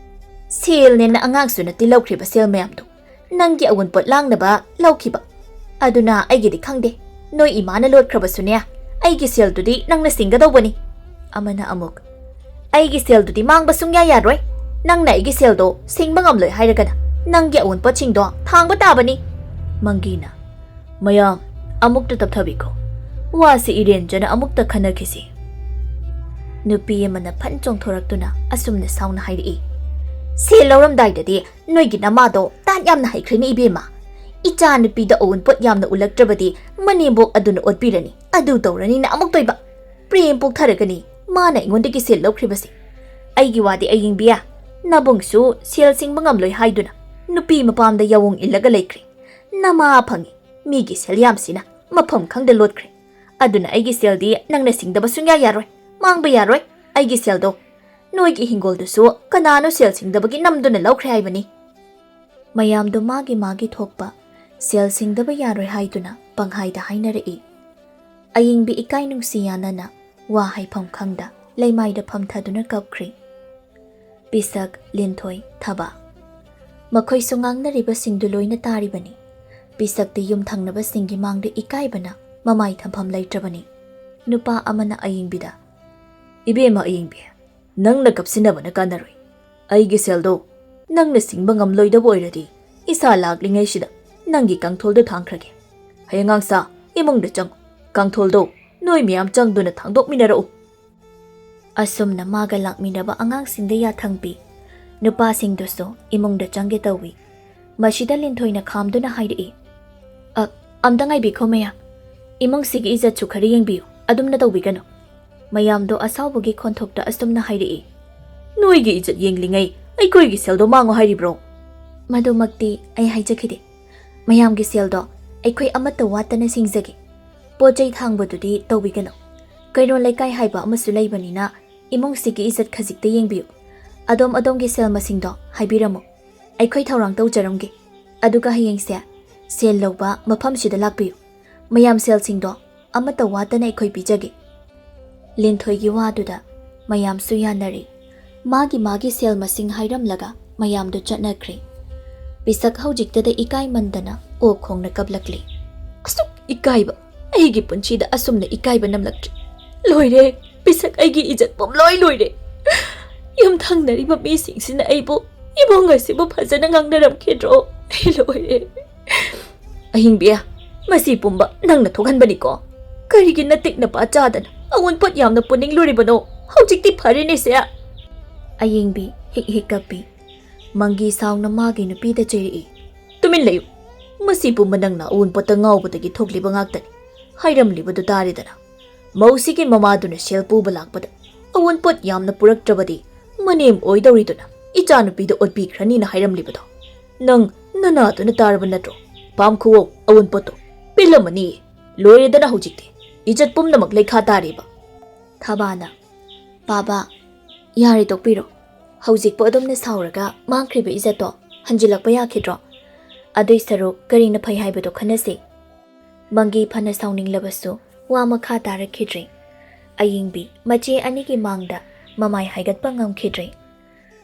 "ꯁꯦꯜꯅꯦꯅ ꯑꯉꯥꯡꯁꯨ ꯅꯠꯇꯦ ꯂꯧꯈ꯭ꯔꯤꯕ ꯁꯦꯜ ꯃꯌꯥꯝꯗꯣ, ꯅꯪꯒꯤ ꯑꯋꯨꯟꯄꯣꯠ ꯂꯥꯡꯅꯕ ꯂꯧꯈꯤꯕ꯫ ꯑꯗꯨꯅ ꯑꯩꯒꯤꯗꯤ ꯈꯪꯗꯦ, ꯅꯣꯏ ꯏꯃꯥꯅ ꯂꯣꯠꯈ꯭ꯔꯕꯁꯨꯅꯦ, ꯑꯩꯒꯤ ꯁꯦꯜꯗꯨꯗꯤ ꯅꯪꯅ ꯁꯤꯡꯒꯗꯧꯕꯅꯤ"꯫ ꯑꯃꯅ ꯑꯃꯨꯛ, "ꯑꯩꯒꯤ ꯁꯦꯜꯗꯨꯗꯤ ꯃꯥꯡꯕ ꯁꯨꯡꯌꯥ ꯌꯥꯔꯣꯏ꯫ ꯅꯪꯅ ꯑꯩꯒꯤ ꯁꯦꯜꯗꯣ ꯁꯤꯡꯕ ꯉꯝꯂꯣꯏ ꯍꯥꯏꯔꯒꯅ ꯅꯪꯒꯤ ꯑꯋꯨꯟꯄꯣꯠꯁꯤꯡꯗꯣ ꯊꯥꯡꯕ ꯇꯥꯕꯅꯤ"꯫ ꯃꯪꯒꯤꯅ, "ꯃꯌꯥꯝ, ꯑꯃꯨꯛꯇ ꯇꯞꯊꯕꯤꯈꯣ꯫ ꯋꯥꯁꯤ ꯏꯔꯦꯟꯖꯅ ꯑꯃꯨꯛꯇ ꯈꯟꯅꯈꯤꯁꯤ"꯫ ꯅꯨꯄꯤ ꯑꯃꯅ ꯐꯟ ꯆꯣꯡꯊꯣꯔꯛꯇꯨꯅ ꯑꯁꯨꯝꯅ ꯁꯥꯎꯅ ꯍꯥꯏꯔꯛꯏ, "ꯁꯦꯜ ꯂꯧꯔꯝꯗꯥꯏꯗꯗꯤ ꯅꯣꯏꯒꯤ ꯅꯃꯥꯗꯣ ꯇꯥꯟ ꯌꯥꯝꯅ ꯍꯩꯈ꯭ꯔꯦꯅꯦ ꯏꯕꯦꯝꯃ꯫ ꯏꯆꯥ ꯅꯨꯄꯤꯗ ꯑꯋꯨꯟꯄꯣꯠ ꯌꯥꯝꯅ ꯎꯠꯂꯛꯇ꯭ꯔꯕꯗꯤ ꯃꯅꯦꯝꯕꯣꯛ ꯑꯗꯨꯅ ꯑꯣꯠꯄꯤꯔꯅꯤ, ꯑꯗꯨ ꯇꯧꯔꯅꯤꯅ ꯑꯃꯨꯛꯇꯣꯏꯕ꯫ ꯄ꯭ꯔꯦꯝ ꯄꯣꯛꯊꯔꯒꯅꯤ ꯃꯥꯅ ꯑꯩꯉꯣꯟꯗꯒꯤ ꯁꯦꯜ ꯂꯧꯈ꯭ꯔꯤꯕꯁꯦ꯫ ꯑꯩꯒꯤ ꯋꯥꯗꯤ ꯑꯌꯤꯡꯕꯤꯌꯥ, ꯅꯕꯨꯡꯁꯨ ꯁꯦꯜ ꯁꯤꯡꯕ ꯉꯝꯂꯣꯏ ꯍꯥꯏꯗꯨꯅ ꯅꯨꯄꯤ ꯃꯄꯥꯝꯗ ꯌꯥꯋꯣꯡ ꯏꯜꯂꯒ ꯂꯩꯈ꯭ꯔꯦ꯫ ꯅꯃꯥ ꯐꯪꯉꯤ, ꯃꯤꯒꯤ ꯁꯦꯜ ꯌꯥꯝꯁꯤꯅ ꯃꯐꯝ ꯈꯪꯗ ꯂꯣꯠꯈ꯭ꯔꯦ꯫ ꯑꯗꯨꯅ ꯑꯩꯒꯤ ꯁꯦꯜꯗꯤ ꯅꯪꯅ ꯁꯤꯡꯗꯕ ꯁꯨꯡꯌꯥ ꯌꯥꯔꯣꯏ, ꯃꯥꯡꯕ ꯌꯥꯔꯣꯏ ꯑꯩꯒꯤ ꯁꯦꯜꯗꯣ꯫ ꯅꯣꯏꯒꯤ ꯍꯤꯡꯒꯣꯜꯗꯨꯁꯨ ꯀꯅꯥꯅꯣ ꯁꯦꯜ ꯁꯤꯡꯗꯕꯒꯤ ꯅꯝꯗꯨꯅ ꯂꯧꯈ꯭ꯔꯦ ꯍꯥꯏꯕꯅꯤ"꯫ ꯃꯌꯥꯝꯗꯣ ꯃꯥꯒꯤ ꯃꯥꯒꯤ ꯊꯣꯛꯄ ꯁꯦꯜ ꯁꯤꯡꯗꯕ ꯌꯥꯔꯣꯏ ꯍꯥꯏꯗꯨꯅ ꯄꯪꯍꯥꯏꯗ ꯍꯥꯏꯅꯔꯛꯏ꯫ ꯑꯌꯤꯡꯕꯤ ꯏꯀꯥꯏ ꯅꯨꯡꯁꯤ ꯌꯥꯅꯅ ꯋꯥ ꯍꯥꯏꯐꯝ ꯈꯪꯗ ꯂꯩꯃꯥꯏꯗ ꯐꯝꯊꯗꯨꯅ ꯀꯞꯈ꯭ꯔꯤ꯫ ꯄꯤꯁꯛ, ꯂꯤꯟꯊꯣꯏ, ꯊꯕꯥ, ꯃꯈꯣꯏꯁꯨ ꯉꯥꯡꯅꯔꯤꯕꯁꯤꯡꯗꯨ ꯂꯣꯏꯅ ꯇꯥꯔꯤꯕꯅꯤ꯫ ꯄꯤꯁꯛꯇꯤ ꯌꯨꯝ ꯊꯪꯅꯕꯁꯤꯡꯒꯤ ꯃꯥꯡꯗ ꯏꯀꯥꯏꯕꯅ ꯃꯃꯥꯏ ꯊꯝꯐꯝ ꯂꯩꯇ꯭ꯔꯕꯅꯤ꯫ ꯅꯨꯄꯥ ꯑꯃꯅ ꯑꯌꯤꯡꯕꯤꯗ, "ꯏꯕꯦꯝꯃ ꯑꯌꯤꯡꯕꯤ, ꯅꯪꯅ ꯀꯞꯁꯤꯟꯅꯕꯅ ꯀꯥꯟꯅꯔꯣꯏ꯫ ꯑꯩꯒꯤ ꯁꯦꯜꯗꯣ ꯅꯪꯅ ꯁꯤꯡꯕ ꯉꯝꯂꯣꯏꯗꯕ ꯑꯣꯏꯔꯗꯤ ꯏꯁꯥ ꯂꯥꯛꯂꯤꯉꯩꯁꯤꯗ ꯅꯪꯒꯤ ꯀꯥꯡꯊꯣꯜꯗꯣ ꯊꯥꯡꯈ꯭ꯔꯒꯦ꯫ ꯍꯌꯦꯡ ꯉꯥꯡꯁꯥ ꯏꯃꯨꯡꯗ ꯆꯪꯉꯨ꯫ ꯀꯥꯡꯊꯣꯜꯗꯣ ꯅꯣꯏ ꯃꯌꯥꯝ ꯆꯪꯗꯨꯅ ꯊꯥꯡꯗꯣꯛꯃꯤꯟꯅꯔꯛꯎ"꯫ ꯑꯁꯨꯝꯅ ꯃꯥꯒ ꯂꯥꯛꯃꯤꯟꯅꯕ ꯑꯉꯥꯡꯁꯤꯡꯗ ꯌꯥꯊꯪ ꯄꯤ꯫ ꯅꯨꯄꯥꯁꯤꯡꯗꯨꯁꯨ ꯏꯃꯨꯡꯗ ꯆꯪꯒꯦ ꯇꯧꯏ꯫ ꯃꯁꯤꯗ ꯂꯤꯟꯊꯣꯏꯅ ꯈꯥꯝꯗꯨꯅ ꯍꯥꯏꯔꯛꯏ, "ꯑ, ꯑꯝꯇ ꯉꯥꯏꯕꯤꯈꯣ ꯃꯌꯥꯝ꯫ ꯏꯃꯨꯡꯁꯤꯒꯤ ꯏꯖꯠꯁꯨ ꯈꯔ ꯌꯦꯡꯕꯤꯌꯨ, ꯑꯗꯨꯝꯅ ꯇꯧꯕꯤꯒꯅꯨ"꯫ ꯃꯌꯥꯝꯗꯣ ꯑꯁꯥꯎꯕꯒꯤ ꯈꯣꯟꯊꯣꯛꯇ ꯑꯁꯨꯝꯅ ꯍꯥꯏꯔꯛꯏ, "ꯅꯣꯏꯒꯤ ꯏꯖꯠ ꯌꯦꯡꯂꯤꯉꯩ ꯑꯩꯈꯣꯏꯒꯤ ꯁꯦꯜꯗꯣ ꯃꯥꯡꯉꯣ ꯍꯥꯏꯔꯤꯕ꯭ꯔꯣ?" "ꯃꯗꯨꯃꯛꯇꯤ ꯑꯩ ꯍꯥꯏꯖꯈꯤꯗꯦ꯫ ꯃꯌꯥꯝꯒꯤ ꯁꯦꯜꯗꯣ ꯑꯩꯈꯣꯏ ꯑꯃꯠꯇ ꯋꯥꯠꯇꯅ ꯁꯤꯡꯖꯒꯦ꯫ ꯄꯣꯠ ꯆꯩ ꯊꯥꯡꯕꯗꯨꯗꯤ ꯇꯧꯕꯤꯒꯅꯨ"꯫ ꯀꯩꯔꯣꯜ ꯂꯩꯀꯥꯏ ꯍꯥꯏꯕ ꯑꯃꯁꯨ ꯂꯩꯕꯅꯤꯅ ꯏꯃꯨꯡꯁꯤꯒꯤ ꯏꯖꯠ ꯈꯖꯤꯛꯇ ꯌꯦꯡꯕꯤꯌꯨ꯫ ꯑꯗꯣꯝ ꯑꯗꯣꯝꯒꯤ ꯁꯦꯜ ꯃꯁꯤꯡꯗꯣ ꯍꯥꯏꯕꯤꯔꯝꯃꯨ꯫ ꯑꯩꯈꯣꯏ ꯊꯧꯔꯥꯡ ꯇꯧꯖꯔꯝꯒꯦ꯫ ꯑꯗꯨꯒ ꯍꯌꯦꯡꯁꯦ ꯁꯦꯜ ꯂꯧꯕ ꯃꯐꯝꯁꯤꯗ ꯂꯥꯛꯄꯤꯌꯨ꯫ ꯃꯌꯥꯝ ꯁꯦꯜꯁꯤꯡꯗꯣ ꯑꯃꯠꯇ ꯋꯥꯠꯇꯅ ꯑꯩꯈꯣꯏ ꯄꯤꯖꯒꯦ꯫ ꯂꯤꯟꯊꯣꯏꯒꯤ ꯋꯥꯗꯨꯗ ꯃꯌꯥꯝꯁꯨ ꯌꯥꯅꯔꯦ꯫ ꯃꯥꯒꯤ ꯃꯥꯒꯤ ꯁꯦꯜ ꯃꯁꯤꯡ ꯍꯥꯏꯔꯝꯂꯒ ꯃꯌꯥꯝꯗꯨ ꯆꯠꯅꯈ꯭ꯔꯦ꯫ ꯄꯤꯁꯛ ꯍꯧꯖꯤꯛꯇꯗ ꯏꯀꯥꯏꯃꯟꯗꯅ ꯑꯣꯛ ꯈꯣꯡꯅ ꯀꯞꯂꯛꯂꯤ꯫ "ꯑꯁꯨꯛ ꯏꯀꯥꯏꯕ! ꯑꯩꯒꯤ ꯄꯨꯟꯁꯤꯗ ꯑꯁꯨꯝꯅ ꯏꯀꯥꯏꯕ ꯅꯝꯂꯛꯇ꯭ꯔꯤ꯫ ꯂꯣꯏꯔꯦ! ꯄꯤꯁꯛ ꯑꯩꯒꯤ ꯏꯖꯠ ꯄꯨꯝꯂꯣꯏ ꯂꯣꯏꯔꯦ꯫ ꯌꯨꯝꯊꯪꯅꯔꯤꯕ ꯃꯤꯁꯤꯡꯁꯤꯅ ꯑꯩꯕꯨ, ꯏꯃꯨꯡ ꯑꯁꯤꯕꯨ ꯐꯖꯅ ꯉꯥꯡꯅꯔꯝꯈꯤꯗ꯭ꯔꯣ? ꯑꯩ ꯂꯣꯏꯔꯦ꯫ ꯑꯍꯤꯡꯕꯤ, ꯃꯁꯤ ꯄꯨꯝꯕ ꯅꯪꯅ ꯊꯣꯛꯍꯟꯕꯅꯤꯀꯣ꯫ ꯀꯔꯤꯒꯤ ꯅꯇꯤꯛ ꯅꯄꯥ ꯆꯥꯗꯅ ꯑꯋꯨꯟꯄꯣꯠ ꯌꯥꯝꯅ ꯄꯨꯅꯤꯡꯂꯨꯔꯤꯕꯅꯣ? ꯍꯧꯖꯤꯛꯇꯤ ꯐꯔꯦꯅꯦ ꯁꯦ꯫" ꯑꯌꯤꯡꯕꯤ ꯍꯤꯛ ꯍꯤꯛ ꯀꯞꯄꯤ꯫ ꯃꯪꯒꯤ ꯁꯥꯎꯅ ꯃꯥꯒꯤ ꯅꯨꯄꯤꯗ ꯆꯩꯔꯛꯏ꯫ "ꯇꯨꯃꯤꯟ ꯂꯩꯌꯨ꯫ ꯃꯁꯤ ꯄꯨꯝꯕ ꯅꯪꯅ ꯑꯋꯨꯟꯄꯣꯠꯇ ꯉꯥꯎꯕꯗꯒꯤ ꯊꯣꯛꯂꯤꯕ ꯉꯥꯛꯇꯅꯤ꯫ ꯍꯥꯏꯔꯝꯂꯤꯕꯗꯨ ꯇꯥꯔꯦꯗꯅ꯫ ꯃꯧꯁꯤꯒꯤ ꯃꯃꯥꯗꯨꯅ ꯁꯦꯜ ꯄꯨꯕ ꯂꯥꯛꯄꯗ ꯑꯋꯨꯟꯄꯣꯠ ꯌꯥꯝꯅ ꯄꯨꯔꯛꯇ꯭ꯔꯕꯗꯤ ꯃꯅꯦꯝ ꯑꯣꯏꯗꯧꯔꯤꯗꯨꯅ ꯏꯆꯥꯅꯨꯄꯤꯗ ꯑꯣꯠꯄꯤꯈ꯭ꯔꯅꯤꯅ ꯍꯥꯏꯔꯝꯂꯤꯕꯗꯣ ꯅꯪ ꯅꯅꯥꯗꯨꯅ ꯇꯥꯔꯕ ꯅꯠꯇ꯭ꯔꯣ? ꯄꯥꯝꯈꯨꯋꯣ, ꯑꯋꯨꯟꯄꯣꯠꯇꯣ ꯄꯤꯜꯂꯝꯃꯅꯤꯌꯦ꯫ ꯂꯣꯏꯔꯦꯗꯅ ꯍꯧꯖꯤꯛꯇꯤ꯫ ꯏꯖꯠ ꯄꯨꯝꯅꯃꯛ ꯂꯩꯈꯥ ꯇꯥꯔꯦꯕ꯫" ꯊꯕꯥꯅ, "ꯄꯥꯕ, ꯌꯥꯔꯦ, ꯇꯣꯛꯄꯤꯔꯣ꯫ ꯍꯧꯖꯤꯛꯄꯨ ꯑꯗꯨꯝꯅ ꯁꯥꯎꯔꯒ ꯃꯥꯡꯈ꯭ꯔꯤꯕ ꯏꯖꯠꯇꯣ ꯍꯟꯖꯤꯜꯂꯛꯄ ꯌꯥꯈꯤꯗ꯭ꯔꯣ? ꯑꯗꯨꯏ ꯁꯔꯨꯛ ꯀꯔꯤꯅ ꯐꯩ ꯍꯥꯏꯕꯗꯣ ꯈꯟꯅꯁꯤ꯫" ꯃꯪꯒꯤ ꯐꯅ ꯁꯥꯎꯅꯤꯡꯂꯕꯁꯨ ꯋꯥ ꯃꯈꯥ ꯇꯥꯔꯛꯈꯤꯗ꯭ꯔꯦ꯫ ꯑꯌꯤꯡꯕꯤ ꯃꯆꯦ ꯑꯅꯤꯒꯤ ꯃꯥꯡꯗ ꯃꯃꯥꯏ ꯍꯥꯏꯒꯠꯄ ꯉꯝꯈꯤꯗ꯭ꯔꯦ꯫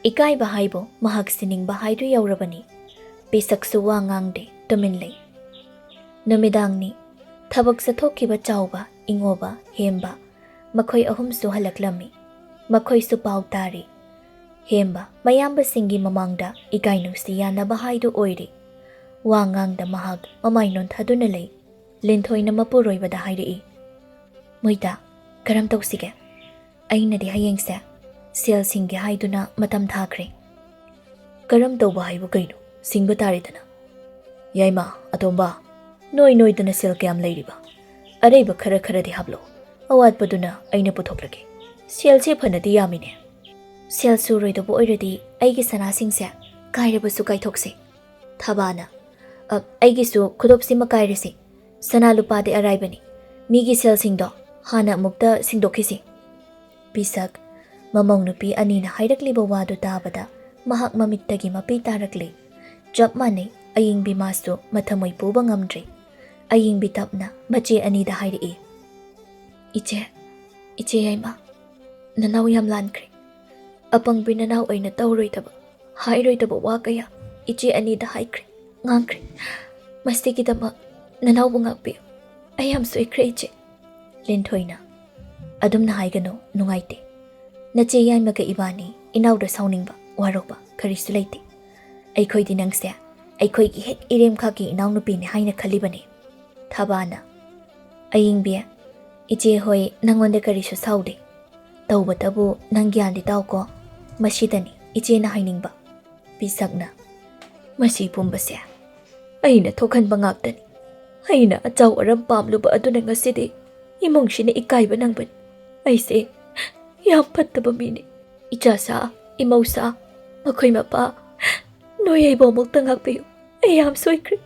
ꯏꯀꯥꯏꯕ ꯍꯥꯏꯕꯨ ꯃꯍꯥꯛ ꯁꯤꯅꯤꯡꯕ ꯍꯥꯏꯗꯨ ꯌꯧꯔꯕꯅꯤ꯫ ꯄꯤꯁꯛꯁꯨ ꯋꯥ ꯉꯥꯡꯗꯦ, ꯇꯨꯃꯤꯟ ꯂꯩ꯫ ꯅꯨꯃꯤꯗꯥꯡꯅꯤ꯫ ꯊꯕꯛ ꯆꯠꯊꯣꯛꯈꯤꯕ ꯆꯥꯎꯕ, ꯏꯉꯣꯕ, ꯍꯦꯝꯕ, ꯃꯈꯣꯏ ꯑꯍꯨꯝꯁꯨ ꯍꯜꯂꯛꯂꯝꯃꯤ꯫ ꯃꯈꯣꯏꯁꯨ ꯄꯥꯎ ꯇꯥꯔꯤ꯫ ꯍꯦꯝꯕ ꯃꯌꯥꯝꯕꯁꯤꯡꯒꯤ ꯃꯃꯥꯡꯗ ꯏꯀꯥꯏ ꯅꯨꯡꯁꯤ ꯌꯥꯅꯕ ꯍꯥꯏꯗꯨ ꯑꯣꯏꯔꯤ꯫ ꯋꯥ ꯉꯥꯡꯗ ꯃꯍꯥꯛ ꯃꯃꯥꯏ ꯅꯣꯟꯊꯗꯨꯅ ꯂꯩ꯫ ꯂꯤꯟꯊꯣꯏꯅ ꯃꯄꯨꯔꯣꯏꯕꯗ ꯍꯥꯏꯔꯛꯏ, "ꯃꯣꯏꯇꯥ, ꯀꯔꯝ ꯇꯧꯁꯤꯒꯦ? ꯑꯩꯅꯗꯤ ꯍꯌꯦꯡꯁꯦ ꯁꯦꯜ ꯁꯤꯡꯒꯦ ꯍꯥꯏꯗꯨꯅ ꯃꯇꯝ ꯊꯥꯈ꯭ꯔꯦ꯫" "ꯀꯔꯝ ꯇꯧꯕ ꯍꯥꯏꯕꯨ ꯀꯩꯅꯣ? ꯁꯤꯡꯕ ꯇꯥꯔꯦꯗꯅ꯫" "ꯌꯥꯏꯃ, ꯑꯇꯣꯝꯕ, ꯅꯣꯏ ꯅꯣꯏꯗꯅ ꯁꯦꯜ ꯀꯌꯥꯝ ꯂꯩꯔꯤꯕ? ꯑꯔꯩꯕ ꯈꯔ ꯈꯔꯗꯤ ꯍꯥꯞꯂꯣ꯫ ꯑꯋꯥꯠꯄꯗꯨꯅ ꯑꯩꯅ ꯄꯨꯊꯣꯛꯂꯒꯦ꯫ ꯁꯦꯜꯁꯦ ꯐꯅꯗꯤ ꯌꯥꯝꯃꯤꯅꯦ꯫" "ꯁꯦꯜ ꯁꯨꯔꯣꯏꯗꯕ ꯑꯣꯏꯔꯗꯤ ꯑꯩꯒꯤ ꯁꯅꯥꯁꯤꯡꯁꯦ ꯀꯥꯏꯔꯕꯁꯨ ꯀꯥꯏꯊꯣꯛꯁꯦ꯫" ꯊꯕꯥꯅ, "ꯑ, ꯑꯩꯒꯤꯁꯨ ꯈꯨꯗꯣꯞꯁꯤꯃ ꯀꯥꯏꯔꯁꯤ꯫ ꯁꯅꯥ ꯂꯨꯄꯥꯗꯤ ꯑꯔꯥꯏꯕꯅꯤ꯫ ꯃꯤꯒꯤ ꯁꯦꯜꯁꯤꯡꯗꯣ ꯍꯥꯟꯅ ꯑꯃꯨꯛꯇ ꯁꯦꯡꯗꯣꯛꯈꯤꯁꯤ꯫ ꯄꯤꯁꯛ, ꯃꯃꯧ ꯅꯨꯄꯤ ꯑꯅꯤꯅ ꯍꯥꯏꯔꯛꯂꯤꯕ ꯋꯥꯗꯨ ꯇꯥꯕꯗ ꯃꯍꯥꯛ ꯃꯃꯤꯠꯇꯒꯤ ꯃꯄꯤ ꯇꯥꯔꯛꯂꯤ꯫ ꯆꯞ ꯃꯥꯟꯅꯩ, ꯑꯌꯤꯡꯕꯤ ꯃꯥꯁꯨ ꯃꯊꯃꯣꯏ ꯄꯨꯕ ꯉꯝꯗ꯭ꯔꯦ꯫ ꯑꯌꯤꯡꯕꯤ ꯇꯞꯅ ꯃꯆꯦ ꯑꯅꯤꯗ ꯍꯥꯏꯔꯛꯏ, "ꯏꯆꯦ, ꯏꯆꯦ ꯌꯥꯏꯃ, ꯅꯅꯥꯎ ꯌꯥꯝ ꯂꯥꯟꯈ꯭ꯔꯦ꯫ ꯑꯄꯪꯕꯤ ꯅꯅꯥꯎ ꯑꯩꯅ ꯇꯧꯔꯣꯏꯗꯕ, ꯍꯥꯏꯔꯣꯏꯗꯕ ꯋꯥ ꯀꯌꯥ ꯏꯆꯦ ꯑꯅꯤꯗ ꯍꯥꯏꯈ꯭ꯔꯦ, ꯉꯥꯡꯈ꯭ꯔꯦ꯫ ꯃꯁꯤꯒꯤꯗꯃꯛ ꯅꯅꯥꯎꯕꯨ ꯉꯥꯛꯄꯤꯌꯨ꯫ ꯑꯩ ꯌꯥꯝ ꯁꯣꯏꯈ꯭ꯔꯦ, ꯏꯆꯦ꯫" ꯂꯤꯟꯊꯣꯏꯅ, "ꯑꯗꯨꯝꯅ ꯍꯥꯏꯒꯅꯨ, ꯅꯨꯡꯉꯥꯏꯇꯦ꯫ ꯅꯆꯦ ꯌꯥꯏꯃꯒ ꯏꯕꯥꯅꯤ ꯏꯅꯥꯎꯗ ꯁꯥꯎꯅꯤꯡꯕ, ꯋꯥꯔꯧꯕ ꯀꯔꯤꯁꯨ ꯂꯩꯇꯦ꯫ ꯑꯩꯈꯣꯏꯗꯤ ꯅꯪꯁꯦ ꯑꯩꯈꯣꯏꯒꯤ ꯍꯦꯛ ꯏꯔꯦꯝꯈꯥꯛꯀꯤ ꯏꯅꯥꯎꯅꯨꯄꯤꯅꯤ ꯍꯥꯏꯅ ꯈꯜꯂꯤꯕꯅꯤ꯫" ꯊꯕꯥꯅ, "ꯑꯌꯤꯡꯕꯤ, ꯏꯆꯦ ꯍꯣꯏ ꯅꯪꯉꯣꯟꯗ ꯀꯔꯤꯁꯨ ꯁꯥꯎꯗꯦ꯫ ꯇꯧꯕꯇꯕꯨ ꯅꯪ ꯒ꯭ꯌꯥꯟꯗꯤ ꯇꯥꯎꯀꯣ꯫ ꯃꯁꯤꯗꯅꯤ ꯏꯆꯦꯅ ꯍꯥꯏꯅꯤꯡꯕ꯫" ꯄꯤꯁꯛꯅ, "ꯃꯁꯤ ꯄꯨꯝꯕꯁꯦ ꯑꯩꯅ ꯊꯣꯛꯍꯟꯕ ꯉꯥꯛꯇꯅꯤ꯫ ꯑꯩꯅ ꯑꯆꯥꯎ ꯑꯔꯝ ꯄꯥꯝꯂꯨꯕ ꯑꯗꯨꯅ ꯉꯁꯤꯗꯤ ꯏꯃꯨꯡꯁꯤꯅ ꯏꯀꯥꯏꯕ ꯅꯪꯕꯅꯤ꯫ ꯑꯩꯁꯦ ꯌꯥꯝ ꯐꯠꯇꯕ ꯃꯤꯅꯤ꯫ ꯏꯆꯥꯁꯥ, ꯏꯃꯧꯁꯥ, ꯃꯈꯣꯏ ꯃꯄꯥ, ꯅꯣꯏ ꯑꯩꯕꯨ ꯑꯃꯨꯛꯇ ꯉꯥꯛꯄꯤꯌꯨ꯫ ꯑꯩ ꯌꯥꯝ ꯁꯣꯏꯈ꯭ꯔꯦ꯫"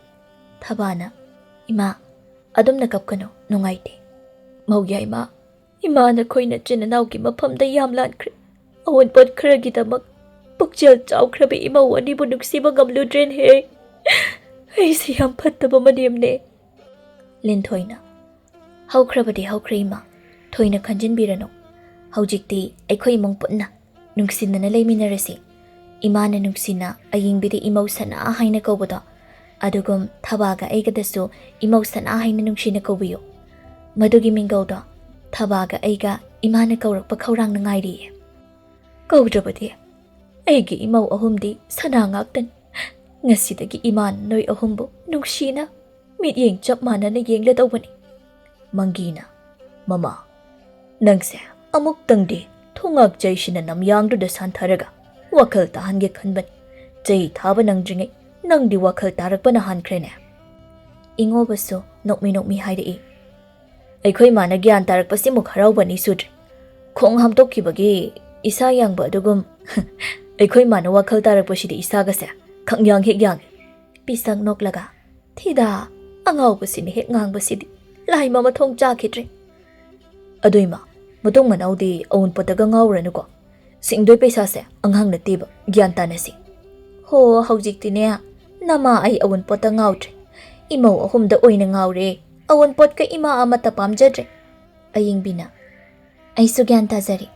ꯊꯕꯥꯅ, "ꯏꯃꯥ, ꯑꯗꯨꯝꯅ ꯀꯞꯀꯅꯨ, ꯅꯨꯡꯉꯥꯏꯇꯦ꯫ ꯃꯧ ꯌꯥꯏꯃ, ꯏꯃꯥ ꯅꯈꯣꯏ ꯅꯆꯤꯟ ꯅꯅꯥꯎꯒꯤ ꯃꯐꯝꯗ ꯌꯥꯝ ꯂꯥꯟꯈ꯭ꯔꯦ꯫ ꯑꯑꯣꯟꯄꯣꯠ ꯈꯔꯒꯤꯗꯃꯛ ꯄꯨꯛꯆꯦꯜ ꯆꯥꯎꯈ꯭ꯔꯕ ꯏꯃꯧ ꯑꯅꯤꯕꯨ ꯅꯨꯡꯁꯤꯕ ꯉꯝꯂꯨꯗ꯭ꯔꯦꯅꯦꯍꯦ꯫ ꯑꯩꯁꯦ ꯌꯥꯝ ꯐꯠꯇꯕ ꯃꯅꯦꯝꯅꯦ꯫" ꯂꯤꯟꯊꯣꯏꯅ, "ꯍꯧꯈ꯭ꯔꯕꯗꯤ ꯍꯧꯈ꯭ꯔꯦ ꯏꯃꯥ, ꯊꯣꯏꯅ ꯈꯟꯖꯤꯟꯕꯤꯔꯅꯨ꯫ ꯍꯧꯖꯤꯛꯇꯤ ꯑꯩꯈꯣꯏ ꯏꯃꯨꯡ ꯄꯨꯟꯅ ꯅꯨꯡꯁꯤꯅꯅ ꯂꯩꯃꯤꯟꯅꯔꯁꯤ꯫ ꯏꯃꯥꯅ ꯅꯨꯡꯁꯤꯅ ꯑꯌꯤꯡꯕꯤꯗ ꯏꯃꯧ ꯁꯅꯥ ꯍꯥꯏꯅ ꯀꯧꯕꯗꯣ, ꯑꯗꯨꯒꯨꯝ ꯊꯕꯥꯒ ꯑꯩꯒꯗꯁꯨ ꯏꯃꯧ ꯁꯅꯥ ꯍꯥꯏꯅ ꯅꯨꯡꯁꯤꯅ ꯀꯧꯕꯤꯌꯨ꯫ ꯃꯗꯨꯒꯤ ꯃꯤꯡꯒꯧꯗꯣ ꯊꯕꯥꯒ ꯑꯩꯒ ꯏꯃꯥꯅ ꯀꯧꯔꯛꯄ ꯈꯧꯔꯥꯡꯅ ꯉꯥꯏꯔꯤꯌꯦ꯫ ꯀꯧꯗ꯭ꯔꯕꯗꯤ ꯑꯩꯒꯤ ꯏꯃꯧ ꯑꯍꯨꯝꯗꯤ ꯁꯅꯥ ꯉꯥꯛꯇꯅꯤ꯫ ꯉꯁꯤꯗꯒꯤ ꯏꯃꯥꯅ ꯅꯣꯏ ꯑꯍꯨꯝꯕꯨ ꯅꯨꯡꯁꯤꯅ ꯃꯤꯠꯌꯦꯡ ꯆꯞ ꯃꯥꯟꯅꯅ ꯌꯦꯡꯂꯗꯧꯕꯅꯤ꯫" ꯃꯪꯒꯤꯅ, "ꯃꯃꯥ, ꯅꯪꯁꯦ ꯑꯃꯨꯛꯇꯪꯗꯤ ꯊꯣꯉꯥꯛ ꯆꯩꯁꯤꯅ ꯅꯝꯌꯥꯡꯗꯨꯗ ꯁꯥꯟꯊꯔꯒ ꯋꯥꯈꯜ ꯇꯥꯍꯟꯒꯦ ꯈꯟꯕꯅꯤ꯫ ꯆꯩ ꯊꯥꯕ ꯅꯪꯗ꯭ꯔꯤꯉꯩ ꯅꯪꯗꯤ ꯋꯥꯈꯜ ꯇꯥꯔꯛꯄꯅ ꯍꯥꯟꯈ꯭ꯔꯦꯅꯦ꯫" ꯏꯉꯣꯕꯁꯨ ꯅꯣꯛꯃꯤ ꯅꯣꯛꯃꯤ ꯍꯥꯏꯔꯛꯏ, "ꯑꯩꯈꯣꯏ ꯃꯥꯅ ꯒ꯭ꯌꯥꯟ ꯇꯥꯔꯛꯄꯁꯤꯃꯨꯛ ꯍꯔꯥꯎꯕ ꯑꯅꯤ ꯁꯨꯗ꯭ꯔꯤ꯫ ꯈꯣꯡ ꯍꯥꯝꯗꯣꯛꯈꯤꯕꯒꯤ ꯏꯁꯥ ꯌꯥꯡꯕ ꯑꯗꯨꯒꯨꯝ ꯑꯩꯈꯣꯏ ꯃꯥꯅ ꯋꯥꯈꯜ ꯇꯥꯔꯛꯄꯁꯤꯗꯤ ꯏꯁꯥꯒꯁꯦ ꯈꯪꯌꯥꯡ ꯍꯦꯛ ꯌꯥꯡꯉꯤ꯫" ꯄꯤꯁꯛ ꯅꯣꯛꯂꯒ, "ꯊꯤꯗꯥ, ꯑꯉꯥꯎꯕꯁꯤꯅ ꯍꯦꯛ ꯉꯥꯡꯕꯁꯤꯗꯤ ꯂꯥꯏ ꯃꯃ ꯊꯣꯡ ꯆꯥꯈꯤꯗ꯭ꯔꯦ꯫" "ꯑꯗꯨ ꯏꯃꯥ, ꯃꯇꯨꯡ ꯃꯅꯥꯎꯗꯤ ꯑꯋꯨꯟꯄꯣꯠꯇꯒ ꯉꯥꯎꯔꯅꯨꯀꯣ꯫ ꯁꯤꯡꯗꯣꯏ ꯄꯩꯁꯥꯁꯦ ꯑꯉꯥꯡ ꯅꯠꯇꯦꯕ, ꯒ꯭ꯌꯥꯟ ꯇꯥꯅꯁꯤ꯫ ꯍꯣ, ꯍꯧꯖꯤꯛꯇꯤꯅꯦ, ꯅꯃꯥ ꯑꯩ ꯑꯋꯨꯟꯄꯣꯠꯇ ꯉꯥꯎꯗ꯭ꯔꯦ꯫ ꯏꯃꯧ ꯑꯍꯨꯝꯗ ꯑꯣꯏꯅ ꯉꯥꯎꯔꯦ꯫ ꯑꯋꯨꯟꯄꯣꯠꯀ ꯏꯃꯥ ꯑꯃꯠꯇ ꯄꯥꯝꯖꯗ꯭ꯔꯦ꯫" ꯑꯌꯤꯡꯕꯤꯅ, "ꯑꯩꯁꯨ ꯒ꯭ꯌꯥꯟ ꯇꯥꯖꯔꯦ꯫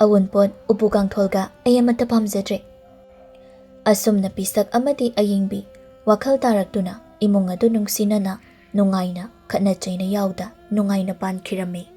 ꯑꯋꯨꯟꯄꯣꯠ, ꯎꯄꯨ ꯀꯥꯡꯊꯣꯜꯒ ꯑꯩ ꯑꯃꯠꯇ ꯄꯥꯝꯖꯗ꯭ꯔꯦ꯫" ꯑꯁꯨꯝꯅ ꯄꯤꯁꯛ ꯑꯃꯗꯤ ꯑꯌꯤꯡꯕꯤ ꯋꯥꯈꯜ ꯇꯥꯔꯛꯇꯨꯅ ꯏꯃꯨꯡ ꯑꯗꯨ ꯅꯨꯡꯁꯤꯅꯅ, ꯅꯨꯡꯉꯥꯏꯅ, ꯈꯠꯅ ꯆꯩꯅ ꯌꯥꯎꯗ ꯅꯨꯡꯉꯥꯏꯅ ꯄꯥꯟꯈꯤꯔꯝꯃꯤ꯫